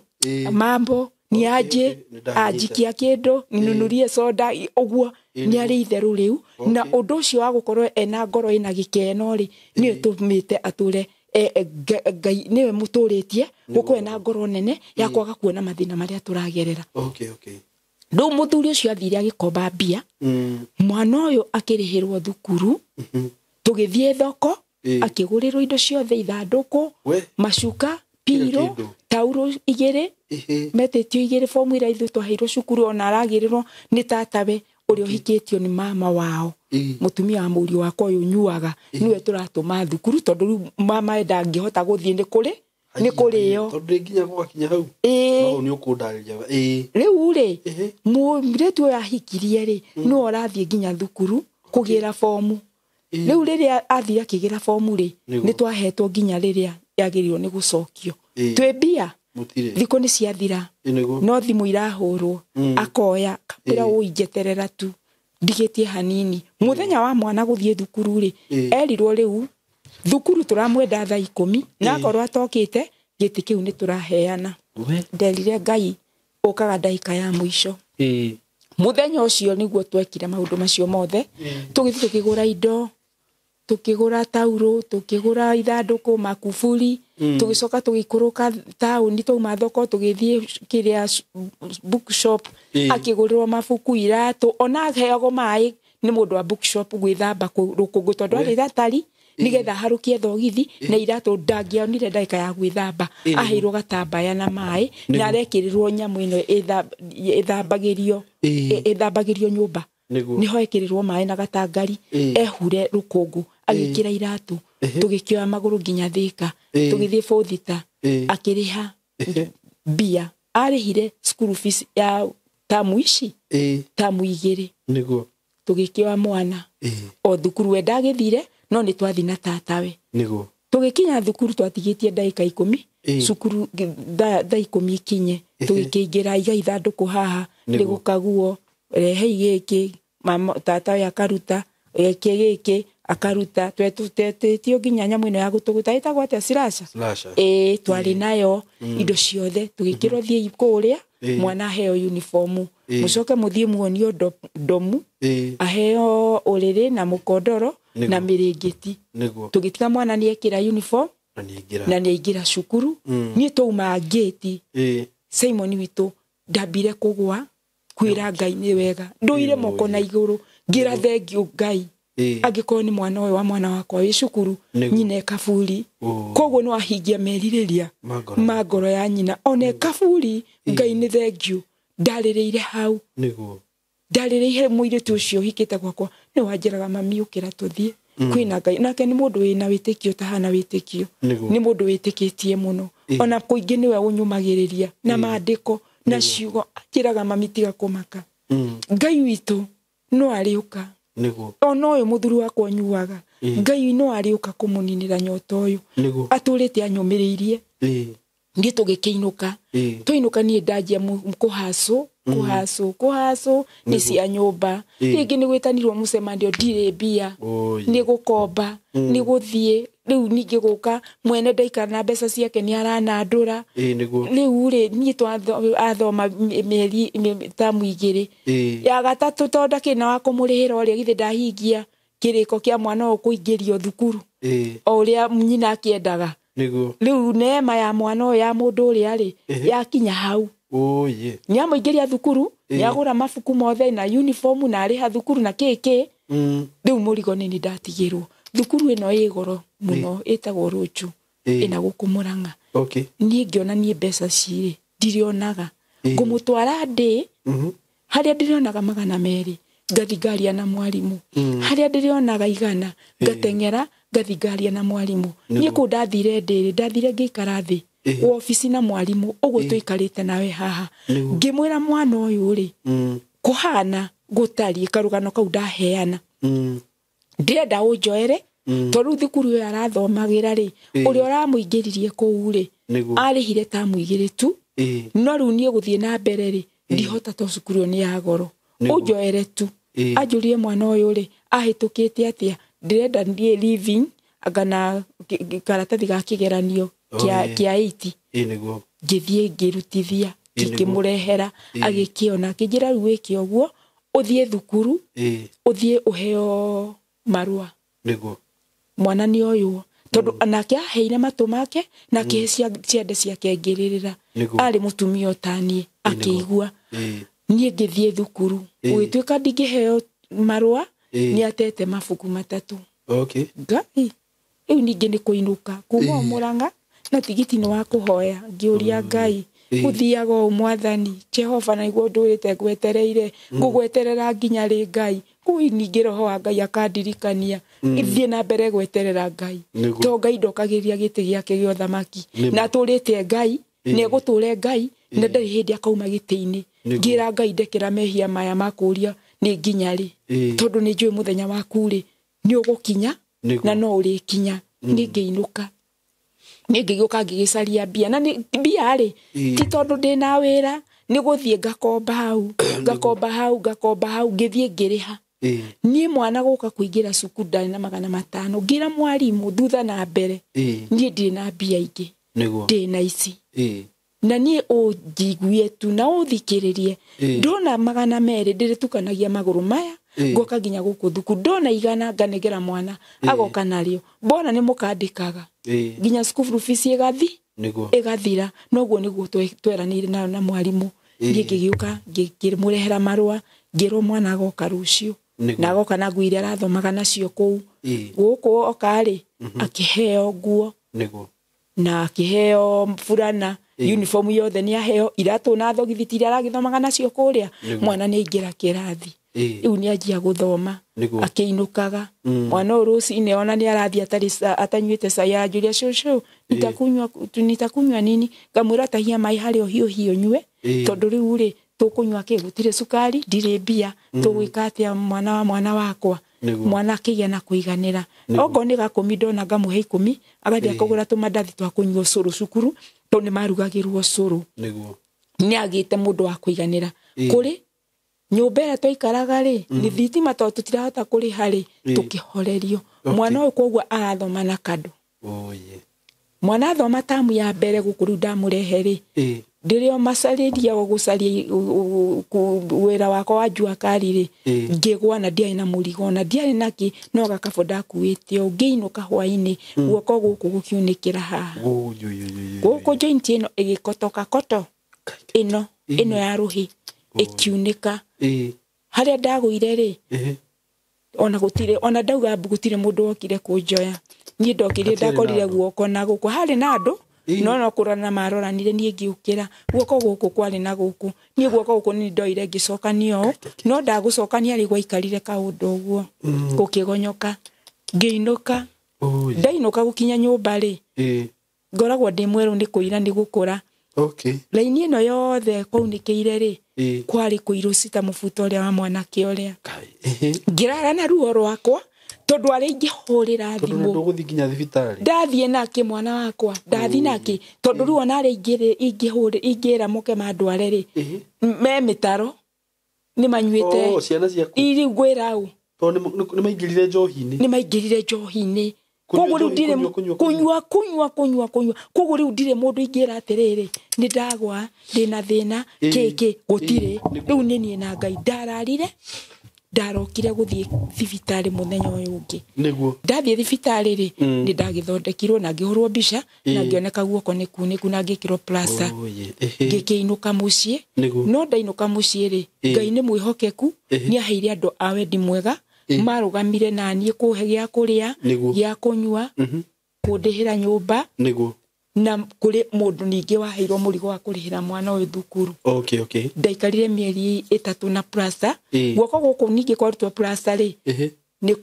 Mambo ni aje anjikia kĩndũ ninunurie soda ũguo nĩ arĩ itherũ rĩu na ũndũ ũcio wa gũkorwo ena ngoro ĩna gĩkeno rĩ nĩ ũtũmĩte atũre Ngai nĩwe mũtũrĩtie gũkorwo ena ngoro nene ya kwaga kuona mathĩna marĩa tũragerera. Rĩu mũthuri ũcio athire agĩkomba mbia mwana ũyũ akĩrĩhĩrwo thukuru tũgĩthiĩ thoko akĩgũrĩrwo indo ciothe ithandũkũ macuka piro tauro igĩrĩ metĩtio igĩrĩ fomu ira ithuĩ twaheirwo cukuru ona aragĩrĩrwo nĩ tatawe ũrĩa ũhikĩtio nĩ mama wao mũtumia wa mũriũ wakwa ũyũ ũnyuaga nĩwe tũratũma thukuru tondũ rĩu mama we ndangĩhota gũthiĩ nĩ kũrĩ nĩ kũrĩo tondũ nginya gwakinya hau no nĩ ũkũndarĩria. Rĩu rĩ mũirĩtu ũyũ ahikirie rĩ nĩwe ũrathiĩ nginya thukuru kũgĩra fomu. Rĩu rĩrĩa athiĩ akĩgĩra fomu rĩ nĩ twahetwo nginya rĩrĩa yagĩrĩirwo nĩ gũcokio twĩ mbia thikũ nĩ ciathira no thimũ irahũrwo akoya kapĩra ũinjeterera tu ndigĩtie hanini. Mũthenya wa mwana gũthiĩ thukuru rĩ erirwo rĩu thukuru tũramwenda thaa 10 na akorwo atokĩte gĩtĩ kĩu nĩ tũraheana. Nderire Ngai ũkaga ndagĩka ya mũico. Mũthenya ũcio nĩguo twekire maũndũ macio mothe tũgĩthiĩ tũkĩgũra indo tukigura tauro tukigura ithandũkũ makuburi tugicoka tugikũrũka taũni twauma thoko tugithie kiria bookshop akigũrĩrwo mabuku iratũ ona aheagwo maĩ nĩ mũndũ wa bookshop gwĩthamba rũkũngũ tondũ arĩ ratari nigetha harukie thogithi na iratũ ndangĩonire ndagĩka ya gwĩthamba aheirwo gatambaya na maĩ na arekĩrĩrwo nyamũ ĩno ĩthambagĩrio nyũmba niho ekĩrĩrwo maĩ na gatangari ehure rũkũngũ agĩkĩra iratũ tũgĩkĩoya magũrũ nginya Thĩka tũgĩthiĩ Bothita akĩrĩha mbia arĩhire school fees ya tamu ici tamu 2 nĩguo tũgĩkĩoya mwana o thukuru we ndagĩthire no nĩ twathi na tatawe nĩguo tũgĩkinya thukuru twatigĩtie ndagĩka 10 cukuru thaa 10 ikinye tũgĩkĩingĩra iga ithandũkũ haha nĩ gũkaguo rehe gĩkĩ mama tata akaruta gĩkĩ gĩkĩ akaruta twetutio nginya nyamũ ĩno ya gũtũgũta ĩtagwo atĩa slasha ĩĩ twarĩ nayo indo ciothe tũgĩkĩrwo thiĩ kũrĩa mwana aheo uniform mũcoke mũthiĩ muonio ndomu aheo ũrĩrĩ na mũkondoro na mĩrĩngĩti tũgĩtiga mwana nĩekĩra uniform na nĩaingĩra cukuru niĩ twauma ngĩti Simon witũ ndambire kũgwa kwĩra Ngai nĩ wega ndũire moko na igũrũ ngira thengiũ Ngai angĩkorwo nĩ mwana ũyũ wa mwana wakwa wĩ cukuru nyina kaburi koguo no ahingia merirĩria ma ngoro ya nyina one kaburi Ngai nĩ thengiũ ndarĩrĩire hau nĩguo ndarĩrĩire mũirĩtu ũcio ũhikĩte gwakwa nĩ wanjĩraga mami ũkĩra tũthiĩ kwĩna Ngai nake nĩ mũndũ wĩna wĩtĩkio tahana wĩtĩkio nĩ mũndũ wĩtĩkĩtie mũno ona kũingĩ nĩwe ũnyũmagĩrĩria na maandĩko na ciugo anjĩraga mami tiga kũmaka Ngai witũ no arĩũka nĩguo ona ũyũ mũthuri wakwa ũnyuaga Ngai no arĩũka kũmũninĩra nyota ũyũ atũrĩte anyũmĩrĩirie niĩ tũgĩkĩinũka twainũka niĩ ndanjia kũhacũ kũhacũ nĩ cia nyũmba rĩngĩ nĩ gwĩtanirwo mũcemanio ndirĩ mbia nĩ gũkomba nĩ gũthiĩ rĩu ningĩ gũka mwene ndaikara na mbeca ciake nĩ aranandũra rĩu rĩ niĩ athoma mĩeri tamu 2 ya gatatũ tondũ ndakĩrĩ na wa kũmũrĩhĩra ũrĩa githĩ ndahingia kĩrĩko kĩa mwana ũyũ kũingĩrio thukuru o ũrĩa nyina akĩendaga rĩu neema ya mwana ũyũ ya mũndũ ũrĩa rĩ yakinya hau nĩamũingĩria thukuru nĩagũra mabuku mothe na uniform na arĩha thukuru na kĩkĩ rĩu mũrigo nĩ ndatigĩrwo thukuru ĩno ĩ goro mũno ĩtagwo Rũnju ĩna gũkũ Mũrang'a niĩ ngĩona niĩ mbeca cirĩ ndirionaga ngũmũtwara ndĩ harĩa ndĩrionaga 200 ngathi ngaria na mwarimũ harĩa ndĩrionaga 100 ngateng'era ngathi ngaria na mwarimũ niĩ kũu ndathire ndĩrĩ ndathire ngĩikara thĩ obici na mwarimũ ũguo tũikarĩte nawe haha ngĩmwĩra mwana ũyũ rĩ kũhana gũtariĩ karũgano kau ndaheana ndĩrenda ũnjoere tondũ thukuru ĩyo arathomagĩra rĩ ũrĩa ũramũingĩririe kũu rĩ arĩhire tamu 2 tu no rĩu niĩ gũthiĩ na mbere rĩ ndihota to cukuru ĩyo nĩ ya goro ũnjoere tu anjũrie mwana ũyũ rĩ ahĩtũkĩte atĩa ndĩrenda niĩ living kana karatathi ga kĩgeranio Kĩa 80. Nĩguo. Ngĩthiĩ ngĩrutithia, ngĩkĩmũrehera, agĩkĩona, akĩnjĩra rĩu wĩke ũguo, ũthiĩ thukuru, ũthiĩ ũheo marũa. Nĩguo. Mwana nĩ oywo tondũ nake aheire matũ make na akĩhe ciande ciake ngĩrĩrĩra. Arĩ mũtumia ũtaniĩ akĩigua. Niĩ ngĩthiĩ thukuru, gũgĩtuĩka ndingĩheo marũa, nĩ atete mabuku 3. Okay. Ngai, rĩu ningĩ nĩ kũinũka kuma o Mũrang'a na tigiti nĩ wa kũhoya, ngĩũria Ngai, gũthiaga ũũ mwathani Jehova, na nĩguo ndũrĩte ngwetereire, ngũgweterera nginya rĩ Ngai? Kũu ningĩ roho wa Ngai akandirikania ithiĩ na mbere gweterera Ngai, to Ngai ndokagĩria gĩtĩ gĩake gĩa ũthamaki, na atũrĩte Ngai, nĩ egũtũre Ngai, na ndarĩ hĩndĩ akauma gĩtĩ-inĩ. Ngĩra Ngai ndekera mehia maya makũria nĩ nginya rĩ, tondũ nĩ njũĩ mũthenya waku rĩ nĩ ũgũkinya na no ũrĩkinya. Niĩ ngĩinũka, niĩ ngĩgĩũka ngĩgĩcaria mbia, na mbia rĩ ti tondũ ndĩna wĩra, nĩ gũthiĩ ngakomba hau, ngakomba hau, ngakomba hau, ngĩthiĩ ngĩrĩha. Niĩ mwana gũka kũingĩra cukuru ndarĩ na 500, ngĩra mwarimũ thutha na mbere, niĩ ndirĩ na mbia ingĩ, ndĩ na ici. Na niĩ ũnjigue tu na ũthikĩrĩrie, ndona 200 ndĩrĩtukanagia magũrũ maya, ngoka nginya gũkũ thukuru, ndona 100 nganengera mwana agoka narĩo, mbona nĩ mũkandĩkaga nginya school fees ĩgathira. Noguo nĩguo tweranĩire na mwarimũ. Niĩ ngĩgĩũka ngĩmũrehera marũa, ngĩrwo mwana agoka rũciũ, na agoka na nguo iria arathomaga nacio kũu. Gũkũ oka rĩ, akĩheo nguo, na akĩheo burana, uniform yothe nĩ aheo, iratũ na thogithi iria aragĩthomaga nacio kũrĩa. Mwana nĩ aingĩra kĩrathi, rĩu nĩ anjia gũthoma, akĩinũkaga. Mwana ũyũ rũcinĩ ona nĩ arathiĩ atanyuĩte cai, aranjũria cũcũ, nitakunywa nini? Ngamwĩra tahia maĩ harĩa ũhiũhie ũnyue, tondũ rĩu rĩ tũkũnyua kĩ, gũtirĩ cukari, ndirĩ mbia, tũgwĩka atĩa mwana wa mwana wakwa? Mwana akĩgĩa na kũiganĩra. Okorwo nĩ 10 ndona ngamũhe 10, agathiĩ akagũra tũmandathi twa kũnyua ũcũrũ cukuru, tondũ nĩ marugagĩrwo ũcũrũ. Nĩ agĩte mũndũ wa kũiganĩra. Kũrĩ nyũmba ĩrĩa twaikaraga rĩ, nĩ thitima tondũ tũtirahota kũrĩha rĩ, tũkĩhorerio. Mwana ũyũ koguo arathoma na kando. Mwana athoma tamu ya mbere gũkũ rĩu ndamũrehe rĩ, ndĩrĩ o macarĩria gũcaria wĩra wakwa wa jua kali rĩ, ngĩgwa na ndiarĩ na mũrigo, na ndiarĩ na kĩ, no gakabũ ndakuĩte o, ngĩinũka hwainĩ, guoko gũkũ gũkiunĩkĩra haha. Gũkũ joint ĩno ĩgĩkotoka koto, ĩno ya rũhĩ ĩkiunĩka. Harĩa ndagũire rĩ, ona gũtirĩ, ona ndauga mbu gũtirĩ mũndũ wokire kũnjoya. Niĩ ndokire ndakorire guoko na gũkũ harĩ na andũ, no kũrorana maroranire, niĩ ngĩũkĩra guoko gũkũ kwarĩ na gũkũ, niĩ guoko gũkũ nĩ ndoire ngĩcokania ũũ, no ndagũcokania rĩ gwaikarire kaũndũ ũguo, gũkĩgonyoka, ngĩinũka. Ndainũka gũkinya nyũmba rĩ, ngoragwo ndĩ mwerũ nĩ kũira nĩ gũkũra. Raini ĩno yothe kwaunĩkĩire rĩ, kwarĩ kũirũ cita mũbuto ũrĩa wa mwanake ũrĩa. Ngĩrara na ruo rwakwa, tondũ arĩa ingĩhũrĩra thimũ. Tondũ ndũgũthiĩ nginya thibitarĩ. Ndathiĩ nake mwana wakwa, ndathiĩ nake, tondũ rĩu ona arĩa ingĩra moke mandware rĩ, me mĩtaro, nĩ manyuĩte. Ciana ciaku. Rĩu ngwĩra ũ. Tondũ nĩ maingĩrire njohi-inĩ. Nĩ maingĩrire njohi-inĩ. Koguo rĩu ndirĩ kũnyua, kũnyua, kũnyua, kũnyua. Koguo rĩu ndirĩ mũndũ ingĩra atĩrĩrĩ, nĩ ndagwa, ndĩna thĩna, kĩ, gũtirĩ. Rĩu nĩ niĩ na Ngai ndararire, ndarokire gũthiĩ thibitarĩ mũthenya ũyũ ũngĩ. Ndathiĩ thibitarĩ rĩ, nĩ ndagĩthondekirwo na ngĩhũrwo mbica, na ngĩoneka guoko nĩ kunĩku na ngĩkĩrwo plaster. Ngĩkĩinũka mũciĩ. No ndainũka mũciĩ rĩ, Ngai nĩ mwĩhokeku, nĩ aheire andũ a wendi mwega, marũgamire na niĩ kũhe gĩa kũrĩa, gĩa kũnyua, kũndĩhĩra nyũmba, na kũrĩ mũndũ ningĩ waheirwo mũrigo wa kũrĩhĩra mwana ũyũ thukuru. Ndaikarire mĩeri 3 na plaster. Guoko gũkũ ningĩ kwarutwo plaster rĩ, nĩ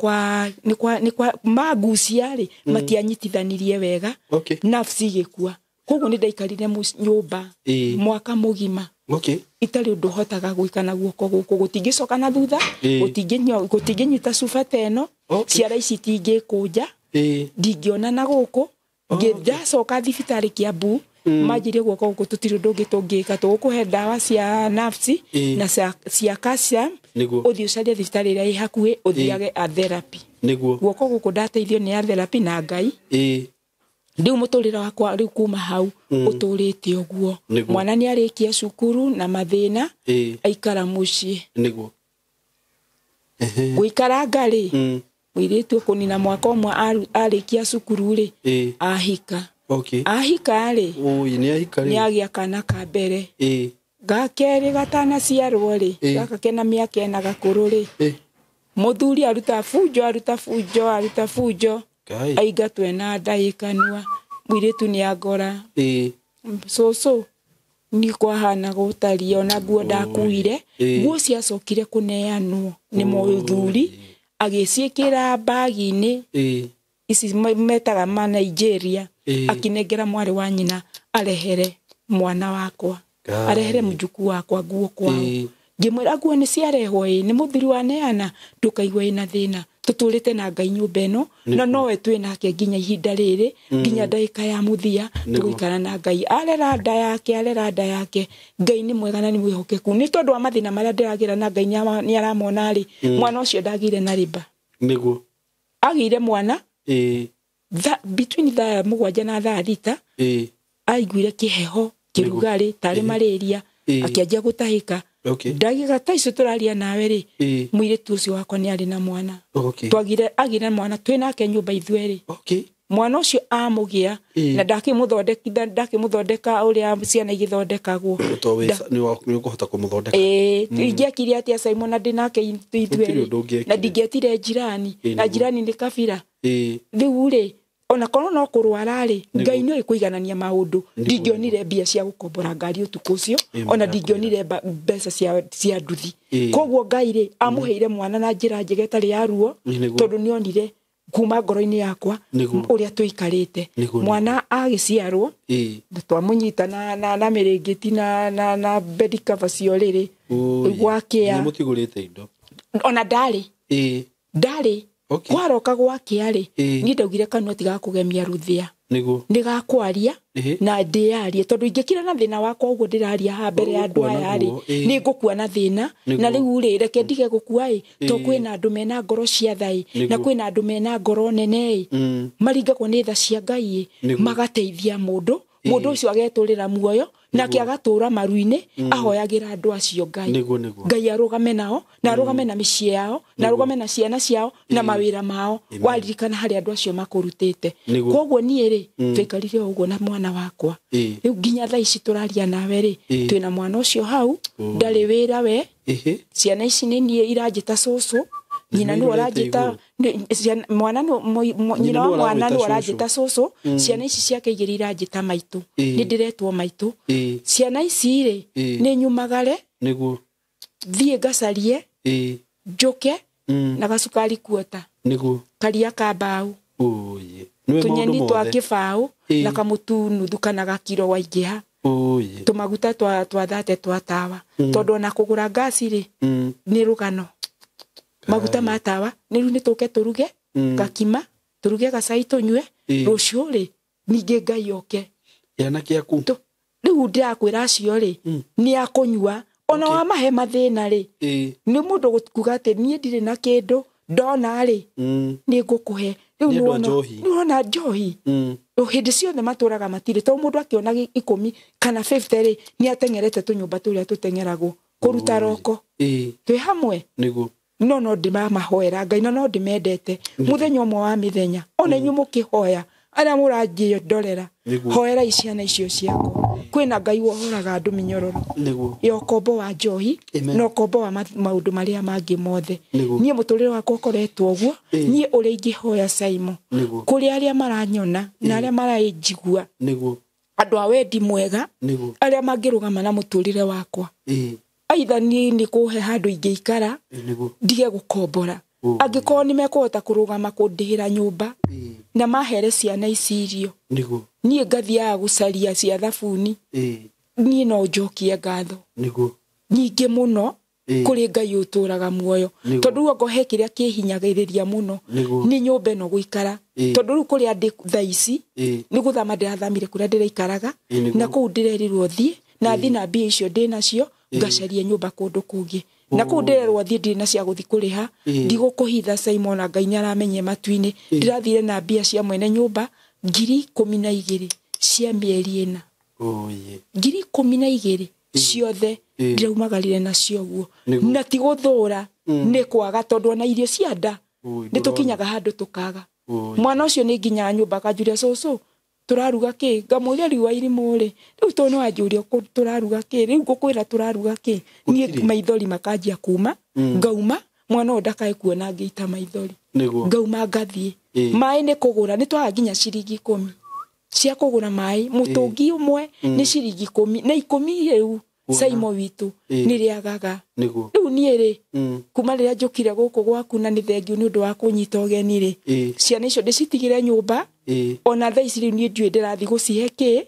kwa magucia rĩ, matianyitithanirie wega. Nerves igĩkua. Koguo nĩ ndaikarire nyũmba mwaka mũgima. Itarĩ ũndũ hotaga gwĩka na guoko gũkũ, gũtingĩcoka na thutha, gũtingĩnyita cuba ta ĩno, ciara ici itingĩkũnja, ndingĩona na gũkũ. Ndacoka thibitarĩ Kiambu, manjĩrie guoko gũkũ tũtirĩ ũndũ ũngĩ tũngĩka, tũgũkũhe ndawa cia nerves na cia calcium, ũthiĩ ũcarie thibitarĩ ĩrĩa ĩ hakuhĩ, ũthiage a therapy. Guoko gũkũ ndateithio nĩ a therapy na Ngai. Rĩu mũtũrĩre wakwa rĩu kuma hau ũtũrĩte ũguo. Mwana nĩ arĩkia cukuru na mathĩna aikara mũciĩ. Nĩguo. Gũikaranga rĩ, mũirĩtu ũkũnina mwaka ũmwe arĩkia cukuru rĩ, ahika. Ahika rĩ, nĩ agĩa kana ka mbere. Gakerĩ gatanaciarwo rĩ, gaka kena mĩaka ĩna gakũrũ rĩ, mũthuri aruta bunjo aruta bunjo aruta bunjo, aingatwo ena nda ĩ kanua, mũirĩtu nĩ angora. Cũcũ nĩ kwahana gũtariĩ ona nguo ndakuire, nguo ciacokire kũneanwo nĩ mũthuri agĩciĩkĩra bagi-inĩ ici metaga ma Nigeria, akinengera mwarĩ wa nyina arehere mwana wakwa, arehere mũjukuu wakwa nguo kwao. Ngĩmwĩra nguo nĩ ciarehwo ĩ, nĩ mũthuri waneana, ndũkaigua ĩna thĩna, tũtũrĩte na Ngai nyũmba ĩno, na nowe twĩ nake nginya ihinda rĩrĩ, nginya ndagĩka ya mũthia tũgũikara na Ngai. Arera nda yake, arera nda yake, Ngai nĩ mwega na nĩ mwĩhokeku. Nĩ tondũ wa mathĩna marĩa ndĩragĩra na Ngai nĩ aramona rĩ, mwana ũcio ndagĩire na rĩba. Nĩguo. Agĩire mwana between thaa 7 na thaa 6, aiguire kĩheho kĩrugarĩ tarĩ malaria, akĩanjia gũtahĩka. Ndagĩka ta icio tũraria nawe rĩ, mũirĩtu ũcio wakwa nĩ arĩ na mwana. Twagire agire mwana twĩ nake nyũmba ithuerĩ. Mwana ũcio amũgĩa na ndakĩmũthondeka ũrĩa ciana igĩthondekagwo. Nĩ ũkũhota kũmũthondeka. Ingĩakire atĩa Simon na ndĩ nake ithuerĩ, na ndingĩetire jirani, na jirani nĩ kabira. Rĩu rĩ, ona korwo no kũrwara rĩ, Ngai nĩ oĩ kũiganania maũndũ. Ndingĩonire mbia cia gũkombora ngari ũtukũ ũcio, ona ndingĩonire mbeca cia nduthi. Koguo Ngai rĩ, amũheire mwana na njĩra njega ĩtarĩ ya ruo, tondũ nĩonire kuma ngoro-inĩ yakwa ũrĩa tũikarĩte. Mwana agĩciarwo, twamũnyita na mĩrĩngĩti na bed cover cia ũrĩrĩ gwakĩa. Nĩmũtigũrĩte indo? Ona ndarĩ. Ndarĩ. Kwaroka gwakĩa rĩ, niĩ ndaugire kanua tigakũgemia rũthĩa. Nĩ gakwaria na ndĩyarie, tondũ ingĩkira na thĩna wakwa ũguo ndĩraria haha mbere ya andũ aya rĩ, nĩ ngũkua na thĩna. Na rĩu rĩ, reke ndige gũkua ĩ, to kwĩna andũ mena ngoro cia tha ĩ, na kwĩna andũ mena ngoro nene ĩ, maringagwo nĩ tha cia Ngai ĩ, magateithia mũndũ, mũndũ ũcio agetũrĩra muoyo, nake agatũra maru-inĩ, ahoyagĩra andũ acio Ngai. Ngai arũgame nao, na arũgame na mĩciĩ yao, na arũgame na ciana ciao, na mawĩra mao, waririkana harĩa andũ acio makũrutĩte. Koguo niĩ rĩ, twaikarire ũguo na mwana wakwa. Rĩu nginya thaa ici tũraria nawe rĩ, twĩna mwana ũcio hau, ndarĩ wĩra we, ciana ici nĩ niĩ iranjĩta cũcũ, nyina nĩwe ũranjĩta mwana nyina wa mwana nĩwe ũranjĩta cũcũ, ciana ici ciake igĩrĩ iranjĩta maitũ, nĩ ndĩretwo maitũ. Ciana ici rĩ, nĩ nyumagare, thiĩ ngacarie, njũke na gacukari kuota, karia ka mbaũ, tũnyeni twa kĩbaũ, na kamũtu nuthu kana gakiro waingĩha, tũmaguta twa thate twa tawa, tondũ ona kũgũra ngasi rĩ, nĩ rũgano. Maguta ma tawa nĩ rĩu nĩ tũke tũruge gakima, tũruge gacai tũnyue, rũciũ rĩ ningĩ Ngai oke. Anake aku Rĩu ndĩrakwĩra acio rĩ, nĩ akũnyua ona wamahe mathĩna rĩ, nĩ mũndũ kuga atĩ niĩ ndirĩ na kĩndũ ndona rĩ, nĩ ngũkũhe. Rĩu nĩwona njohi hĩndĩ ciothe matũraga matirĩ, tondũ mũndũ akĩona 10 kana 50 rĩ, nĩ ateng'erete tũnyũmba tũrĩa tũteng'eragwo kũruta roko. Twĩ hamwe. No no ndĩramahoera Ngai, na no ndĩmendete. Mũthenya ũmwe wa mĩthenya, ona inyuĩ mũkĩhoya, arĩa mũranjĩndorera, hoerai ciana icio ciakwa. Kwĩna Ngai wohoraga andũ mĩnyororo ya ũkombo wa njohi na ũkombo wa maũndũ marĩa mangĩ mothe. Niĩ mũtũrĩre wakwa ũkoretwo ũguo, niĩ ũrĩa ingĩhoya Simon, kũrĩ arĩa maranyona na arĩa marainjigua, andũ a wendi mwega, arĩa mangĩrũgama na mũtũrĩre wakwa, aitha niĩ nĩ kũhe handũ ingĩikara, ndige gũkombora. Angĩkorwo nĩ mekũhota kũrũgama kũndĩhĩra nyũmba na mahere ciana ici irio, niĩ ngathiaga gũcaria cia thabuni, niĩ no njokie ngatho nyingĩ mũno kũrĩ Ngai ũtũraga muoyo, tondũ rĩu anga he kĩrĩa kĩhinyagĩrĩria mũno nĩ nyũmba ĩno gũikara, tondũ rĩu kũrĩa ndĩ thaa ici nĩ gũthama ndĩrathamire kũrĩa ndĩraikaraga, na kũu ndĩrerirwo thiĩ na thiĩ na mbia icio ndĩ nacio ngacarie nyũmba kũndũ kũngĩ, na kũu ndĩrerwo thiĩ ndirĩ na cia gũthiĩ kũrĩha, ndigũkũhitha Simon, na Ngai nĩaramenye matu-inĩ, ndĩrathire na mbia cia mwene nyũmba 12,000 cia mĩeri 4. Oye. 12,000 ciothe ndĩraumagarire nacio guo. Na ti gũthũra nĩ kwaga tondũ ona irio cia nda nĩ tũkinyaga handũ tũkaga. Mwana ũcio nĩ nginya nyũmba akanjũria cũcũ tũraruga kĩ, ngamũria rĩu Wairimũ rĩ, rĩu tondũ nĩ wanjũria tũraruga kĩ, rĩu ngũkwĩra tũraruga kĩ, niĩ maithori makanjia kuma, ngauma mwana ũyũ ndakae kuona ngĩita maithori, ngauma ngathiĩ. Maĩ nĩ kũgũra, nĩ twaga nginya ciringi 10 cia kũgũra maĩ, mũtũngi ũmwe nĩ ciringi 10 na 10 rĩu Saimo witũ nĩ rĩagaga. Rĩu niĩ rĩ, kuma rĩrĩa njũkire gũkũ gwaku na nĩ thengiũ nĩ ũndũ wa kũnyita ũgeni rĩ, ciana icio ndĩcitigire nyũmba, ona thaa ici rĩu niĩ ndiũĩ ndĩrathiĩ gũcihe kĩ,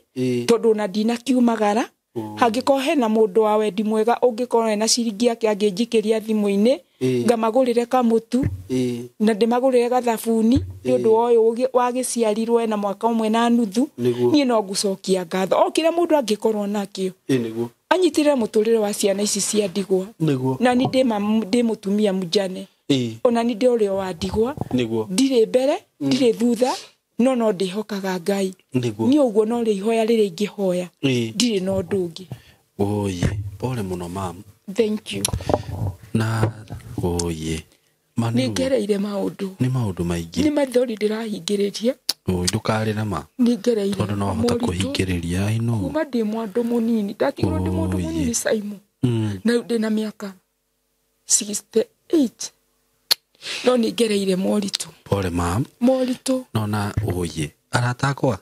tondũ ona ndinakiumagara. Hangĩkorwo hena mũndũ wa wendi mwega ũngĩkorwo ena ciringi yake angĩnjikĩria thimũ-inĩ, ngamagũrĩre kamũtu na ndĩmagũrĩre gathabuni nĩ ũndũ wa ũyũ wagĩciarirwo ena mwaka 1.5, niĩ no ngũcokia ngatho o kĩrĩa mũndũ angĩkorwo nakĩo anyitĩrĩre mũtũrĩre wa ciana ici cia ndigwa. Na ni ndĩ mũtumia mũjane, ona ni ndĩ ũrĩa wa ndigwa, ndirĩ mbere ndirĩ thutha, no ndĩhokaga Ngai. Niĩ ũguo no rĩ ihoya rĩrĩa ingĩhoya, ndirĩ na ũndũ ũngĩ. Oye, pole mũno mam. Thank you. Na oye, nĩ ngereire maũndũ. Nĩ maũndũ maingĩ. Nĩ maithori ndĩrahingĩrĩria. Oi, ndũkarĩre ma. Nĩ ngereire. Tondũ no hota kũhingĩrĩria, I know. Kuma ndĩ mwandũ mũnini, ndatigirwo ndĩ mũndũ mũnini Saimo. Na rĩu ndĩna mĩaka 68. No nĩ ngereire moritũ. Pole mam. Moritũ. No na oye, arata akwa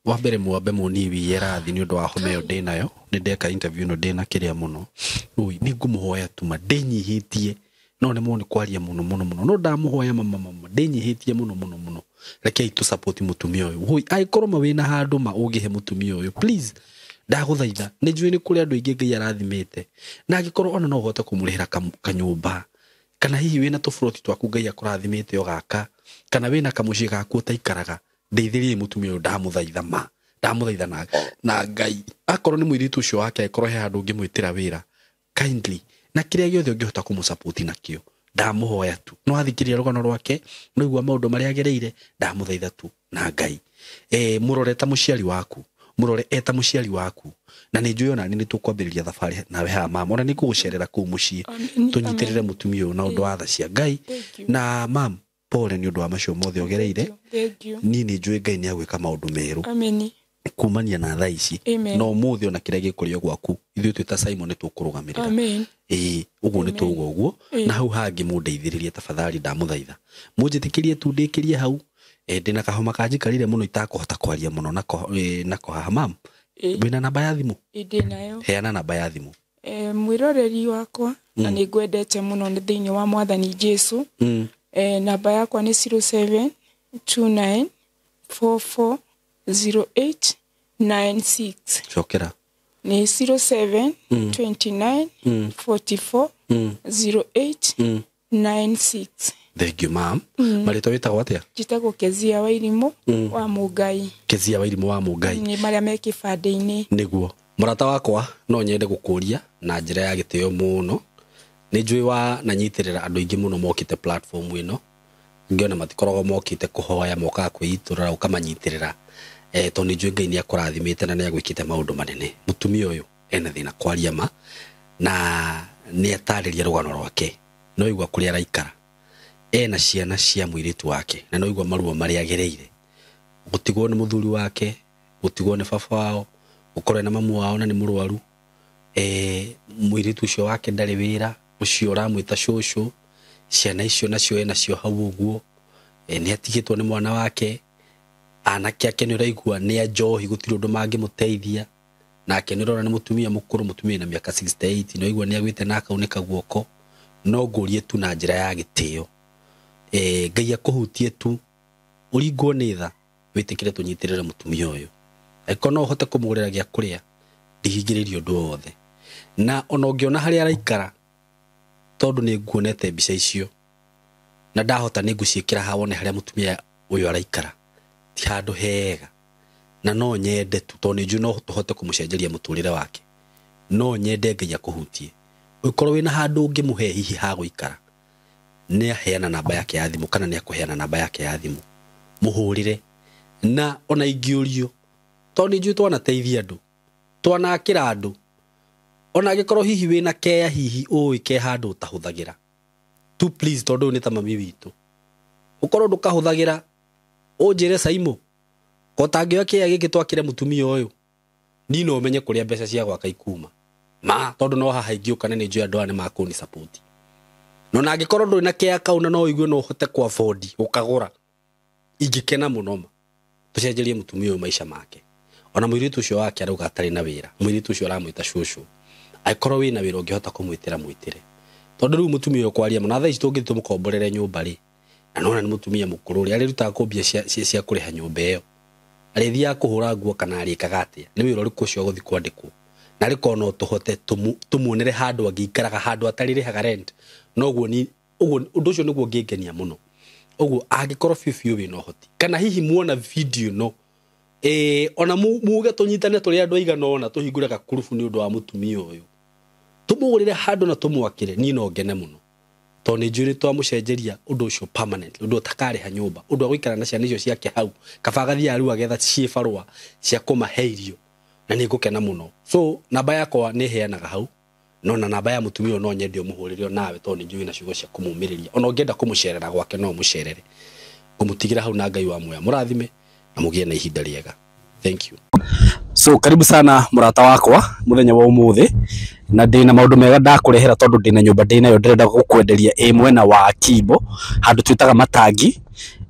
wa mbere mwambe mũniwie rathi nĩ ũndũ wa homa ĩyo ndĩnayo, nĩ ndeka interview ĩno ndĩna kĩrĩa mũno. Oi, nĩ ngũmũhoya tu ma ndĩnyihĩtie, no nĩ nĩ kwaria mũno mũno mũno, no ndamũhoya mama mama ndĩnyihĩtie mũno mũno mũno, rekei tũ support mũtumia ũyũ. Oi, angĩkorwo ma wĩna handũ ma ũngĩhe mũtumia ũyũ, please ndagũthaitha, nĩ njũĩ nĩ kũrĩ andũ aingĩ Ngai arathimĩte, na angĩkorwo ona no ũhote kũmũrĩhĩra kanyũmba, kana hihi wĩna tũburoti twaku Ngai akũrathimĩte ũgaka, kana wĩna kamũciĩ gaku ũtaikaraga, ndeithĩrĩrie mũtumia ũyũ, ndamũthaitha ma, ndamũthaitha na Ngai. Akorwo nĩ mũirĩtu ũcio wake, angĩkorwo he handũ ũngĩmwĩtĩra wĩra, kindly, na kĩrĩa gĩothe ũngĩhota kũmũsupport nakĩo, ndamũhoya tu. No athikĩrĩria rũgano rwake, no igua maũndũ marĩa agereire, ndamũthaitha tu na Ngai. Mũrore ta mũciari waku, mũrore eta mũciari waku, na nĩ njũĩ ona nĩ tũkwambĩrĩria thabarĩ nawe haha mama, ona nĩ ngũgũcerera kũu mũciĩ, tũnyitĩrĩre mũtumia ũyũ na ũndũ wa tha cia Ngai. Na mam, pole nĩ ũndũ wa macio mothe ũgereire. Niĩ nĩ njũĩ Ngai nĩ agwĩka maũndũ merũ kumania na thaa ici, no ũmũthĩ ona kĩrĩa gĩkũrĩo gwaku, ithuĩ twĩ ta Simon nĩ tũkũrũgamĩrĩra. Ũguo nĩ tũuga ũguo. Na hau hangĩ mũndeithĩrĩrie tafadhali, ndamũthaitha mũnjĩtĩkĩrie tu ndĩkĩrie hau. Ndĩna kahoma kanjikarire mũno itakũhota kwaria mũno nako haha. Mam, wĩna namba ya thimũ? Ndĩ nayo. Heana namba ya thimũ. Mwĩroreri wakwa, na nĩ ngwendete mũno nĩ thĩinĩ wa Mwathani Jesu. Namba yakwa nĩ 0729 44 08 96. Cokera. Nĩ 07 29 44 08 96. Thank you ma'am. Marĩtwa wĩtagwo atĩa? Njĩtagwo Kezia Wairimũ wa Mũngai. Kezia Wairimũ wa Mũngai. Nĩ marĩa me kĩbandĩ-inĩ. Nĩguo. Mũrata wakwa no nyende gũkũria na njĩra ya gĩtĩo mũno. Nĩ njũĩ wa na nyitĩrĩra andũ aingĩ mũno mokĩte platform ĩno. Ngĩona matikoragwo mokĩte kũhoya, mokaga kwĩitũrũra ũkamanyitĩrĩra. Tondũ nĩ njũĩ Ngai nĩ akũrathimĩte na nĩ agwĩkĩte maũndũ manene. Mũtumia ũyũ ena thĩna kwaria ma, na nĩ atarĩria rũgano rwake. No igua kũrĩa araikara. Ena ciana cia mũirĩtu wake, na no igua maruo marĩa agereire. Gũtigwo nĩ mũthuri wake, gũtigwo nĩ baba wao, gũkorwo na mamu wao na nĩ mũrwaru. Mũirĩtu ũcio wake ndarĩ wĩra, ũcio ũramwĩta cũcũ, ciana icio nacio enacio hau ũguo. Nĩ atigĩtwo nĩ mwana wake, anake ake nĩ ũraigua nĩ a njohi, gũtirĩ ũndũ mangĩmũteithia. Nake nĩ ũrona nĩ mũtumia mũkũrũ, mũtumia na mĩaka 68, nĩ ũraigua nĩ agwĩte na akaunĩka guoko. No ngũrie tu na njĩra ya gĩtĩo. Ngai akũhutie tu, ũringwo nĩ tha, wĩtĩkĩre tũnyitĩrĩre mũtumia ũyũ. Angĩkorwo no ũhote kũmũgũrĩra gĩa kũrĩa, ndihingĩrĩrie ũndũ o wothe. Na ona ũngĩona harĩa araikara, tondũ nĩ nguonete mbica icio, na ndahota nĩ ngũciĩkĩra haha wone harĩa mũtumia ũyũ araikara, ti handũ hega. Na no nyende tu, tondũ nĩ njũĩ no tũhote kũmũcenjeria mũtũrĩre wake. No nyende Ngai akũhutie. Ũngĩkorwo wĩna handũ ũngĩmũhe hihi ha gũikara, nĩ aheana namba yake ya thimũ, kana nĩ akũheana namba yake ya thimũ, mũhũrĩre Na ona ingĩũrio tondũ nĩ njũĩ twanateithia andũ, twanakĩra andũ, ona angĩkorwo hihi wĩna keya hihi ũĩ ke handũ ũtahũthagĩra tu, please, tondũ ũyũ nĩ ta mami witũ, ũkorwo ndũkahũthagĩra ũnjĩre Saimo ko tangĩoya kĩea gĩkĩ twakĩre mũtumia ũyũ, niĩ no menye kũrĩa mbeca cia gwaka ikuma ma, tondũ no haha ingĩũka na nĩ njũĩ andũ aya nĩ makũni support. No na angĩkorwo ndũrĩ na kea kau na no ũigue no ũhote ku afford gũkagũra, ingĩkena mũno ma tũcenjerie mũtumia ũyũ maica make. Ona mũirĩtu ũcio wake arauga atarĩ na wĩra, mũirĩtu ũcio aramwĩta cũcũ, angĩkorwo wĩna wĩra ũngĩhota kũmwĩtĩra mwĩtĩre, tondũ rĩu mũtumia ũyũ kwaria mũno thaa ici tũngĩthiĩ tũmũkomborere nyũmba rĩ, na nona nĩ mũtumia mũkũrũ rĩ, arĩrutaga kũ mbia cia kũrĩha nyũmba ĩyo, arĩthiaga kũhũra nguo kana arĩkaga atĩa, nĩ wĩra ũrĩkũ ũcio ũgũthiĩ kwandĩkwo, na rĩkorwo no tũhote tũmuonere handũ angĩikaraga, handũ atarĩrĩhaga rent, noguo ni ũguo ũndũ ũcio nĩguo ũngĩngenia mũno. Ũguo angĩkorwo biũ biũ wĩna ũhoti, kana hihi muona video ĩno ona muge tũnyitane tũrĩ andũ aigana ũna tũhingũre gakurubu nĩ ũndũ wa mũtumia ũyũ, tũmũgũrĩre handũ na tũmwakĩre, niĩ no ngene mũno, tondũ nĩ njũĩ twamũcenjeria ũndũ ũcio permanent, ũndũ ũtakarĩha nyũmba, ũndũ agũikara na ciana icio ciake hau, kaba agathiaga rĩu agetha ciĩbarũa cia kũmahe irio, na nĩ ngũkena mũno. So namba yakwa nĩ heanaga hau, no na namba ya mũtumia ũyũ no nyende ũmũhũrĩre onawe, tondũ nĩ njũĩ na ciugo cia kũmũmĩrĩria, ona ũngĩenda kũmũcerera gwake no ũmũcerere, kũmũtigĩra hau na Ngai wa muoya mũrathime na mũgĩe na ihinda rĩega. Thank you. So karibu sana mũrata wakwa mũthenya wa ũmũthĩ, na ndĩna maũndũ mega ndakũrehera tondũ ndĩna nyũmba ndĩnayo ndĩrenda gũkwenderia ĩ mwena wa Kimbo, handũ twĩtaga Matangi,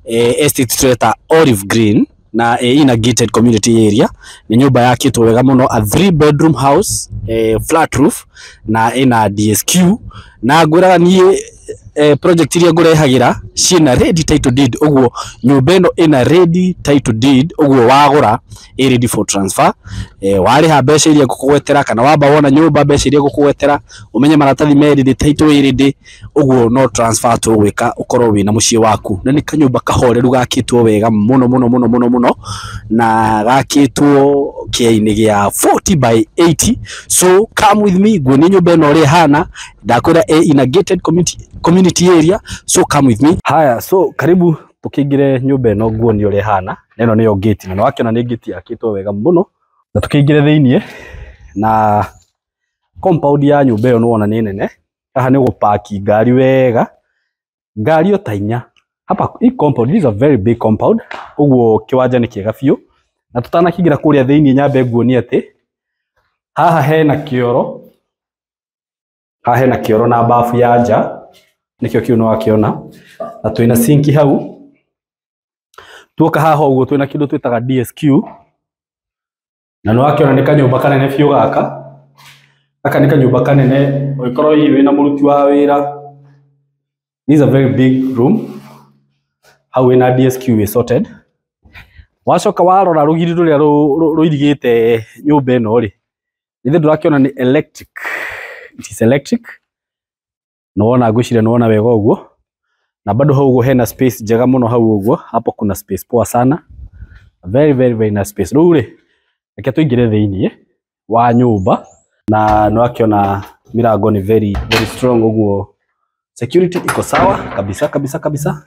estate twĩta Olive Green, na ina gated community area. Nĩ nyũmba yakĩtwo wega mũno, a 3 bedroom house, flat roof, na ĩna DSQ, na ngwĩraga niĩ project iria ngũrehagĩra ciĩna ready title deed, ũguo nyũmba ĩno ĩna ready title deed, ũguo wagũra ĩ ready for transfer. Warĩha mbeca iria ngũkũgwetera, kana wamba wona nyũmba mbeca iria ngũkũgwetera, ũmenye maratathi me ready, title ĩ ready, ũguo no transfer tũgwĩka ũkorwo wĩna mũciĩ waku. Na nĩ kanyũmba kahoreru gakĩtwo wega mũno mũno mũno mũno mũno, na gakĩtwo kĩainĩ gĩa 40 by 80. So come with me nguonie nyũmba ĩno ũrĩa ĩhana, ndakwĩra ĩ in a gated community area, so come with me. Haya, so karibu tukingire nyũmba ĩno nguonie ũrĩa ĩhana. Na ĩno nĩyo gate, na nĩwakĩona nĩ gate yakĩtwo wega mũno, na tukĩingire thĩiniĩ, na compound ya nyũmba ĩyo nĩwona nĩ nene. Haha nĩ gũpaki ngari wega, ngari o ta inya hapa. Hii compound, this is a very big compound, ũguo kĩwanja nĩ kĩega biũ. Na tũtanakĩingĩra kũrĩa thĩiniĩ, nyambe nguonie atĩ haha hena kĩoro, haha hena kĩoro na bafu ya nja, nĩkĩo kĩu nĩwakĩona, na twĩna sinki hau. Tuoka haha ũguo twĩna kĩndũ twĩtaga DSQ, na nĩwakĩona nĩ kanyũmba kanene biũ gaka. Gaka nĩ kanyũmba kanene, ũngĩkorwo hihi wĩna mũruti wa wĩra, this is a very big room. Hau wĩna DSQ wĩ sorted. Wacoka warora rũgiri rũrĩa rũirigĩte nyũmba ĩno rĩ, ithe ndũrakĩona nĩ electric, it is electric. Nĩwona, ngwĩciria nĩwona wega ũguo. Na bado hau ũguo hena space njega mũno hau ũguo, hapo kuna space poa sana, very very very nice space. Rĩu rĩ, reke tũingĩre thĩiniĩ wa nyũmba, na nĩwakĩona mirango nĩ very very strong, ũguo security iko sawa kabisa kabisa kabisa.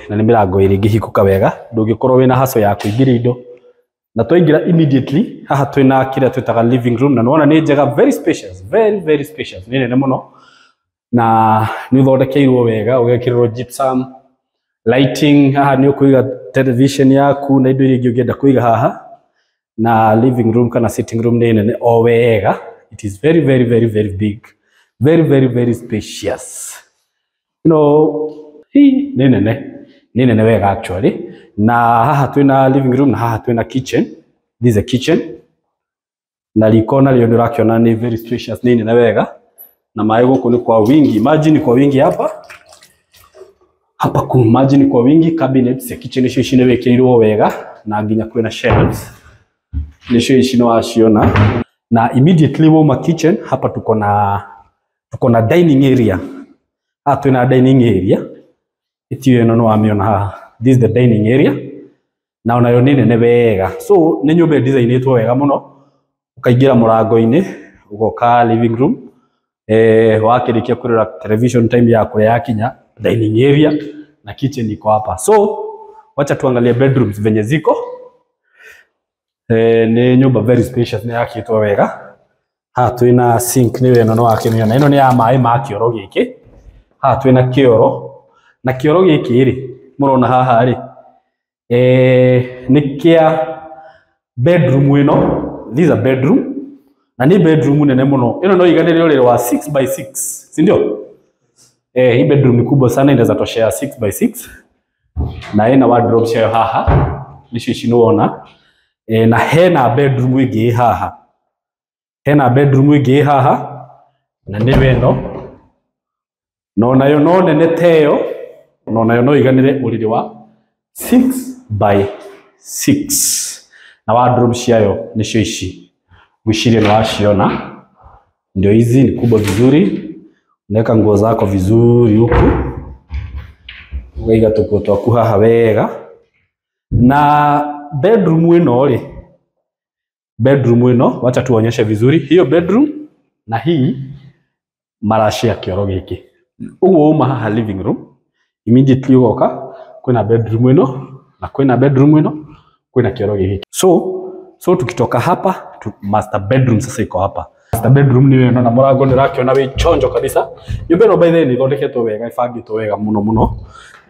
Na nĩ mĩrango ĩrĩ ĩngĩhingũka wega, ndũngĩkorwo wĩna haco ya kũingĩria indo. Na twaingĩra immediately haha twĩna kĩrĩa twĩtaga living room, na nĩwona nĩ njega, very spacious, very very spacious, nĩ nene mũno, na nĩ ũthondekeirwo wega, ũgekĩrĩrwo gypsum lighting. Haha nĩ ũkũiga television yaku na indo iria ingĩ ũngĩenda kũiga haha. Na living room kana sitting room nĩ nene o wega, it is very very very very big, very very very spacious. Hii nĩ nene, nĩ nene wega actually. Na haha twĩna living room, na haha twĩna kitchen, this is a kitchen, na riko narĩo nĩ ũrakĩona nĩ very spacious, nĩ nene wega, na maĩ gũkũ nĩ kwa wingi, maji ni kwa wingi hapa hapa, ku maji ni kwa wingi. Cabinets ya kitchen icio ici nĩ wĩkĩrĩirwo wega, na nginya kwĩna shelves, nĩcio ici nĩ waciona. Na immediately wauma kitchen, hapa tuko na dining area. Haha twĩna dining area ĩtio ĩno nĩ wamĩona haha, this is the dining area, na onayo nĩ nene wega. So nĩ nyũmba ĩdesignĩtwo wega mũno. Ũkaingĩra mũrango-inĩ, ũgoka living room, wakĩrĩkia kũrora television, time ya kũrĩa yakinya, dining area na kitchen iko hapa. So Wacha tuangalie bedrooms venye ziko. Nĩ nyũmba very spacious, nĩ yakĩtwo wega. Haha twĩna sink, nĩyo ĩno nĩwakĩmĩona. Ĩno nĩ ya maĩ ma kĩoro gĩkĩ. Haha twĩna kĩoro, na kĩoro gĩkĩ rĩ, mũrona haha rĩ, nĩ kĩa bedroom ĩno. This is a bedroom, na nĩ bedroom nene mũno. Ĩno no iganĩre ũrĩrĩ wa 6 by 6, si ndio? Hii bedroom ni kubwa sana, inaweza toshea 6 by 6, na ĩna wardrobe ciayo haha, nĩcio ici nĩwona. Na hena bedroom ĩngĩ ĩ haha, hena bedroom ĩngĩ ĩ haha, na nĩyo ĩno, na onayo no nene ta ĩyo, na onayo no iganĩre ũrĩrĩ wa 6 by 6, na wardrobe ciayo nĩcio ici, ngwĩciria nĩ waciona. Ndio hizi, ni kubwa vizuri, unaweka nguo zako vizuri huku, ũkaiga tũkuo twaku haha wega. Na bedroom ĩno rĩ, bedroom ĩno, wacha tuonyeshe vizuri hiyo bedroom, na hii marashare kĩoro gĩkĩ. Ũguo uma haha living room, immediately ũgoka kwĩna bedroom ĩno, na kwĩna bedroom ĩno, kwĩna kĩoro gĩkĩ. So tukitoka hapa tu, master bedroom sasa iko hapa. Master bedroom nĩ ĩno, na mũrango nĩ ũrakĩona wĩ chonjo kabisa. Nyũmba ĩno by the way nĩ ĩthondeketwo wega, ĩbangĩtwo wega mũno mũno.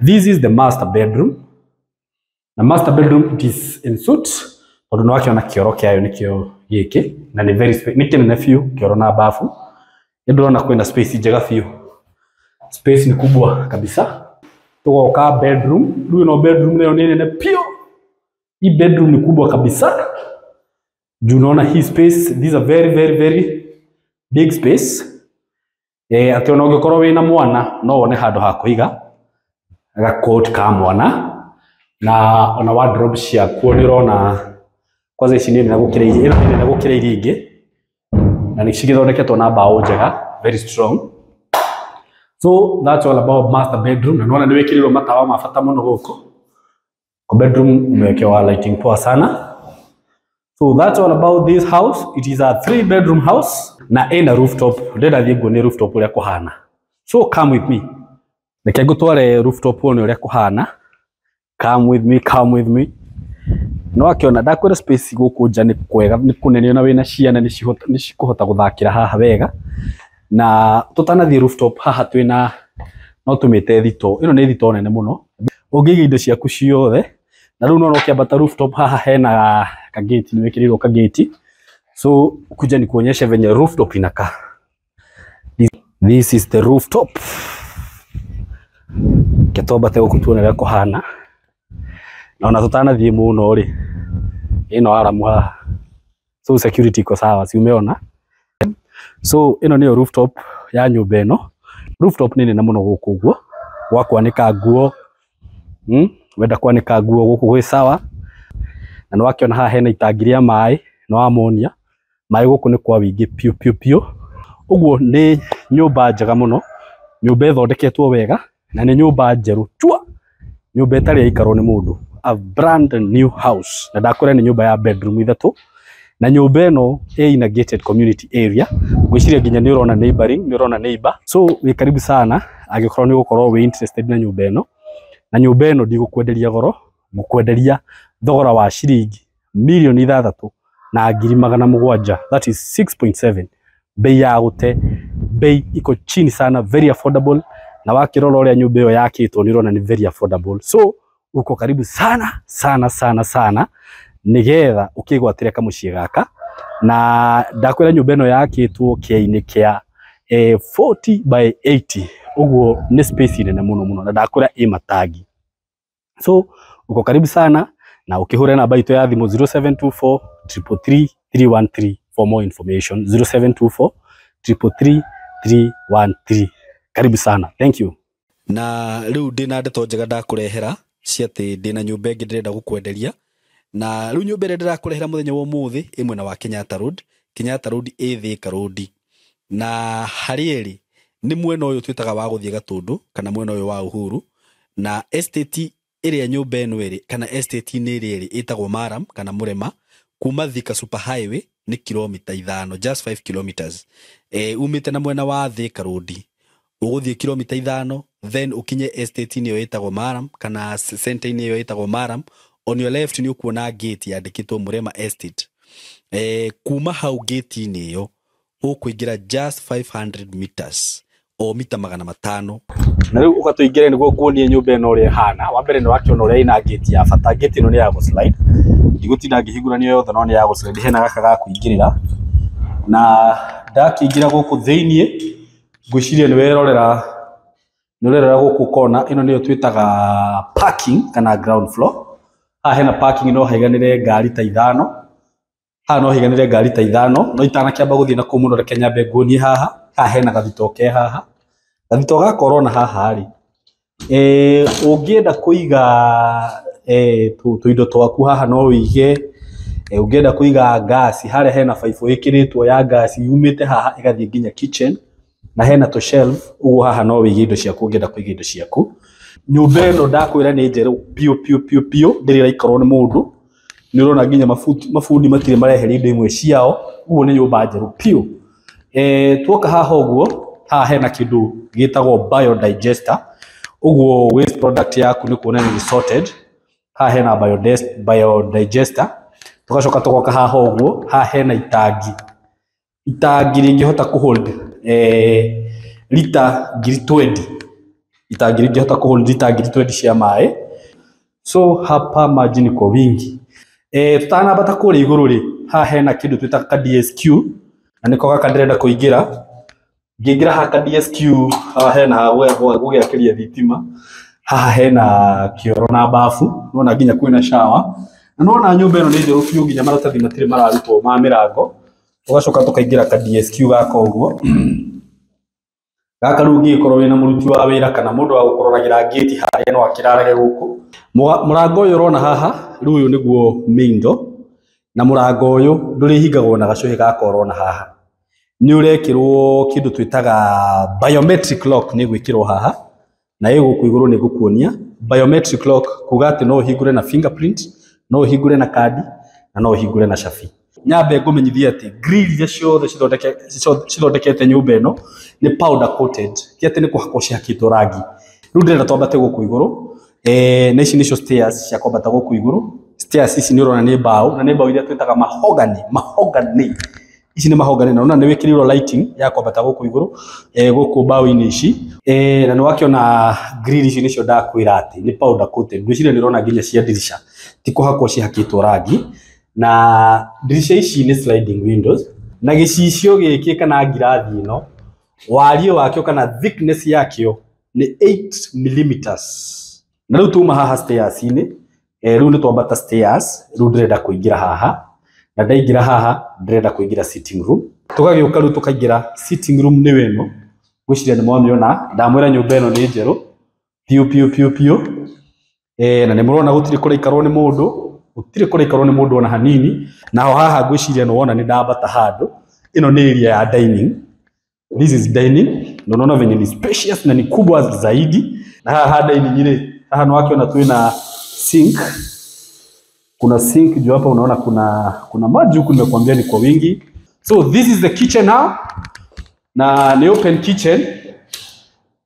This is the master bedroom. Na master bedroom, it is en suite, tondũ nĩ wakĩona kĩoro kĩayo nĩkĩo gĩkĩ, na nĩ very nĩ kĩnene biũ kĩoro na bafu. Nĩ ndĩrona kwĩna space njega biũ, space ni kubwa kabisa. Tugoka bedroom rĩu, ĩno bedroom nayo nĩ nene biũ. Hii bedroom ni kubwa kabisa juu unaona hii space, this is a very very very big space, atĩ ona ũngĩkorwo wĩna mwana no wone handũ ha kũiga gakot ka mwana, na ona wardrobe ciakuo nĩ ũrona kwanza ici nĩ nene gũkĩra iria, ĩno nĩ nene gũkĩra iria ingĩ, na nĩ cigĩthondeketwo na mbaũ njega, very strong. So that's all about master bedroom. Na nĩwona nĩ wĩkĩrĩirwo matawa ma bata mũno gũkũ kwa bedroom, umewekewa lighting poa sana. So that's all about this house. It is a 3 bedroom house na ĩna rooftop. Ndĩrenda thiĩ nguonie rooftop ũrĩa kũhana, so come with me. Reke ngũtware rooftop wone ũrĩa kũhana. Come with me, come with me. No akĩona ndakwĩra space gũkũ nja nĩ kwega, nĩ kũnene, ona wĩna ciana nĩ cikũhota gũthakĩra haha wega. Na tũtanathiĩ rooftop, haha twĩna, no tũmĩte thito. Ĩno nĩ thito nene mũno, ũngĩiga indo ciaku ciothe. Na rĩu nona ũkĩambata rooftop haha hena kageti, nĩ wĩkĩrĩirwo kageti. So kuja nikuonyeshe venye rooftop inakaa. This is the rooftop. Ketwambate gũkũ tuone ũrĩa kũhana. Na ona tũtanathiĩ mũno rĩ, ĩno aramu haha, so security iko sawa, si umeona? So ĩno nĩyo rooftop ya nyũmba ĩno. Rooftop nĩ nene mũno gũkũ ũguo, gwa kwanĩka nguo, Wenda kwanĩka nguo gũkũ gwĩ sawa. Na nĩwakĩona haha hena itangi rĩa maĩ, nĩwamonia maĩ gũkũ nĩ kwa wĩingĩ piũ piũ piũ. Ũguo nĩ nyũmba njega mũno, nyũmba ĩthondeketwo wega, na nĩ nyũmba njerũ chua, nyũmba ĩtarĩ yaikarwo nĩ mũndũ, a brand new house. Na ndakwĩra nĩ nyũmba ya bedroom ithatũ, na nyũmba ĩno ĩ in a gated community area. Ngwĩciria nginya nĩ ũrona neighboring, nĩ ũrona neighbor. So wĩ karibu sana angĩkorwo nĩ ũgũkorwo wĩ interested na nyũmba ĩno. Na nyũmba ĩno ndigũkwenderia goro, ngũkwenderia thogora wa ciringi 6,700,000, that is 6.7, bei ya gũte, bei iko chini sana, very affordable. Na wakĩrora ũrĩa nyũmba ĩyo yakĩtwo, nĩ ũrona nĩ very affordable. So uko karibu sana sana sana sana nigetha ũkĩgwatĩre kamũciĩ gaka. Na ndakwĩra nyũmba ĩno yakĩtwo kĩainĩ kĩa 40 by 80, ũguo nĩ space nene mũno mũno, na ndakwĩra ĩ matangi. So uko karibu sana, na ũkĩhũre namba itũ ya thimũ 0724 333 313 for more information, 0724 333 313. Karibu sana, thank you. Na rĩu ndĩna ndeto njega ndakũrehera cia atĩ ndĩna nyũmba ĩngĩ ndĩrenda gũkwenderia. Na rĩu nyũmba ĩrĩa ndĩrakũrehera mũthenya wa ũmũthĩ ĩ mwena wa Kenyatta Road. Kenyatta Road ĩ Thika Road, na harĩa ĩrĩ nĩ mwena ũyũ twĩtaga wa gũthiĩ Gatũndũ, kana mwena ũyũ wa Uhuru. Na estate ĩrĩa nyũmba ĩno ĩrĩ, kana estate-inĩ ĩrĩa ĩrĩ, ĩtagwo Maram kana Mũrema. Kuma Thika Super Highway nĩ kilomita 5, just 5 kilometers, umĩte na mwena wa Thika Road. Ũgũthiĩ kilomita 5, then ũkinye estate-inĩ ĩyo ĩtagwo Maram kana center-inĩ ĩyo ĩtagwo Maram. On your left nĩ ũkuona gate yandĩkĩtwo Murema Estate. Kuma hau gate-inĩ ĩyo ũkũingĩra just 500 meters, o mita 500. Na rĩu ũgatũingĩre nĩguo nguonie nyũmba ĩno ũrĩa ĩhana. Wa mbere nĩ wakĩona ũrĩa ĩna gate ya bata. Gate ĩno nĩ ya gũslide, ndigũtinda ngĩhingũrania yothe, no nĩ ya gũslide. Hena gaka ga kũingĩrĩra, na ndakĩingĩra gũkũ thĩiniĩ ngwĩciria nĩ werorera, nĩ ũrerora gũkũ kona ĩno nĩyo twĩtaga parking kana ground floor. Haha hena parking, no haiganĩre ngari ta 5. Haha no haiganĩre ngari ta 5. No itanakĩamba gũthiĩ na kũu mũno, reke nyambe nguonie haha. Haha hena gathito ke haha, gathito gaka ũrona haha rĩ, ũngĩenda kũiga tũindo twaku haha no wĩige. Ũngĩenda kũiga ngasi harĩa, hena baibũ ĩkĩrĩtwo ya ngasi yumĩte haha ĩgathiĩ nginya kitchen, na hena tũ shelf ũguo. Haha no wĩige indo ciaku ũngĩenda kũiga indo ciaku. Nyũmba ĩno ndakwĩra nĩ njerũ piũ piũ piũ piũ, ndĩrĩ ĩraikarwo nĩ mũndũ. Nĩ ũrona nginya mabundi matirĩ mareheria indo imwe ciao, ũguo nĩ nyũmba njerũ piũ. Tuoka haha ũguo, haha hena kĩndũ gĩtagwo biodigester, ũguo waste product yaku nĩ kuona nĩ sorted. Haha hena biodigester. Tugacoka tũgoka haha ũguo, haha hena itangi, itangi rĩngĩhota kũhold lita 20,000, itangi rĩngĩhota kũhold lita 20,000 cia maĩ. So hapa maji ni kwa wingi. Tutanambata kũrĩa igũrũ rĩ, haha hena kĩndũ twĩtaga ka DSQ, na nĩko gaka ndĩrenda kũingĩra. Ngĩingĩra haha ka DSQ, haha hena ha gũgĩakĩria thitima, haha hena kĩoro na bafu, nĩwona nginya kwĩna shower, na nĩwona nyũmba ĩno nĩ njerũ biũ, nginya maratathi matirĩ mararutwo ma mĩrango. Tũgacoka tũkaingĩra ka DSQ gaka ũguo. Gaka rĩu ũngĩgĩkorwo wĩna mũruti wa wĩra kana mũndũ wa gũkũroragĩra ngĩti harĩa, no akĩrarage gũkũ. Mũrango ũyũ ũrona haha rĩu, ũyũ nĩguo main door, na mũrango ũyũ ndũrĩhingagwo na gacũhĩ gaka ũrona haha, nĩ ũrekĩrwo kĩndũ twĩtaga biometric lock. Nĩ gwĩkĩrwo haha na ĩ gũkũ igũrũ nĩ ngũkuonia biometric lock, kuga atĩ no ũhingũre na fingerprint, no ũhingũre na kandi, na no ũhingũre na cabi. Nyambe ngũmenyithie atĩ grill iria ciothe cithondekete nyũmba ĩno nĩ powder coated, ti atĩ nĩ kũhakwo cihakĩtwo rangi. Rĩu ndĩrenda twambate gũkũ igũrũ. Na ici nĩcio stairs cia kwambata gũkũ igũrũ. Stairs ici nĩ ũrona nĩ mbaũ, na nĩ mbaũ iria twĩtaga mahogany. Mahogany ici nĩ mahogany, na ũrona nĩ wĩkĩrĩirwo lighting ya kwambata gũkũ igũrũ, gũkũ mbaũ-inĩ ici. Na nĩ wakĩona grill ici nĩcio ndakwĩra atĩ nĩ powder coated. Ngwĩciria nĩ ũrona nginya cia ndirica ti kũhakwo cihakĩtwo rangi, na ndirica ici nĩ sliding windows, na gĩcicio gĩkĩ kana ngirathi ĩno, wariĩ wakĩo kana thickness yakĩo nĩ 8 millimeters. Na rĩu tuma haha stairs-inĩ, rĩu nĩ twambata stairs. Rĩu ndĩrenda kũingĩra haha, na ndaingĩra haha ndĩrenda kũingĩra sitting room. Tũgagĩũka rĩu tũkaingĩra sitting room, nĩyo ĩno. Ngwĩciria nĩ mwamĩona. Ndamwĩra nyũmba ĩno nĩ njerũ piũ piũ piũ piũ. Na nĩ mũrona gũtirĩ kũraikarwo nĩ mũndũ, gũtirĩ kũraikarwo nĩ mũndũ ona hanini. Naho haha ngwĩciria nĩ wona nĩ ndambata handũ. Ĩno nĩ area ya dining. This is dining, na unaona venye ni spacious na ni kubwa zaidi. Na haha dining rĩ, haha nĩ wakĩona twĩna sink, kuna sink juu hapa, unaona kuna maji huku, nimekuambia ni kwa wingi. So this is the kitchen now, na nĩ open kitchen,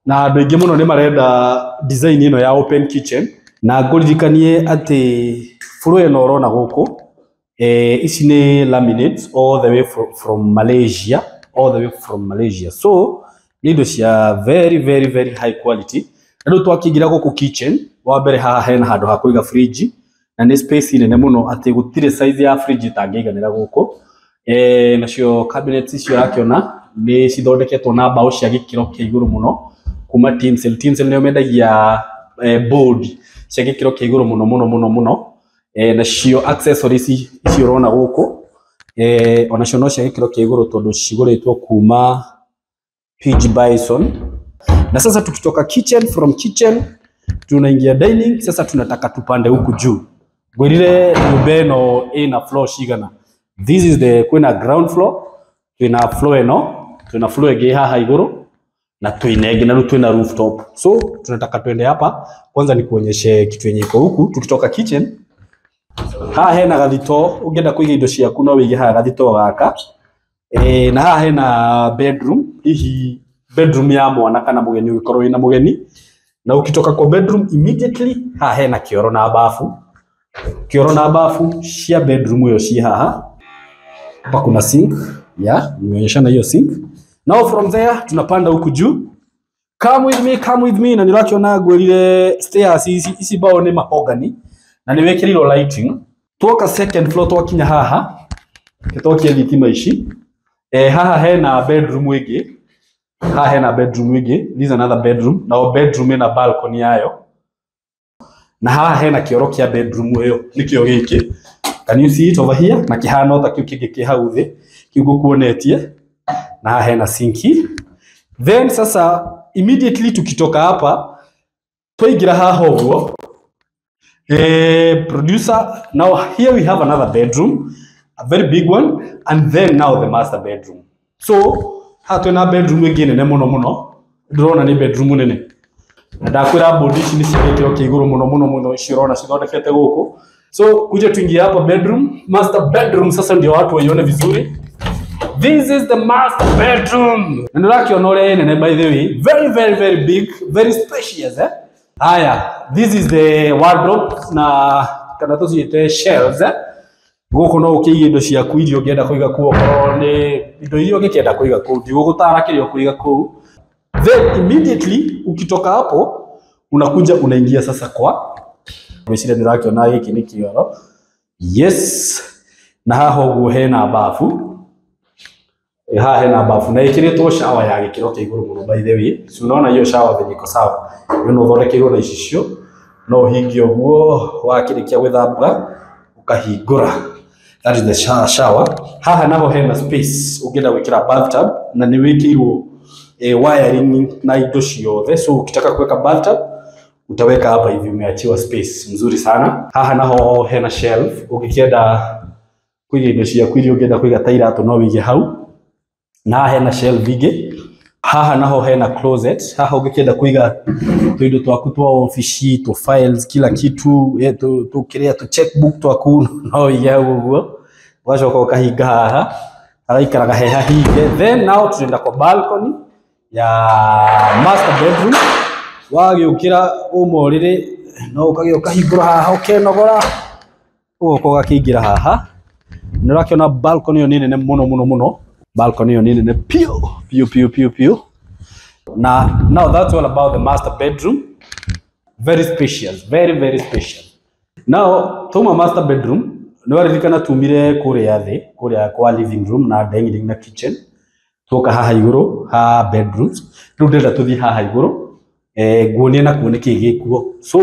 na andũ aingĩ mũno nĩ marenda design ĩno ya open kitchen. Na ngũririkanie atĩ floor ĩno ũrona gũkũ, ici nĩ laminates all the way from Malaysia, all the way from Malaysia. So nĩ indo cia very very very high quality. Na rĩu twakĩingĩra gũkũ kitchen, wa mbere haha hena handũ ha kũiga fridge, na nĩ space nene mũno atĩ gũtirĩ size ya fridge ĩtangĩiganĩra gũkũ. Nacio cabinets icio ũrakĩona nĩ cithondeketwo na mbaũ cia gĩkĩro kĩa igũrũ mũno kuma Tinsel. Tinsel nĩo mendagia board cia gĩkĩro kĩa igũrũ mũno mũno mũno mũno. Nacio accessories ici ũrona gũkũ, onacio no cia gĩkĩro kĩa igũrũ tondũ cigũrĩtwo kuma PG Bison. Na sasa tukitoka kitchen, from kitchen tunaingia dining. Sasa tunataka tupande huku juu. Ngwĩrire nyũmba ĩno ĩna floor cigana? This is the, kwĩna ground floor, twĩna floor ĩno, twĩna floor ĩngĩ haha igũrũ, na twĩna ĩngĩ, na rĩu twĩna rooftop. So tunataka twende hapa kwanza nikuonyeshe kitu yenye iko huku. Tukitoka kitchen, haha hena gathito, ũngĩenda kũiga indo ciaku no wĩige haha gathito gaka. Na haha hena bedroom, hihi Bedroom ya mwana kana mũgeni ũgĩkorwo wĩna mũgeni. Na ukitoka kwa bedroom immediately haha hena kĩoro na bafu. Kĩoro na bafu cia bedroom ĩyo ci haha. Hapa kuna sink, yeah, nimeonyeshana hiyo sink. Now from there tunapanda huku juu. Come with me, come with me. Na nĩũrakĩona ngwĩrire stairs ici, ici mbaũ nĩ mahogany na nĩ wĩkĩrĩirwo lighting. Tuoka second floor twakinya haha, twakia thitima ici. Haha hena bedroom ĩngĩ. Haha hena bedroom ĩngĩ. This is another bedroom. Nao bedroom ĩna balcony yayo. Na haha hena kĩoro kĩa bedroom ĩyo, nĩkĩo gĩkĩ. Can you see it over here? Na kĩhana ta kĩu kĩngĩ kĩ hau thĩ, kĩu ngũkuonetie. Na haha hena sinki. Then sasa immediately tukitoka hapa twaingĩra haha ũguo, producer, now here we have another bedroom, a very big one, and then now the master bedroom. So haha twĩna bedroom ĩngĩ nene mũno mũno, ndĩrona nĩ bedroom nene. Na ndakwĩra bodi ici nĩ cia gĩkĩro kĩa igũrũ mũno mũno mũno, ici ũrona cithondekete gũkũ. So kuja tuingie hapa bedroom, master bedroom sasa ndio watu waione vizuri. This is the master bedroom. Na nĩũrakĩona ũrĩa ĩ nene by the way, very very very big, very spacious, eh? Haya, this is the wardrobe na kana tũciĩte shelves, eh? Gũkũ no ũkĩige indo ciaku iria ũngĩenda kũiga kũu, okorwo nĩ indo iria ũngĩkĩenda kũiga kũu, ndigũgũtara kĩrĩa ũkũiga kũu. Then immediately ukitoka hapo unakuja unaingia sasa kwa ngwĩciria nĩũrakĩona gĩkĩ nĩ kĩoro. Yes. Na haha ũguo hena bafu. Haha hena bafu na ĩkĩrĩtwo shower ya gĩkĩro kĩa igũrũ mũno by the way. Si unaona hiyo shower venye iko sawa. Hiyo no ũthondekeirwo na icicio, no ũhingie ũguo wakĩrĩkia gwĩthamba ũkahingũra. That is the shower. Haha naho hena space ũngĩenda gwĩkĩra bathtub na nĩ wĩkĩirwo wiring na indo ciothe, so ukitaka kuweka bathtub utaweka hapa hivi, umeachiwa space mzuri sana. Haha naho hena shelf ũngĩkĩenda kũiga indo ciaku iria ũngĩenda kũiga ta iratũ no wĩige hau. Na haha hena shelf ingĩ. Haha naho hena closet. Haha ũngĩkĩenda kũiga tũindo twaku twa ofici, tu files, kila kitu, tu kĩrĩa tu checkbook twaku no wĩige hau ũguo. Ũgacoka ũkahinga haha, hagaikaraga he hahinge. Then now tunaenda kwa balcony ya master bedroom. Wagĩũkĩra uma ũrĩrĩ no ũkagĩũka hingũra haha ũkenogora, ũgoka ũgakĩingĩra haha. Nĩ ũrakĩona balcony ĩyo nĩ nene mũno mũno mũno. Balcony ĩyo nĩ nene piũ piũ piũ piũ piũ. Na now that's all about the master bedroom. Very spacious, very very spacious. Now tuma master bedroom nĩ waririkana tumire kũrĩa thĩ, kũrĩa kwa living room na dining na kitchen, tuoka haha igũrũ ha bedrooms. Rĩu ndĩrenda tũthiĩ haha igũrũ, nguonie na kuo nĩkĩĩ gĩkuo. So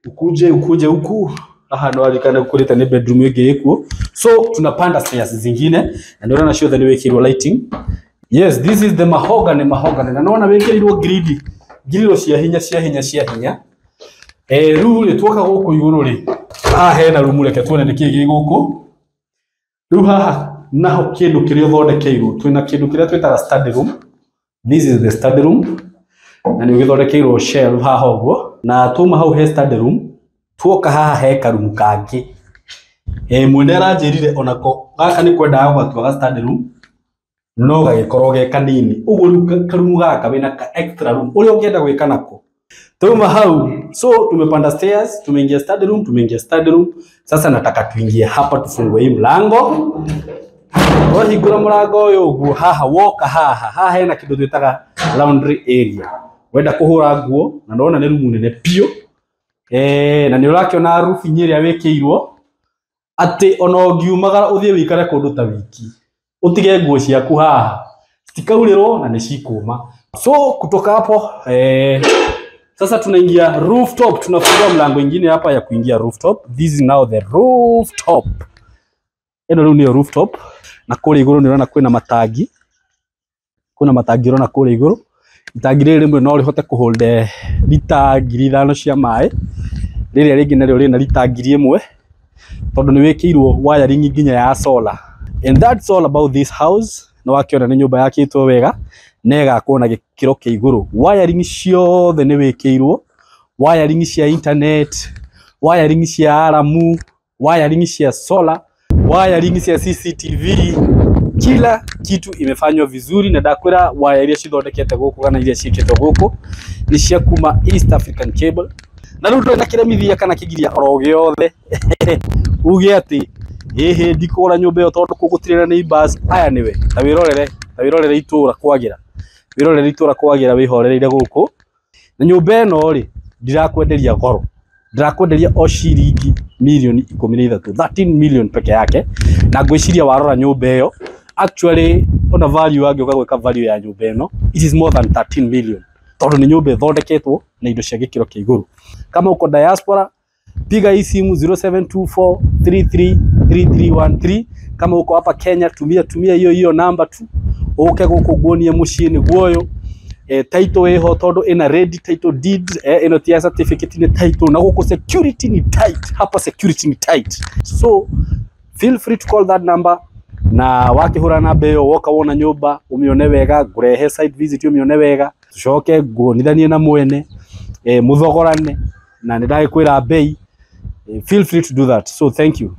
ukuje ukuje huku haha nĩ waririkana kũrĩte nĩ bedroom ĩngĩ ĩkuo. So tunapanda stairs zingine na nĩ ũrona ciothe nĩ wĩkĩirwo lighting. Yes, this is the mahogany, mahogany. Na nĩwona wĩkĩrĩirwo gridi, ngiriro cia hinya cia hinya cia hinya. Rĩu rĩ tuoka gũkũ igũrũ rĩ, haha hena rumu, reke tuone nĩkĩĩ gĩ gũkũ. Rĩu haha naho kĩndũ kĩrĩa ũthondekeirwo, twĩna kĩndũ kĩrĩa twĩtaga study room. This is the study room na nĩ ũgĩthondekeirwo shelf haha ũguo. Na tuma hau he study room, tuoka haha he karumu kangĩ. Mwene aranjĩrire onako gaka nĩ kwendaga gũgatua ga study room, no gagĩkorwo ge kanini ũguo. Rĩu karumu gaka wĩna ka extra room ũrĩa ũngĩenda gwĩka nako. Tuma hau, so tumepanda stairs, tumeingia study room, tumeingia study room. Sasa nataka tuingie hapa tufungue hii mlango. Wahingũra mũrango ũyũ ũguo, haha woka haha, haha hena kĩndũ twĩtaga laundry area. Wenda kũhũra nguo, na ndona nĩ rumu nene biũ. Na nĩ ũrakĩona roofing ĩrĩa wĩkĩirwo atĩ ona ũngiumagara ũthiĩ wĩikare kũndũ ta wiki, ũtige nguo ciaku haha citikaurĩrwo na nĩ cikũma. So kutoka hapo, sasa tunaingia rooftop, tunafungua mlango ingine hapa ya kuingia rooftop. This is now the rooftop. Ĩno rĩu nĩyo rooftop. Na kũrĩa igũrũ nĩ ũrona kwĩna matangi, kwĩna matangi ũrona kũrĩa igũrũ. Itangi rĩrĩ rĩmwe no rĩhote kũhold lita 5,000 cia maĩ, rĩrĩa rĩngĩ narĩo rĩna lita 1,000, tondũ nĩ wĩkĩirwo wiring nginya ya solar. And that's all about this house. Nĩ wakĩona nĩ nyũmba yakĩtwo wega na ĩgakwo na gĩkĩro kĩa igũrũ. Wiring ciothe nĩ wĩkĩirwo, wiring cia internet, wiring cia alarm, wiring cia solar, wiring cia CCTV. Kila kitu imefanywa vizuri na ndakwĩra waya iria cithondekete gũkũ kana iria ciĩkĩtwo gũkũ nĩ cia kuma East African Cable. Na rĩu ndũrĩ na kĩremithia kana kĩgiria oro gĩothe uge atĩ ĩhĩ ndikũgũra nyũmba ĩyo tondũ kũu gũtirĩ na neighbors. Aya nĩwe, ta wĩrorere, ta wĩrorere itũra kwagĩra, wĩrorere itũra kwagĩra wĩhorereire gũkũ. Na nyũmba ĩno rĩ, ndirakwenderia goro, ndirakwenderia o ciringi mirioni 13, 13 million peke yake. Na ngwĩciria warora nyũmba ĩyo actually ona value angĩũka gwĩka value ya nyũmba ĩno, it is more than 13 million, tondũ nĩ nyũmba ĩthondeketwo na indo cia gĩkĩro kĩa igũrũ. Kama uko diaspora, piga hii simu 0724333313. Kama uko hapa Kenya, tumia hiyo hiyo namba tu uke gũkũ nguonie mũciĩ nĩguo ũyũ. Title ĩho tondũ ĩna ready title deed. Ĩno ti ya certificate, nĩ title. Na gũkũ security ni tight, hapa security ni tight, so feel free to call that number. Na wakĩhũra namba ĩyo, woka wona nyũmba ũmĩone wega, ngũrehe site visit ũmĩone wega, tucoke nguonithanie na mwene, mũthogorane na nĩ ndagĩkwĩra bei. Feel free to do that. So thank you.